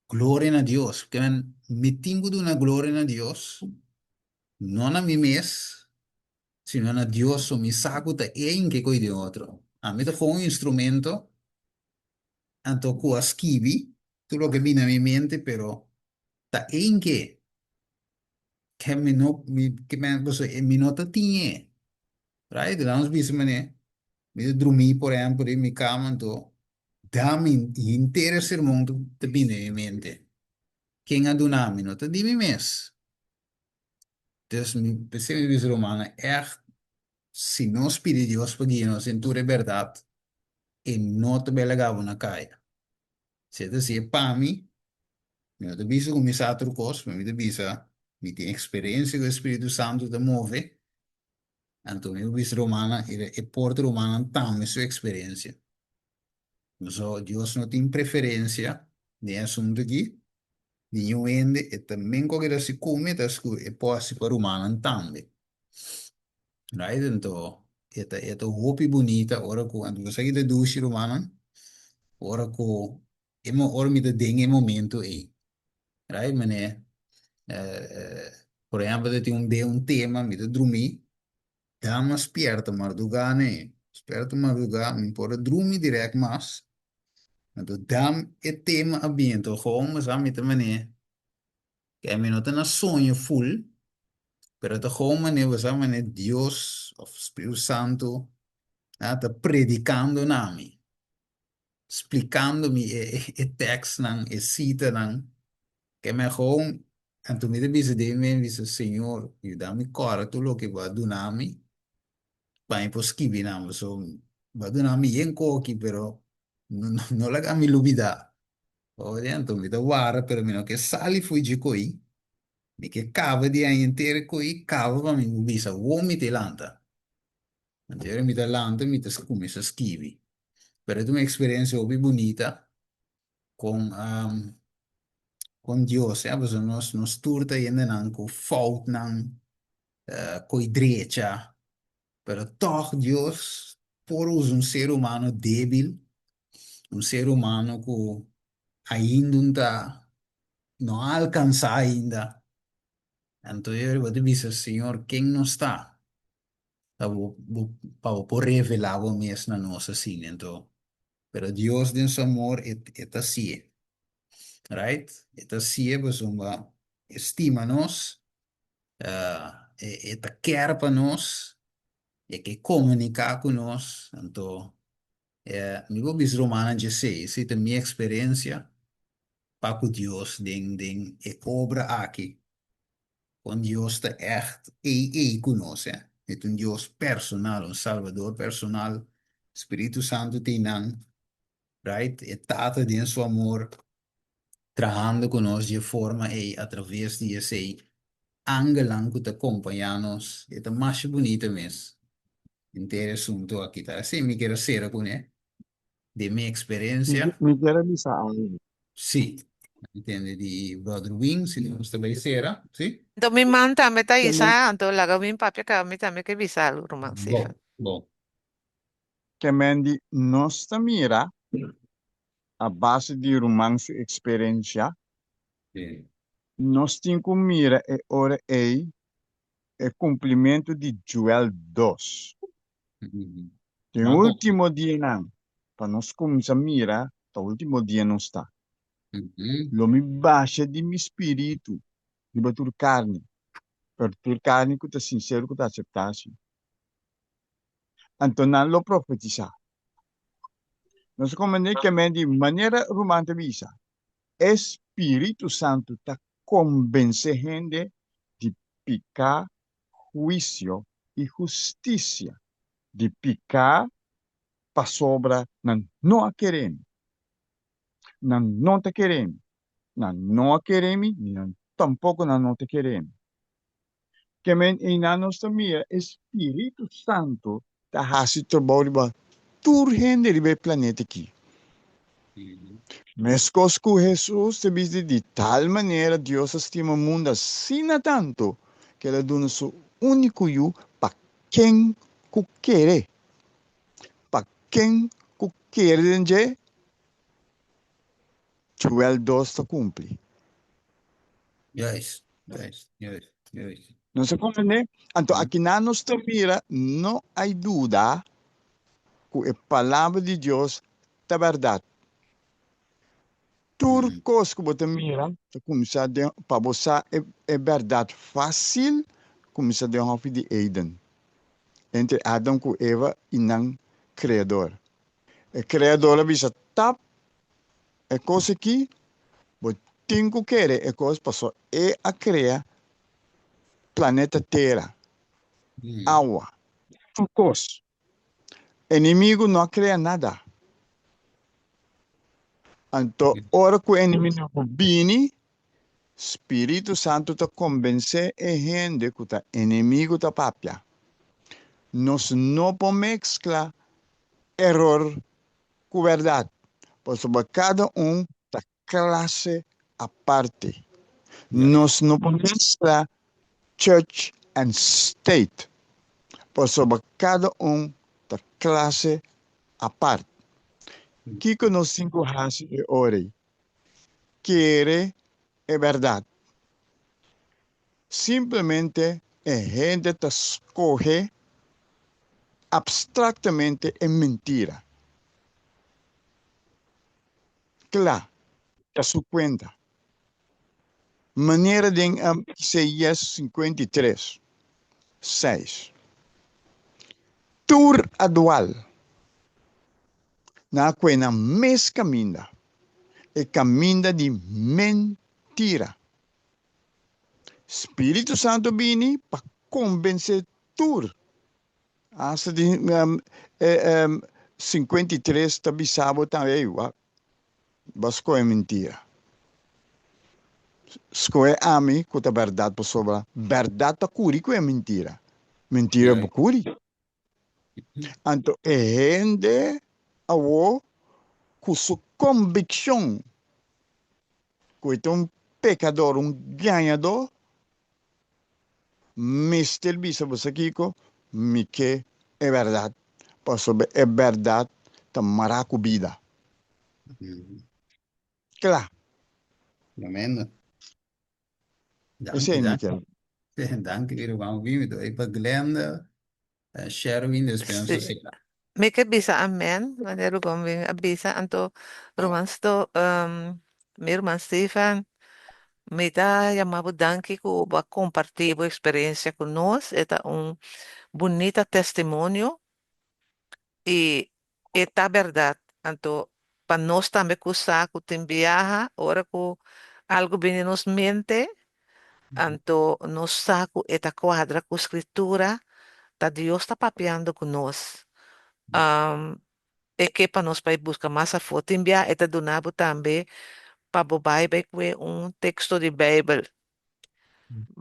[SPEAKER 1] gloria na Dios ke men mi tin ku duna gloria na Dios no na mi mes sino na Dios so mi sa ku ta e inke koe den otro ami ta kon un instrumento anto ku a skibi tur loke bini na mi mente pero. Ta enke ke mi no mi ke men paso e mi no ta tin e. Right? Laat nos bisa mane mi ta drumí por ehempel den mi kama anto da mi henter e sermon ta bini den mi mente. Ken a duna mi? No ta di mi mes. Dus mi p'esei mi bisa rumannan ègt si nos pidi Dios pa guia nos den tur e bèrdat e no ta bai laga bo na kaya. Si e ta si e pa mi, mi no ta bisa ku mi sa tur kos, pero mi ta bisa mi tin eksperensia ku e Spiritu Santu ta move, anto mi por bisa rumannan e por ta rumannan tambe su eksperensia. Pasobra Dios no tin preferensia den e asuntu aki, niun hende, e ta men ku a hasi ku mi, e ta hasi ku e por hasi pa rumannan tambe. Right? Anto e ta e ta hopi bunita ora ku anto bo sa ki ta dushi rumannan? Ora ku e mo ora mi ta den e momento ei. Right? Mane por ehempel ta tin un be un tema mi ta drumí dama spierta mardugá ne spierta mardugá mi por a drumi dirèkt mas anto dam e tema a bini anto gewoon bo sa mi ta mane Ke mi no ta na soño full, pero ta gewoon manera bo sa manera Dios of Spiritu Santo a ta predicando na mi, splicando mi e e tekstnan, e citanan, ke mi a gewoon, anto mi ta bisa den mi mente, bisa, Señor, yuda mi kòrda tur loke bo a duna mi, pa mi por skibi nan, pasobra bo a duna mi yen koki, pero no no laga mi lubida. Oye, anto mi ta wara, pero mi no ke sali fo'i dje koi. Mi ke kaba di aña henter e koi, kaba pa mi por bisa awor mi ta e lanta. Anto ora mi ta lanta mi ta kuminsá skibi. Pero e ta un eksperensia hopi bunita kon kon Dios, ya, pasobra nos nos tur ta hendenan ku foutnan, koi drecha, Pero tòg Dios por usa un ser humano débil, un ser humano ku ainda un ta no a alkansá ainda. Anto e ora bo ta bisa, Señor, ken nos ta pa bo bo pa bo por revelá bo mes na nos asina? Anto, pero Dios den su amor e e ta hasié, right? E ta hasié pasobra e stima nos E ta kier pa nos, e ke komuniká ku nos, anto mi por bisa rumannan djesei, esei ta mi eksperensia pa ku Dios den den e obra aki, kon Dios ta ègt ei ei ku nos, e ta un Dios personal, un Salbador personal, Spiritu Santu ta einan, right, e Tata den su amor trahando ku nos di e forma ei atraves di esei angelnan ku ta kompañá nos. E ta masha bunita mes henter e asuntu aki ta. Esei mi kier a sera kuné den mi eksperensia.
[SPEAKER 2] Mi kier a bisa algu.
[SPEAKER 1] Sí, mi tende di Brother Wing, si nos ta bai sera, sí?
[SPEAKER 3] Anto mi man tambe ta isa, anto laga Wing papia kaba mi tambe ke bisa algu, ruman
[SPEAKER 1] Bon,
[SPEAKER 3] Stefan.
[SPEAKER 1] bon.
[SPEAKER 2] Ke men di nos ta mira a base di ruman su eksperensia, nos tin ku mira e ora ei e kumplimentu di Joel dos. Den último dianan, pa nos kuminsá mira ta último dia nos ta, lo mi basha di mi spiritu riba tur karni, pero tur karni ku ta sinsero ku ta aseptá si. Anto nan lo profetisá. Nos a komprendé ke men di manera ruman ta bisa, e spiritu santu ta kombensé hende di piká, huisio i hustisia, di piká pasobra nan no a kere mi, nan no ta kere mi, nan no a kere mi ni nan tampoko nan no ta kere mi. Ke men einan nos ta mira e Spiritu Santu ta hasi trabou riba tur hende riba e planeta aki. Meskos ku Hesus ta bisa di tal manera Dios a stima mundu asina tantu ku el a duna su úniko Yu pa ken ku kere, pa ken ku kere den dje, Joel dos ta kumpli.
[SPEAKER 1] Juist, juist, juist, juist.
[SPEAKER 2] Nos a comprende? Anto akinan nos ta mira, no hay duda ku e palabra di Dios ta bèrdat. Tur kos ku bo ta mira ta kuminsá den, pa bo sa e e bèrdat fásil, kuminsá den hòfi di Eden, entre Adam ku Eva i nan Kreador. E Kreador a bisa, Tap e kos aki, bo tin ku kere e kos pasobra E a krea planeta Tera, awa, tur kos. Enemigu no a krea nada. Anto ora ku enemigu bini, Spiritu Santu ta kombensé e hende ku ta enemigu ta papia. Nos no por meskla eror ku bèrdat, pasobra kada un ta klase aparte. Nos no por mezcla church and state, pasobra cada un ta klase apart. Kico nos tin cu haci e ora ei? Kere e berdad. Simplemente e hende ta scoge abstractamente e mentira. Kla, ta su kuenta. Manera den Isaías 53, 6. Tur a dual. Nan a kue nan mes kaminda, e kaminda di mentira. Spiritu Santu bini pa kombensé tur. Hasta di 53 ta bisa bo tambe, ey, wak, bo a scohe mentira. Scohe ami cu ta berdad pasobra berdad ta curi cu e mentira. Mentira bo curi. Anto e hende awo cu su conviccion cu e ta un pecador, un gañador, Mester bisa bo sa kiko? Mi ke e bèrdat, pasobra e bèrdat ta mará ku bida. Kla.
[SPEAKER 1] Tremendo. Danki,
[SPEAKER 2] Esei mi
[SPEAKER 1] danki.
[SPEAKER 2] kel.
[SPEAKER 1] Danki, mi ruman Wimito. E pa Glenda. Sherwin Despensa
[SPEAKER 3] Sí.
[SPEAKER 1] Sera.
[SPEAKER 3] Mi ke bisa amen, wanneer ruman Wim a bisa, anto ruman Sto, um, mi ruman Stephen, mi ta yama bo danki ku bo a kompartí bo eksperensia ku nos. E ta un bunita testimonio i e ta bèrdat. Anto pa nos tambe ku sa ku tin biaha ora ku algu bini nos mente, Anto nos sa ku e ta kuadra ku Skritura, ta Dios ta papiando ku nos. E ke pa nos bai buska mas afó. Tin bia e ta duna bo tambe pa bo bai bai kue un teksto di Beibel.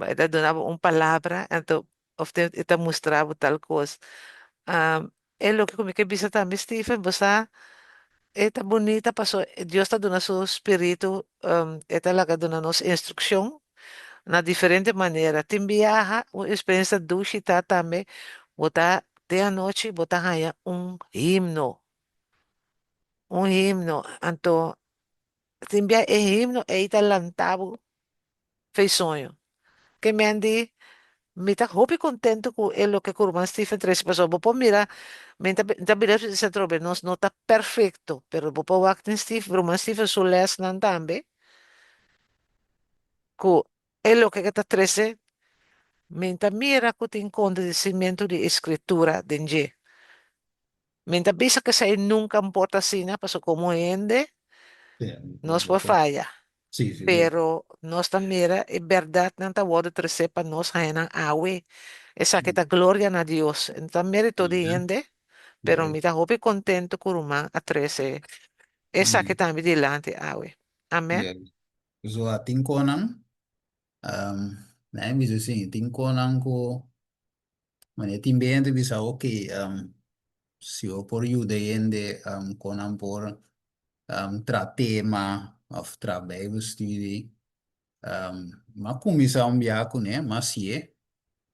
[SPEAKER 3] E ta duna bo un palabra, anto of te e ta mustra bo tal kos. E loke ku mi ke bisa tambe Stephen, bo sa e ta bunita paso Dios ta duna su spiritu, e ta laga duna nos instrukshon na diferente manera. Tin biaha un eksperensia dushi ta tambe bo ta den anochi bo ta haña un himno, un himno. Anto tin bia e himno ei ta lanta bo Fe soño. Ke men di, Mi ta hopi kontentu ku e loke ku ruman Stephen trese pasobra bo por mira, mi ta mi ta bira bisa atrobe, nos no ta perfekto, pero bo por wak den Steve, ruman Stephen su lèsnan tambe, ku e loke ke ta trese, mi ta mira ku tin kondisimentu di e Skritura den dje. Mi ta bisa ku esei nunka por ta asina, pasobra komo hende nos por faya. Pero nos ta mira e bèrdatnan ta wòrdu tresé pa nos haña nan awe. Esaki ta gloria na Dios. No ta mérito di hende, pero mi ta hopi kontentu ku ruman a trese esaki tambe dilanti awe. Amèn.
[SPEAKER 1] So a tin konan, nan a bisa si, tin konan ku Mane tin be hende bisa ok si bo por yuda hende kon nan por traha tema of traha bijbelstudie m'a kuminsá un biaha kuné m'a hasié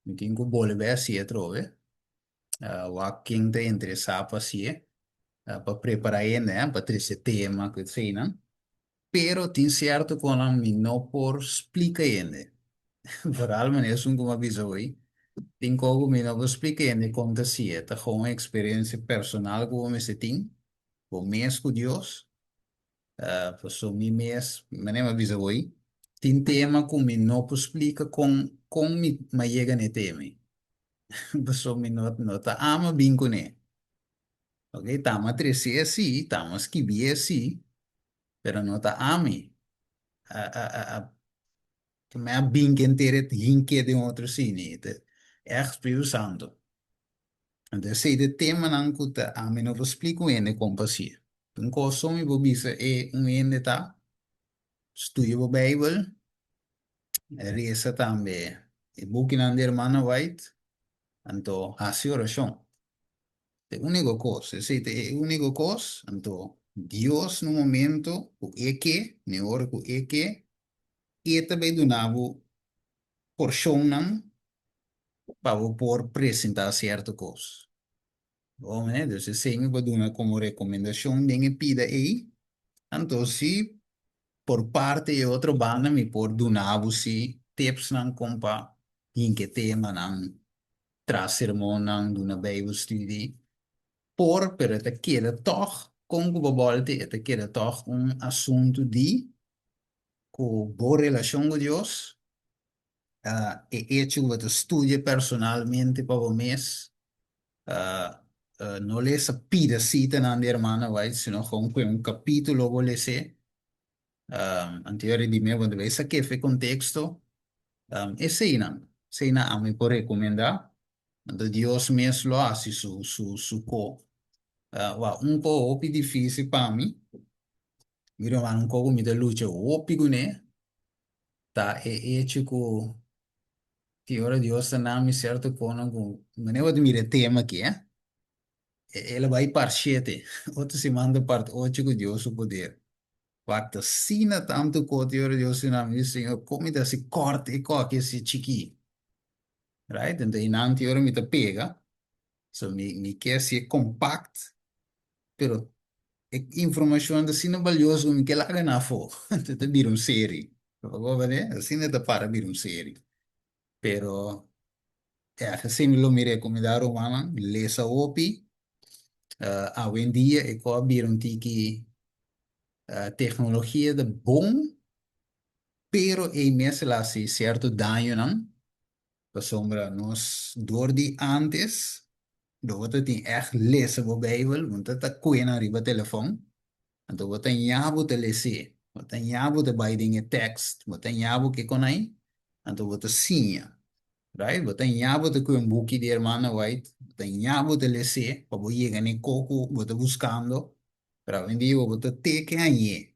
[SPEAKER 1] mi tin ku bolbe hasié atrobe wak ken ta interesá pa hasié pa prepará hende pa trese tema ku eseinan. Pero tin cierto conan mi no por splica hende. Vooral manera esun cu mi a bisa hoy, tin co cu mi no por splica hende con ta haci'e. Ta gewoon un experiencia personal cu bo mester tin, bo mes cu Dios. Paso mi mes, manera mi a bisa bo ei, tin tema ku mi no por splika kon kon mi a yega na e tema ei. Paso mi no no ta ama bin kuné. Ok, ta mi a trese sí, ta mi a skibié sí, pero no ta ami a a a a mi a bin ku henter e hink'é den otro sini. Ta ègt Spiritu Santu. Anto esei ta e temanan ku ta ami no por splika un hende kon pa hasié. Un kos so mi por bisa e un hende ta, studia bo Beibel, resa tambe e bukinan di Hermana White, anto hasi orashon. Ta e úniko kos, esei ta e úniko kos, anto Dios na un momento ku e ke, na e ora ku e ke, e ta bai duna bo porshonnan pa bo por presentá sierto kos. Bo mene? Dus esei mi por duna komo rekomendashon den e pida ei. Anto si por parte e otro banda mi por duna bo si tipsnan kon pa hinka e temanan, traha sermonnan, duna bijbelstudie. Por, pero e ta keda tòg, kon ku bo bòlta e ta keda tòg un asuntu di ku bo relashon ku Dios, e echo ku bo ta studia personalmente pa bo mes, no lesa pida sitanan di Hermana White, sino gewoon ku un kapítulo bo les'é. Anto di mi bo ta bai sa kefe konteksto. Eseinan, eseinan ami por rekomendá. Anto Dios mes lo hasi su su su ko. Wak, un ko hopi difísil pa mi, mi ruman, un ko ku mi ta lucha hopi kuné, ta e echo ku tin ora Dios ta na mi sierto konan ku manera bo ta mira e tema aki eh, el a bai part shete, otro siman ta part ocho ku Dios su poder. Wak ta asina tantu ko tin ora Dios ta na mi, Señor kon mi ta hasi kòrt e kòki asi chikí? Right? Enton einan tin ora mi ta pega, so mi mi ke hasié kompakt Pero e informacion ta asina balioso cu mi ke laga na afo. Enton ta bira un seri. Asina ta para bira un seri. Pero ya, asina lo mi recomenda rumannan, lesa hopi. Awendia e ko a bira un tiki tecnologia ta bon, pero ei mes el a haci cierto dañonan. Pasobra nos dor di antes lo bo ta tin ègt lesa bo Bijbel, bo no ta ta kue nan riba telefòn, anto bo ta ña bo ta les'é, bo ta ña bo ta bai den e tèkst, bo ta ña bo ke konai, anto bo ta siña, right? Bo ta ña bo ta kue un buki di Hermana White, bo ta ña bo ta les'é pa bo yega n'e ko ku bo ta buskando, pero awendia bo ta teke hañ'é.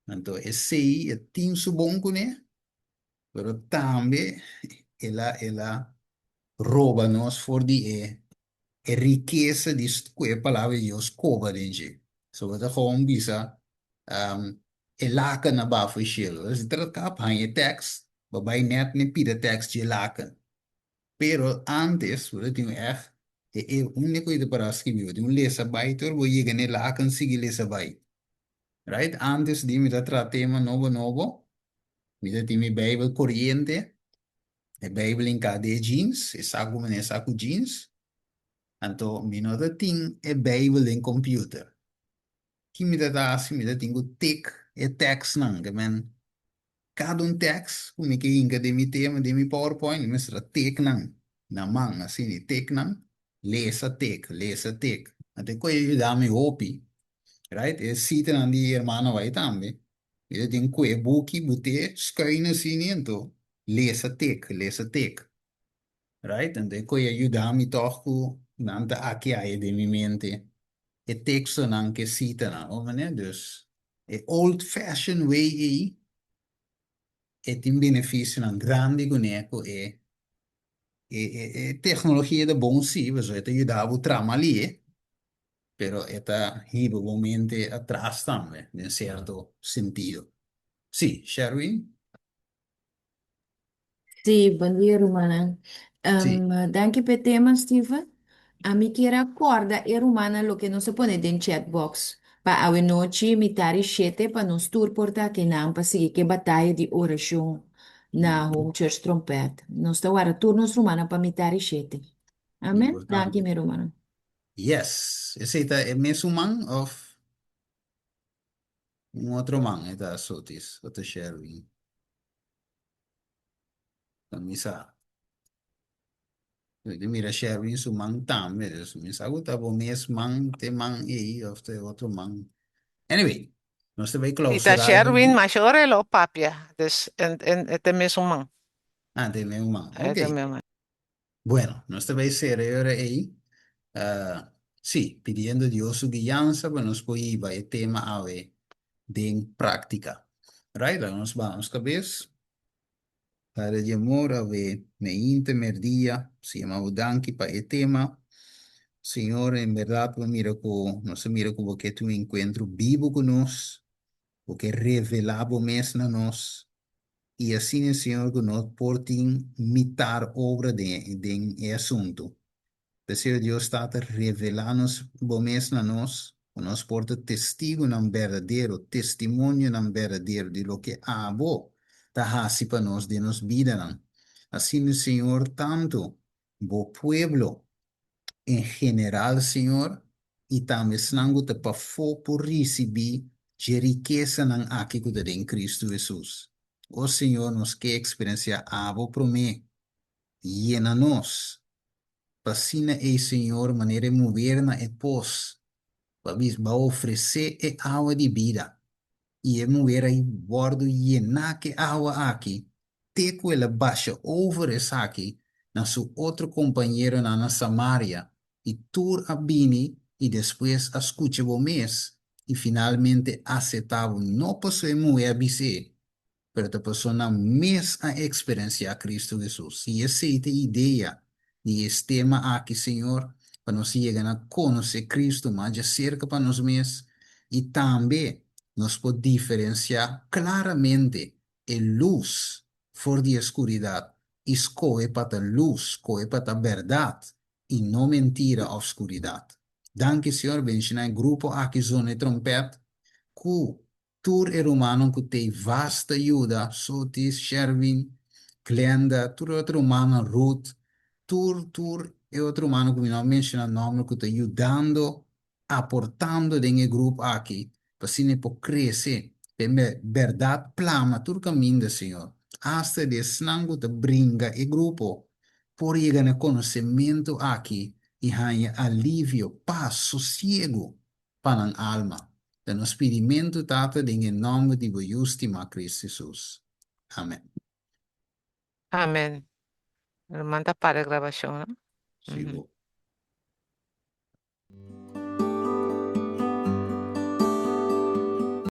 [SPEAKER 1] Anto esei e tin su bon kuné, pero tambe el a el a roba nos for di e e rikesa di ku e palabra di Dios koba den dje. So bo ta gewoon bisa e laken a bafo e shelu. Si ta kap haña e tèks, bo bai nèt n'e pida tèks dje laken. Pero antes bo ta tin un ègt e e unda ku e ta para skibi bo tin un lesa bai tur bo yega n'e laken sigui lesa bai. Right? Antes di mi ta traha tema nobo nobo, mi ta tin mi Bijbel coriente, e Bijbel hinká den e jeans, e saku manera e saku jeans, anto mi no ta tin e Bijbel den computer. Ki mi ta ta hasi? Mi ta tin ku tik e tekstnan, ke men Kada un tèks ku mi ke hinka den mi tema, den mi powerpoint, mi mester a tek nan na man, asina, i tek nan, lesa tek, lesa tek. Anto e koe a yuda mi hopi, right? E sitanan di hermano bai tambe. Mi ta tin kue buki, but'é skuin asina, anto lesa tek, lesa tek, right? Anto e koe a yuda mi tòg ku nan ta aki aya den mi mente e tekstonan ku e sitanan, bo manera? Dus e old fashion way ei e tin benefisionan grandi kuné ku e e e teknologia ta bon si pasobra e ta yuda bo traha malie pero e ta hiba bo mente atras tambe den sierto sentido. Si, Sherwin?
[SPEAKER 8] Sí, bon dia rumannan.
[SPEAKER 1] Sí.
[SPEAKER 8] Danki p'e tema, Steven. Ami kier a kòrda e rumannan loke nos a pone den chatbox pa awe nochi mitari shete pa nos tur por ta akinan pa sigui k'e bataya di orashon na Home Church Trompet. Nos ta warda tur nos rumannan pa mitari shete. Amen. Danki
[SPEAKER 1] Importante.
[SPEAKER 8] mi rumannan.
[SPEAKER 1] Yes. Esei ta e mesun man òf? Un otro man e ta Sotis, o ta Sherwin. Ta mi sa. Mi ta mira Sherwin su man tambe, dus mi sa ku ta bo mes man te man ei of te otro man. Anyway, nos ta bai
[SPEAKER 3] Si ta
[SPEAKER 1] klausurá.
[SPEAKER 3] Sherwin, masha ora e lo papia. Dus en, en, e ta mesun man.
[SPEAKER 1] Ah, te mesun man.
[SPEAKER 3] E
[SPEAKER 1] Ok.
[SPEAKER 3] ta mesun man.
[SPEAKER 1] Bueno, nos ta bai sera e ora ei. Sí, pidiendo Dios su guiansa pa nos por hiba e tema awe den práktika. Right, laga nos baha nos kabes. Padre di amor, awe meinta, merdia, si yama bo danki pa e tema. Señor, en berdad bo mira ku nos a mira ku bo ke tin un enkuentro bibu ku nos, bo ke revelá bo mes na nos, i asina, Señor, ku no por tin mitar obra den den e asuntu. P'esei, Dios Tata, revelá nos bo mes na nos, ku nos por ta testigunan berdadero, testimonionan berdadero di loke abo ta hasi pa nos den nos bidanan. Asina, Señor, tantu bo pueblo en general, Señor, i tambe esnan ku ta pafó por risibí dje rikesanan aki ku ta den Kristu Hesus. O Señor, nos ke eksperensiá abo promé. Yena nos. Pa asina ei, Señor, manera e muher na e pos, pa bis bo a ofresé e awa di bida, i e muher a wòrdu yená ku e awa aki, te ku el a basha over esaki na su otro kompañeronan na Samaria, i tur a bini i despues a skucha bo mes i finalmente asetá bo, no pasobra e muher a bis'é, pero ta pasobra nan mes a eksperensiá Kristu Hesus. I esei ta e idea di es tema aki, Señor, pa nos yega na konosé Kristu mas djaserka pa nos mes i tambe nos por diferensiá klaramente e lus for di e skuridat i skohe pa ta lus, skohe pa ta bèrdat i no mentira òf skuridat. Danki, Señor, benshiná e grupo aki zona e trompèt ku Tur e rumannan ku tei vasta yuda, Sotis, Sherwin, Glenda, tur e otro rumannan, Ruth, tur, tur e otro rumannan ku mi no a menshona nòmber ku ta yudando, aportando den e grup aki, pa asina e por krese, pa e bèrdat plama tur kaminda, Señor. Asta di esnan ku ta bringa e grupo por yega na e konosementu aki i haña alivio, pas, sosiegu pa nan alma. Ta nos pidimentu, Tata, den e nòmber di bo Yu stimá Kristu Hesus. Amen.
[SPEAKER 3] Amen. Ruman ta para e grabashon, no?
[SPEAKER 1] Si bo.